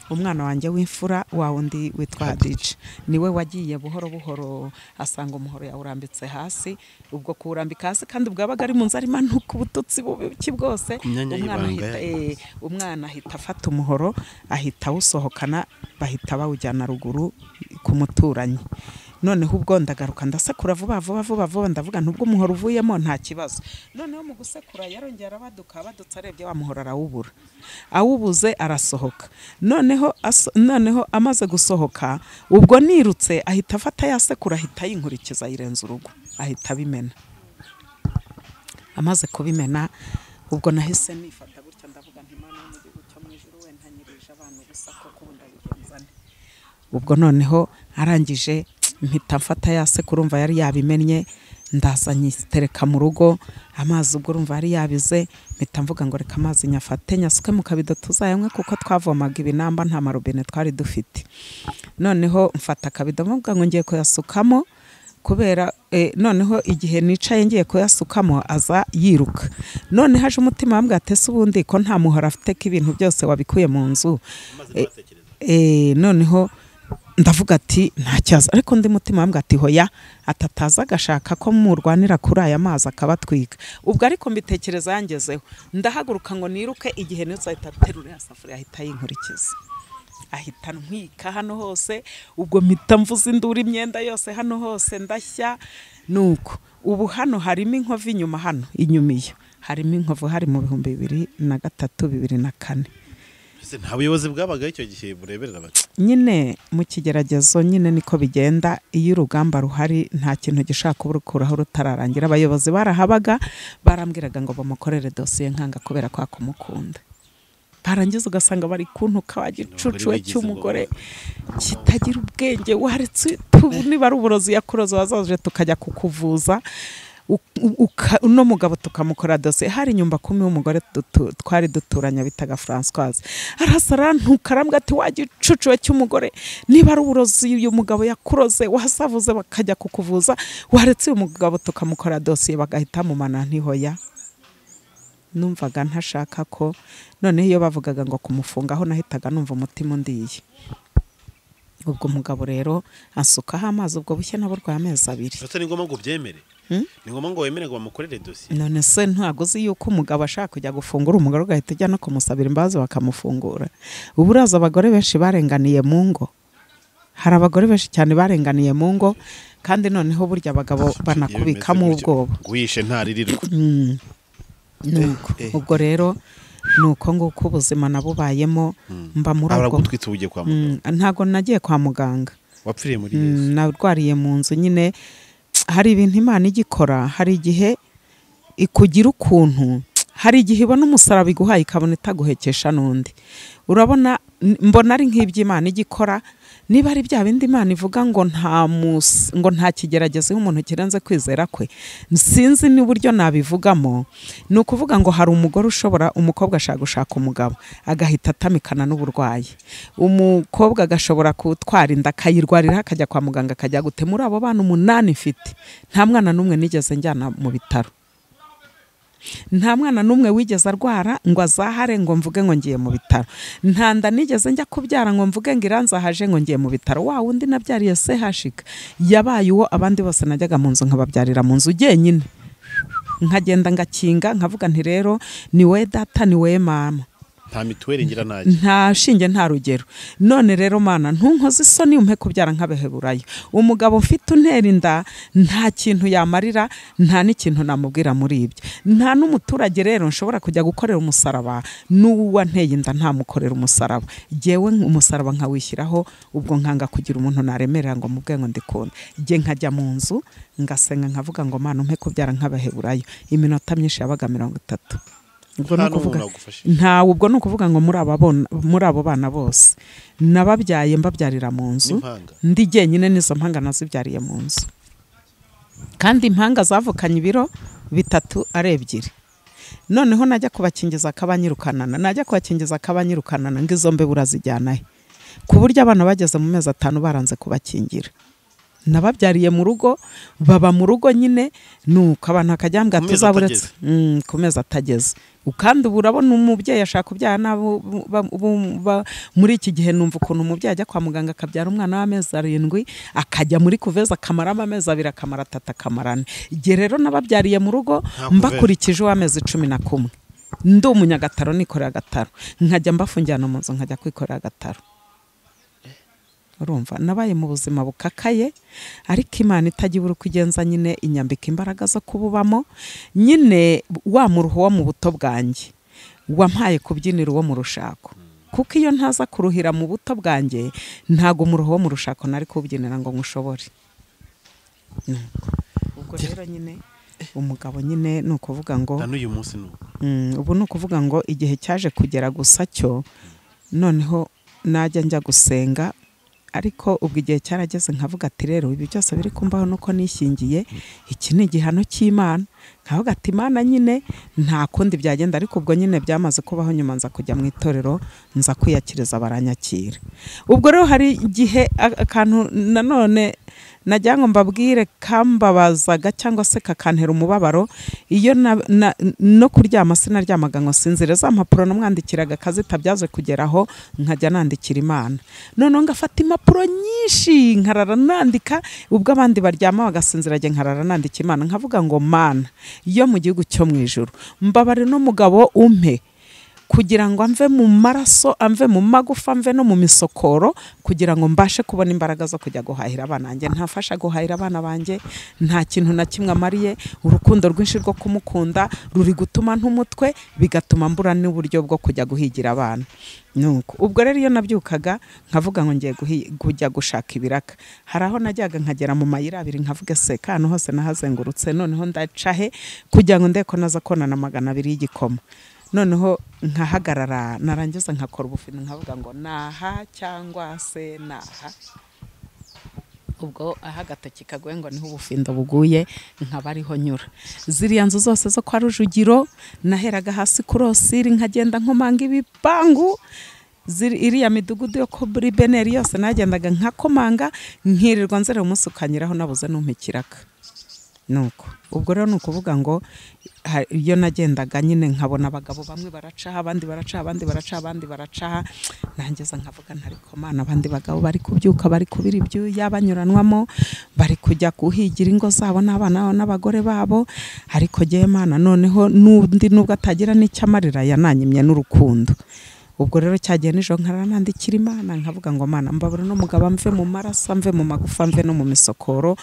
Umwana wanjye w'imfura wa wundi witwa Hadija niwe wagiye buhoro buhoro asanga umuhoro yawurambitse hasi. Ubwo kuwurambika hasi kandi ubwo yabaga ari mu nzu arimo anuka ubututsi bubi bwose, umwana ahita afata umuhoro ahita awusohokana, bahita bawujyana ruguru ku muturanyi. Noneho ubwo ndagaruka ndasekura vuba vuba vuba vuba, ndavuga ntubwo umuhoro uvuyemo nta kibazo. Noneho mu gusekura yarongera abaduka, abadutse arebye wa muhoro arawubura, awubuze arasohoka. Noneho amaze gusohoka ubwo nirutse ahita afata yasekura ahita yinkurikiza ayirenza urugo, ahita abimena. Amaze kubimena ubwo nahise nifata gutya ndavuga nti Mana yo mu gihugu cyo mu ijuru we ntanyirije abantu gusa koko ndabigenza nte. Ubwo noneho arangije mpita mfata yasekura, urumva yari yabimennye, ndaza nyitereka mu rugo amazi, ubwo urumva yari yabize, mpita mvuga ngo reka amazi nyafate nyasuke mu kabido tuzayanywe, kuko twavomaga ibinamba nta marobine twari dufite. Noneho mfata akabido mvuga ngo ngiye kuyasukamo, kubera noneho igihe nicaye ngiye kuyasukamo aza yiruka. None haje umutima wambwira ati ese ubundi ko nta muhoro afite ko ibintu byose wabikuye mu nzu. Noneho ndavuga ati nta cyaza, ariko ndi mutima wambwira ati hoya, atataza agashaka ko murwanira kuri aya mazi akabatwika. Ubwo ariko mbitekereza yangezeho, ndahaguruka ngo niruke, igihe nitse ahita aterura ya safuriya ahita yinkurikiza, ahita ntwika hano hose. Ubwo mpita mvuza induru imyenda yose hano hose ndashya. Nuko ubu hano harimo inkovu inyuma, hano inyuma iyo harimo inkovu, hari mu 2003 2004. Nta buyobozi bwabaga icyo gihe bureberera bati nyine mu kigeragezo nyine niko bigenda, iyo urugamba ruhari nta kintu gishaka kuburukuraho rutararangira. Abayobozi barahabaga barambwiraga ngo bamukorere dosiye nkanga kubera kwa kumukunda. Barangiza ugasanga bari kuntuka wa gicucu cy'umugore kitagira ubwenge, waretse niba ari uburozi yakuroze wazaje tukajya kukuvuza. Uno mugabo tukamukora dosiye. Hari nyumba kumi w'umugore twari duturanya bitaga Françoise, arasara ntukarambwa ati wagicucuwe cy'umugore, niba ari uburozi uyu mugabo yakuroze wasavuze bakajya kukuvuza, waretse uyu mugabo tukamukora dosiye bagahita mumana. Ntihoya, numvaga ntashaka ko. Noneho iyo bavugaga ngo kumufungaho nahitaga numva umutima undiye. Ubwo mugabo rero asukaho amazi, ubwo bushye naburwaye amezi 2. Ese ni ngombwa ngo ubyemere? Ni ngombwa ngo wemere ngo bamukorere dosiye? None se ntabwo uzi yuko umugabo ashaka kujya gufungura umugore ugahita ujya no kumusabira imbabazi bakamufungura? Ubu uraza abagore benshi barenganiye mu ngo, hari abagore benshi cyane barenganiye mu ngo, kandi noneho burya abagabo banakubikamo ubwoba. Guhishe ntaririrwa. Nuko ubwo rero nuko nguko ubuzima nabubayemo mba muri ubwo. Aragutwitse ugiye kwa muganga? Ntago nagiye kwa muganga. Wapfiriye muri Yesu? Narwariye mu nzu nyine. Hari ibintu Imana igikora, hari igihe ikugira ukuntu, hari igihe ibona umusaraba iguhaye ikabona itaguhekesha n'undi. Urabona, mbona ari nk'iby'Imana igikora, niba ari bya bindi Imana ivuga ngo nta ngo nta kigeragezo umuntu kirenze kwizera kwe, sinzi n'uburyo nabivugamo. Ni ukuvuga ngo hari umugore ushobora, umukobwa ashaka gushaka umugabo agahita atamikana n'uburwayi, umukobwa agashobora kutwara inda akayirwarira akajya kwa muganga akajya gute. Muri abo bana 8 mfite, nta mwana n'umwe nigeze njyana mu bitaro, nta mwana n'umwe wigeze arwara ngo azahare ngo mvuge ngo ngiye mu bitaro, nta nda nigeze njya kubyara ngo mvuge ngo iranzahaje ngo ngiye mu bitaro. Wa wundi nabyariye sehashika yabaye uwo abandi bose najyaga mu nzu nkababyarira mu nzu jyenyine, nkagenda ngakinga nkavuga nti rero ni we data ni we mama, nta mituweli ngira nanjye, nta shinge nta rugero. None rero mana ntunkoze isoni umpe kubyara nk'abaheburayo. Umugabo mfite untera inda nta kintu yamarira, nta n'ikintu namubwira muri ibyo, nta n'umuturage rero nshobora kujya gukorera umusaraba n'uwanteye inda ntamukorera umusaraba. Jyewe umusaraba nkawishyiraho, ubwo nkanga kugira umuntu naremerera ngo mubwe ngo ndikunda. Jye nkajya mu nzu ngasenga nkavuga ngo mana umpe kubyara nk'abaheburayo. Iminota myinshi yabaga 30. Ubwo nta ubwo ni ukuvuga ngo muri abo bana bose nababyaye mbabyarira mu nzu ndi jyenyine, n'izo mpanga nazibyariye mu nzu, kandi impanga zavukanye ibiro 3 ari 2. Noneho najya kubakingiza akabanyirukanana, najya kubakingiza akabanyirukanana, ngo izo mbe burazijyana he, ku buryo abana bageze mu mezi 5 baranze kubakingira. Nababyariye mu rugo, baba mu rugo nyine, nuko abantu akajyambwa tuzaburetse ku mezi atageze. Kandi urabona umubyeyi ashaka kubyara nabo muri iki gihe, numva ukuntu umubyeyi ajya kwa muganga akabyara umwana w'amezi 7 akajya muri kuveza akamaramo amezi 2 akamara 3 akamara 4. Igihe rero nababyariye mu rugo mbakurikije uw'amezi 11, ndi umunyagataro nikorera agataro, nkajya mbafungirana mu nzu nkajya kwikorera agataro. Urumva nabaye mu buzima bukakaye, ariko Imana itajya ibura uko igenza nyine inyambika imbaraga zo kububamo nyine. Wa muruho wo mu buto bwanjye wampaye kubyinira uwo mu rushako, kuko iyo ntaza kuruhira mu buto bwanjye ntago umuruho wo mu rushako nari kubyinira ngo nkushobore. Ubwo rero nyine umugabo nyine ni ukuvuga ngo n'uyu munsi ubu ni ukuvuga ngo igihe cyaje kugera gusa cyo noneho najya njya gusenga. Ariko ubwo igihe cyarageze nkavuga ati rero ibi byose biri kumbaho nuko nishingiye, iki ni igihano cy'Imana. Nkavuga ati Imana nyine nta kundi byagenda. Ariko ubwo nyine byamaze kubaho, nyuma nza kujya mu itorero nza kwiyakiriza baranyakira. Ubwo rero hari igihe akantu nanone najya ngo mbabwire kambabazaga cyangwa se kakantera umubabaro, iyo no kuryama sinaryamaga ngo sinzire, za mpapuro namwandikiraga kazitabyaze kugeraho nkajya nandikira Imana. Noneho ngafata impapuro nyinshi nkarara nandika, ubwo abandi baryama bagasinzira jye nkarara nandika Imana, nkavuga ngo Mana yo mu gihugu cyo mu ijuru mbabare n'umugabo umpe kugira ngo amve mu maraso, amve mu magufa, amve no mu misokoro, kugira ngo mbashe kubona imbaraga zo kujya guhahira abana banjye. Ntafasha guhahira abana banjye, nta kintu na kimwe amariye. Urukundo rwinshi rwo kumukunda ruri gutuma ntumutwe, bigatuma mbura n'uburyo bwo kujya guhigira abana. Nuko ubwo rero iyo nabyukaga nkavuga ngo ngiye kujya gushaka ibiraka, hari aho najyaga nkagera mu mayira abiri nkavuga se kantu hose nahazengurutse, noneho ndaca he kugira ngo ndeko naza konana 200 y'igikoma. Noneho nkahagarara narangiza nkakora ubufindo nkavuga ngo naha cyangwa se naha. Ubwo aho agatoki kaguye ngo niho ubufindo buguye, nkaba ariho nyura. Ziriya nzu zose zo kwa Rujugiro naheraga hasi kurosiri nkagenda nkomanga ibipangu. Iriya midugudu yo kuri Beneri yose nagendaga nkakomanga, nkirirwa nzera umunsi ukanyiraho nabuze numpikiraka. Nuko ubwo rero ni ukuvuga ngo iyo nagendaga nyine nkabona abagabo bamwe baracaha, abandi baracaha, abandi baracaha, abandi baracaha, nangeza nkavuga ntariko Mana, abandi bagabo bari kubyuka, bari kubira ibyuya banyuranwamo, bari kujya kuhigira ingo zabo n'abana n'abagore babo, ariko jyewe Mana noneho n'undi nubwo atagira n'icyamarira yananyimye n'urukundo. Ubwo rero cyagiye nijoro nkaranandikira Imana nkavuga ngo Mana mbabura n'umugabo mve mu maraso, mve mu magufa, mve no mu misokoro,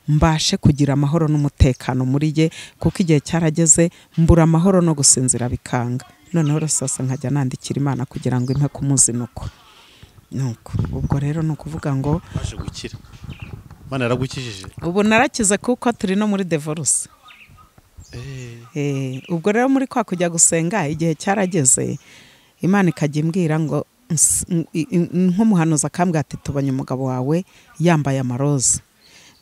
mbashe kugira amahoro n'umutekano muri ye, kuko igihe cyarageze mbura amahoro no gusinzira bikanga. Noneho sasa nkajya nandikira Imana kugira ngo impe kumuzinuko. Nuko ubwo rero ni ukuvuga ngo baje gukira. Imana yaragukijije. Ubu narakize kuko turi no muri divorce. Ubwo rero muri kwa kujya gusenga igihe cyarageze Imana ikajya imbwira ngo nk'umuhanuzi akambwira ati tubonye umugabo wawe yambaye amaroza.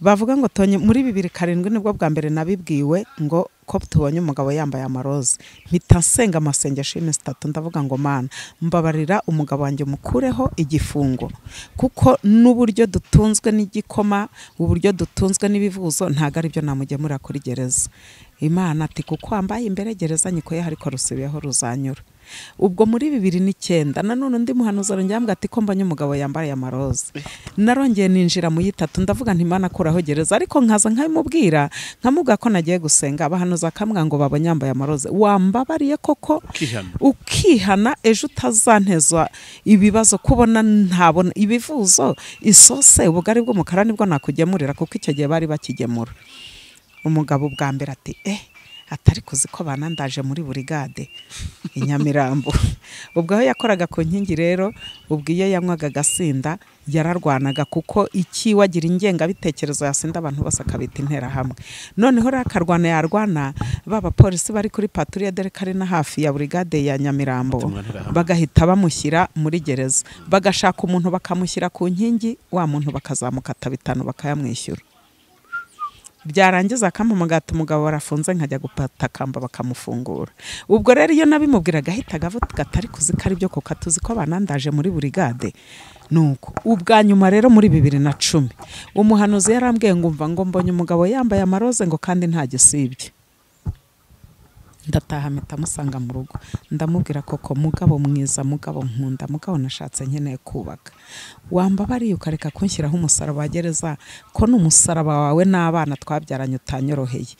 Bavuga ngo tonye muri 2007 nibwo bwa mbere nabibwiwe ngo ko tubonye umugabo yambaye amaroza. Mpita nsenga amasengesho y'iminsi 3 ndavuga ngo Mana mbabarira umugabo wanjye mukureho igifungo, kuko n'uburyo dutunzwe n'igikoma, uburyo dutunzwe n'ibivuzo ntago ari byo namugemura kuri gereza. Imana ati kuko wambaye imbere gereza nyikoye ariko rusubiyeho ruzanyura. Ubwo muri 2009 nanone undi muhanuzi arongera ati ko mbonye umugabo yambaye amaroza. Narongeye ninjira mu yitatu ndavuga nti Imana akuraho gereza, ariko nkaza nkabimubwira nkamubwira ko nagiye gusenga, abahanuzi akambwira ngo babonye yambaye amaroza. Wambabariye koko ukihana ejo utazantezwa ibibazo kubona ntabona ibivuzo isose ubugari bw'umukara nibwo nakugemurira, kuko icyo gihe bari bakigemura. Umugabo bwa mbere ati atari kuzi ko banandaje muri burigade i Nyamirambo. Ubwo aho yakoraga ku nkingi rero, ubwo iyo yanywaga agasinda yararwanaga, kuko ikiwagira ingengabitekerezo yasinda abantu bose akabita intera hamwe. Noneho rakarwana yarwana, baba polisi bari kuri patrouille dore kari na hafi ya burigade ya Nyamirambo, bagahita bamushyira muri gereza, bagashaka umuntu bakamushyira ku nkingi, wa muntu bakazamukata 5 bakayamwishyura. Byarangiza akampamagata umugabo warafunze nkajya gupatakamba bakamufungura. Ubwo rero iyo nabimubwiraga ahitaga avuga atari kuzi ko ari byo koko, tuzi ko banandaje muri burigade. Nuko ubwa nyuma rero muri 2010 umuhanuzi yarambwiye ngo umva ngo mbonye umugabo yambaye amaroze ngo kandi nta gisibye. Ndataha mpita musanga mu rugo ndamubwira koko mugabo mwiza, mugabo nkunda, mugabo nashatse nkeneye kubaka, wambabariye ukareka kunshyiraho umusaraba wa gereza, ko n'umusaraba wawe n'abana twabyaranye utanyoroheye,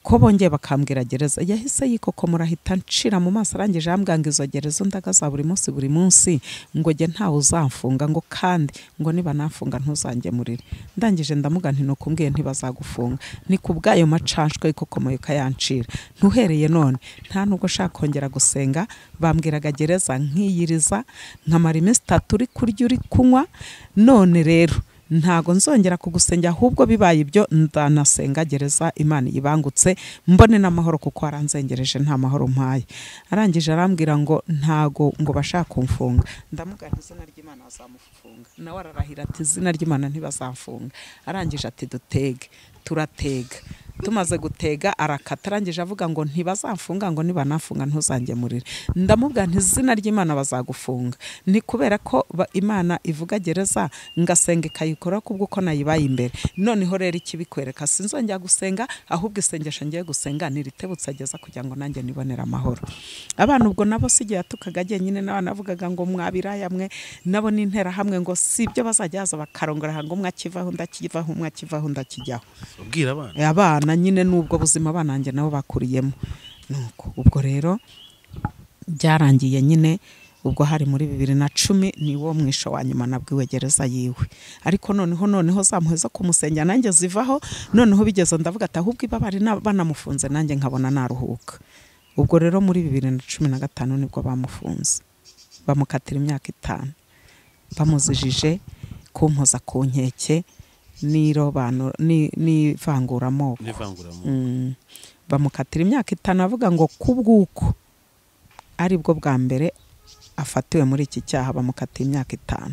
ko bongeye bakambwira gereza. Yahise yikoko murahita ncira mu maso, arangije ambwanga izo gereza ndagaza buri munsi buri munsi, ngo jye ntawe uzamfunga, ngo kandi ngo niba namfunga ntuzangemurire. Ndangije ndamuga nti nukumbwiye ntibazagufunga, ni kubwayo macanshwe yikokomoye ukayancira, ntuhereye none nta nubwo nshaka kongera gusenga. Bambwiraga gereza nkiyiriza nkamara iminsi 3 uri kurya uri kunywa, none rero ntago nzongera kugusenga, ahubwo bibaye ibyo ndanasenga gereza Imana ibangutse mbone n'amahoro, kuko aranzengereje nta mahoro mpaye. Arangije arambwira ngo ntago ngo bashaka kumfunga. Ndamubwira nti izina ry'Imana bazamufunga, nawe ararahira ati izina ry'Imana ntibazamfunga. Arangije ati dutege, turatega. Tumaze gutega arakata, arangije avuga ngo ntibazamfunga, ngo nibanafunga ntuzangemurire. Ndamubwira nti izina ry'Imana bazagufunga, ni kubera ko Imana ivuga gereza ngasenga ikayikora kubwo ko nayibaye imbere. Noneho rero ikibikwereka sinzongera gusenga, ahubwo isengesho ngiye gusenga niritebutse ageza kugira ngo nanjye nibonere amahoro. Abana ubwo nabo sigiye atukaga nyine n'abana avugaga ngo mwabiraya mwe, nabo n'intera hamwe ngo sibyo bazajya haza bakarongora ngo umwe akivaho ndakivaho, umwe akivaho ndakijyaho. Ubwira abana abana nyine nubwo buzima bananjye nabo bakuriyemo. Nuko ubwo rero byarangiye nyine ubwo hari muri 2010 niwo mwisho wa nyuma nabwiwe gereza yiwe. Ariko noneho zamuheza kumusengera nanjye zivaho, noneho bigeze ndavuga ati ahubwo ibabari banamufunze nanjye nkabona naruhuka. Ubwo rero muri 2015 nibwo bamufunze, bamukatira imyaka 5, bamuzijije kumpoza ku nkeke n'irobano n'ivanguramoko. Bamukatira imyaka 5 avuga ngo kubwuko aribwo bwa mbere afatiwe muri iki cyaha, bamukatira imyaka 5.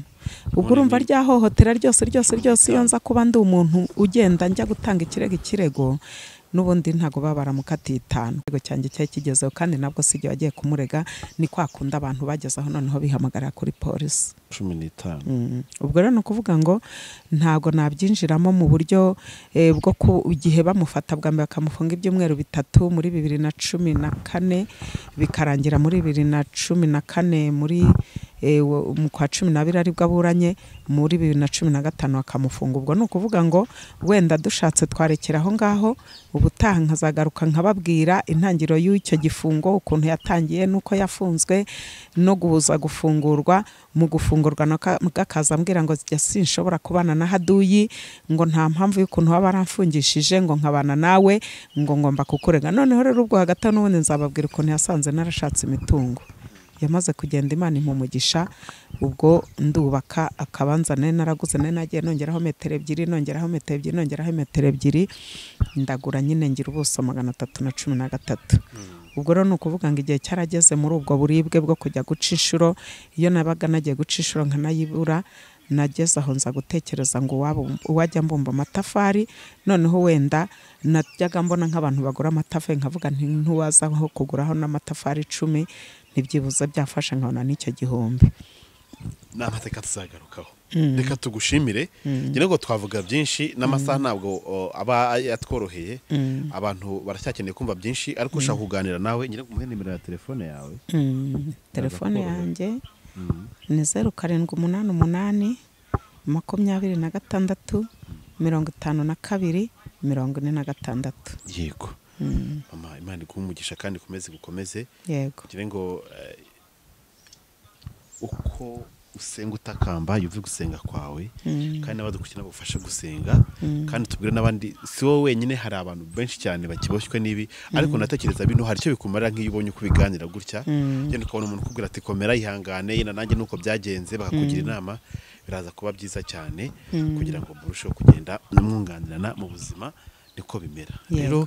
Ubwo urumva ryahohotera ryose ryose ryose, iyo nza kuba ndi umuntu ugenda njya gutanga ikirego n'ubundi ntago baba baramukatiye 5. Ikirego cyanjye cyari kigezeho, kandi nabwo si igihe wagiye kumurega, ni kwa kundi abantu bagezeho noneho bihamagarira kuri polisi. 15. Ubwo rero ni ukuvuga ngo ntago nabyinjiramo mu buryo bwo ku igihe bamufata bwa mbere bakamufunga ibyumweru 3 muri 2014, bikarangira muri 2014 muri mu kwa 12 aribwo aburanye, muri 2015 bakamufunga. Ubwo ni ukuvuga ngo wenda dushatse twarekera aho ngaho, ubutaha nkazagaruka nkababwira intangiriro y'icyo gifungo, ukuntu yatangiye nuko yafunzwe no guhuza gufungurwa. Mu gufungurwa gakaza ambwira ngo sinshobora kubana na Haduyi, ngo nta mpamvu y'ukuntu waba aramfungishije ngo nkabana nawe, ngo ngomba kukurega. Noneho rero ubwo hagati n'ubundi nzababwira ukuntu yasanze narashatse imitungo. Yamaze kugenda Imana impumugisha, ubwo ndubaka akabanza nari naraguze, nari nagiye nongeraho metero 2, nongeraho metero 2, nongeraho metero 2, ndagura nyine ngira ubuso 313. Ubwo rero ni ukuvuga ngo igihe cyarageze muri ubwo buribwe bwo kujya guca inshuro, iyo nabaga nagiye guca inshuro nkanayibura, nageze aho nza gutekereza ngo uwajya mbumba amatafari, noneho wenda najyaga mbona nk'abantu bagura amatafari nkavuga nti ntuwaza aho kuguraho n'amatafari 10, ntibyibuze byafasha nkabona n'icyo gihumbi. N'amateka tuzagarukaho. Reka tugushimire. Ngira ngo twavuga byinshi n'amasaha ntabwo aba yatworoheye, abantu baracyakeneye kumva byinshi, ariko ushaka kuganira nawe ngira ngo umuhe nimero ya telefone yawe. Telefone yanjye ni 0788 26 52 46. Yego. Mama, Imana iguhe umugisha kandi ikomeze gukomeze. Yego. Ngira ngo uko usenga utakamba yuve gusenga kwawe, kandi n'abadukukina bagufasha gusenga, kandi tubwire n'abandi, si wowe wenyine, hari abantu benshi cyane bakiboshywe n'ibi, ariko natekereza bino hari icyo bikumarira nk'iyo ubonye uko biganira gutya, genda ukabona umuntu ukubwira ati komera ihangane, yenda nanjye nuko byagenze, bakakugira inama, biraza kuba byiza cyane kugira ngo murusheho kugenda mwunganirana mu buzima, niko bimera. Rero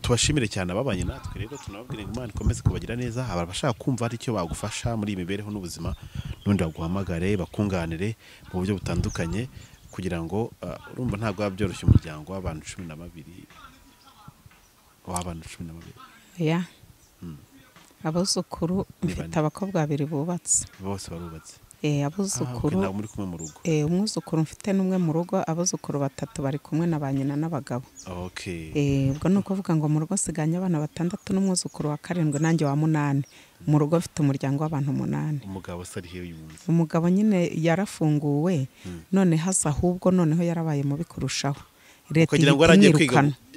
tubashimire cyane ababanye natwe, rero tunababwire ngo Imana ikomeze kubagira neza. Abashaka kumva hari icyo bagufasha muri iyi mibereho n'ubuzima, n'undi baguhamagare bakunganire mu buryo butandukanye, kugira ngo urumva ntabwo biba byoroshye umuryango w'abantu 12, w'abantu 12. Ya. Abuzukuru mfite abakobwa babiri bubatse. Bose barubatse. Abuzukuru ntabwo muri kumwe mu rugo. Umwuzukuru mfite n'umwe mu rugo, abuzukuru 3 bari kumwe na ba nyina n'abagabo. Okay. Ubwo ni ukuvuga ngo mu rugo siganye abana 6 n'umwuzukuru wa 7 nanjye wa 8. Mu rugo mfite umuryango w'abantu 8. Umugabo se ari he uyu munsi? Umugabo nyine yarafunguwe, none hasa ahubwo noneho yarabaye mubi kurushaho. Leta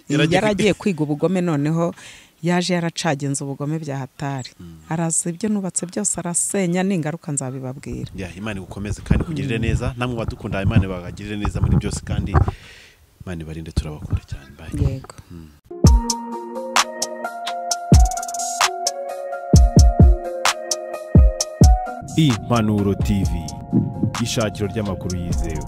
yaragiye kwiga ubugome, noneho yaje yaracagenza ubugome bya hatari. Araza ibyo nubatse byose arasenya, n'ingaruka nzabibabwira. Ya, Imana igukomeze kandi kugirire neza, namwe badukunda Imana bagagirire neza muri byose, kandi Imana ibarinde, turabakunda cyane. Bye. Yego. Impanuro TV, ishakiro ry'amakuru yizewe.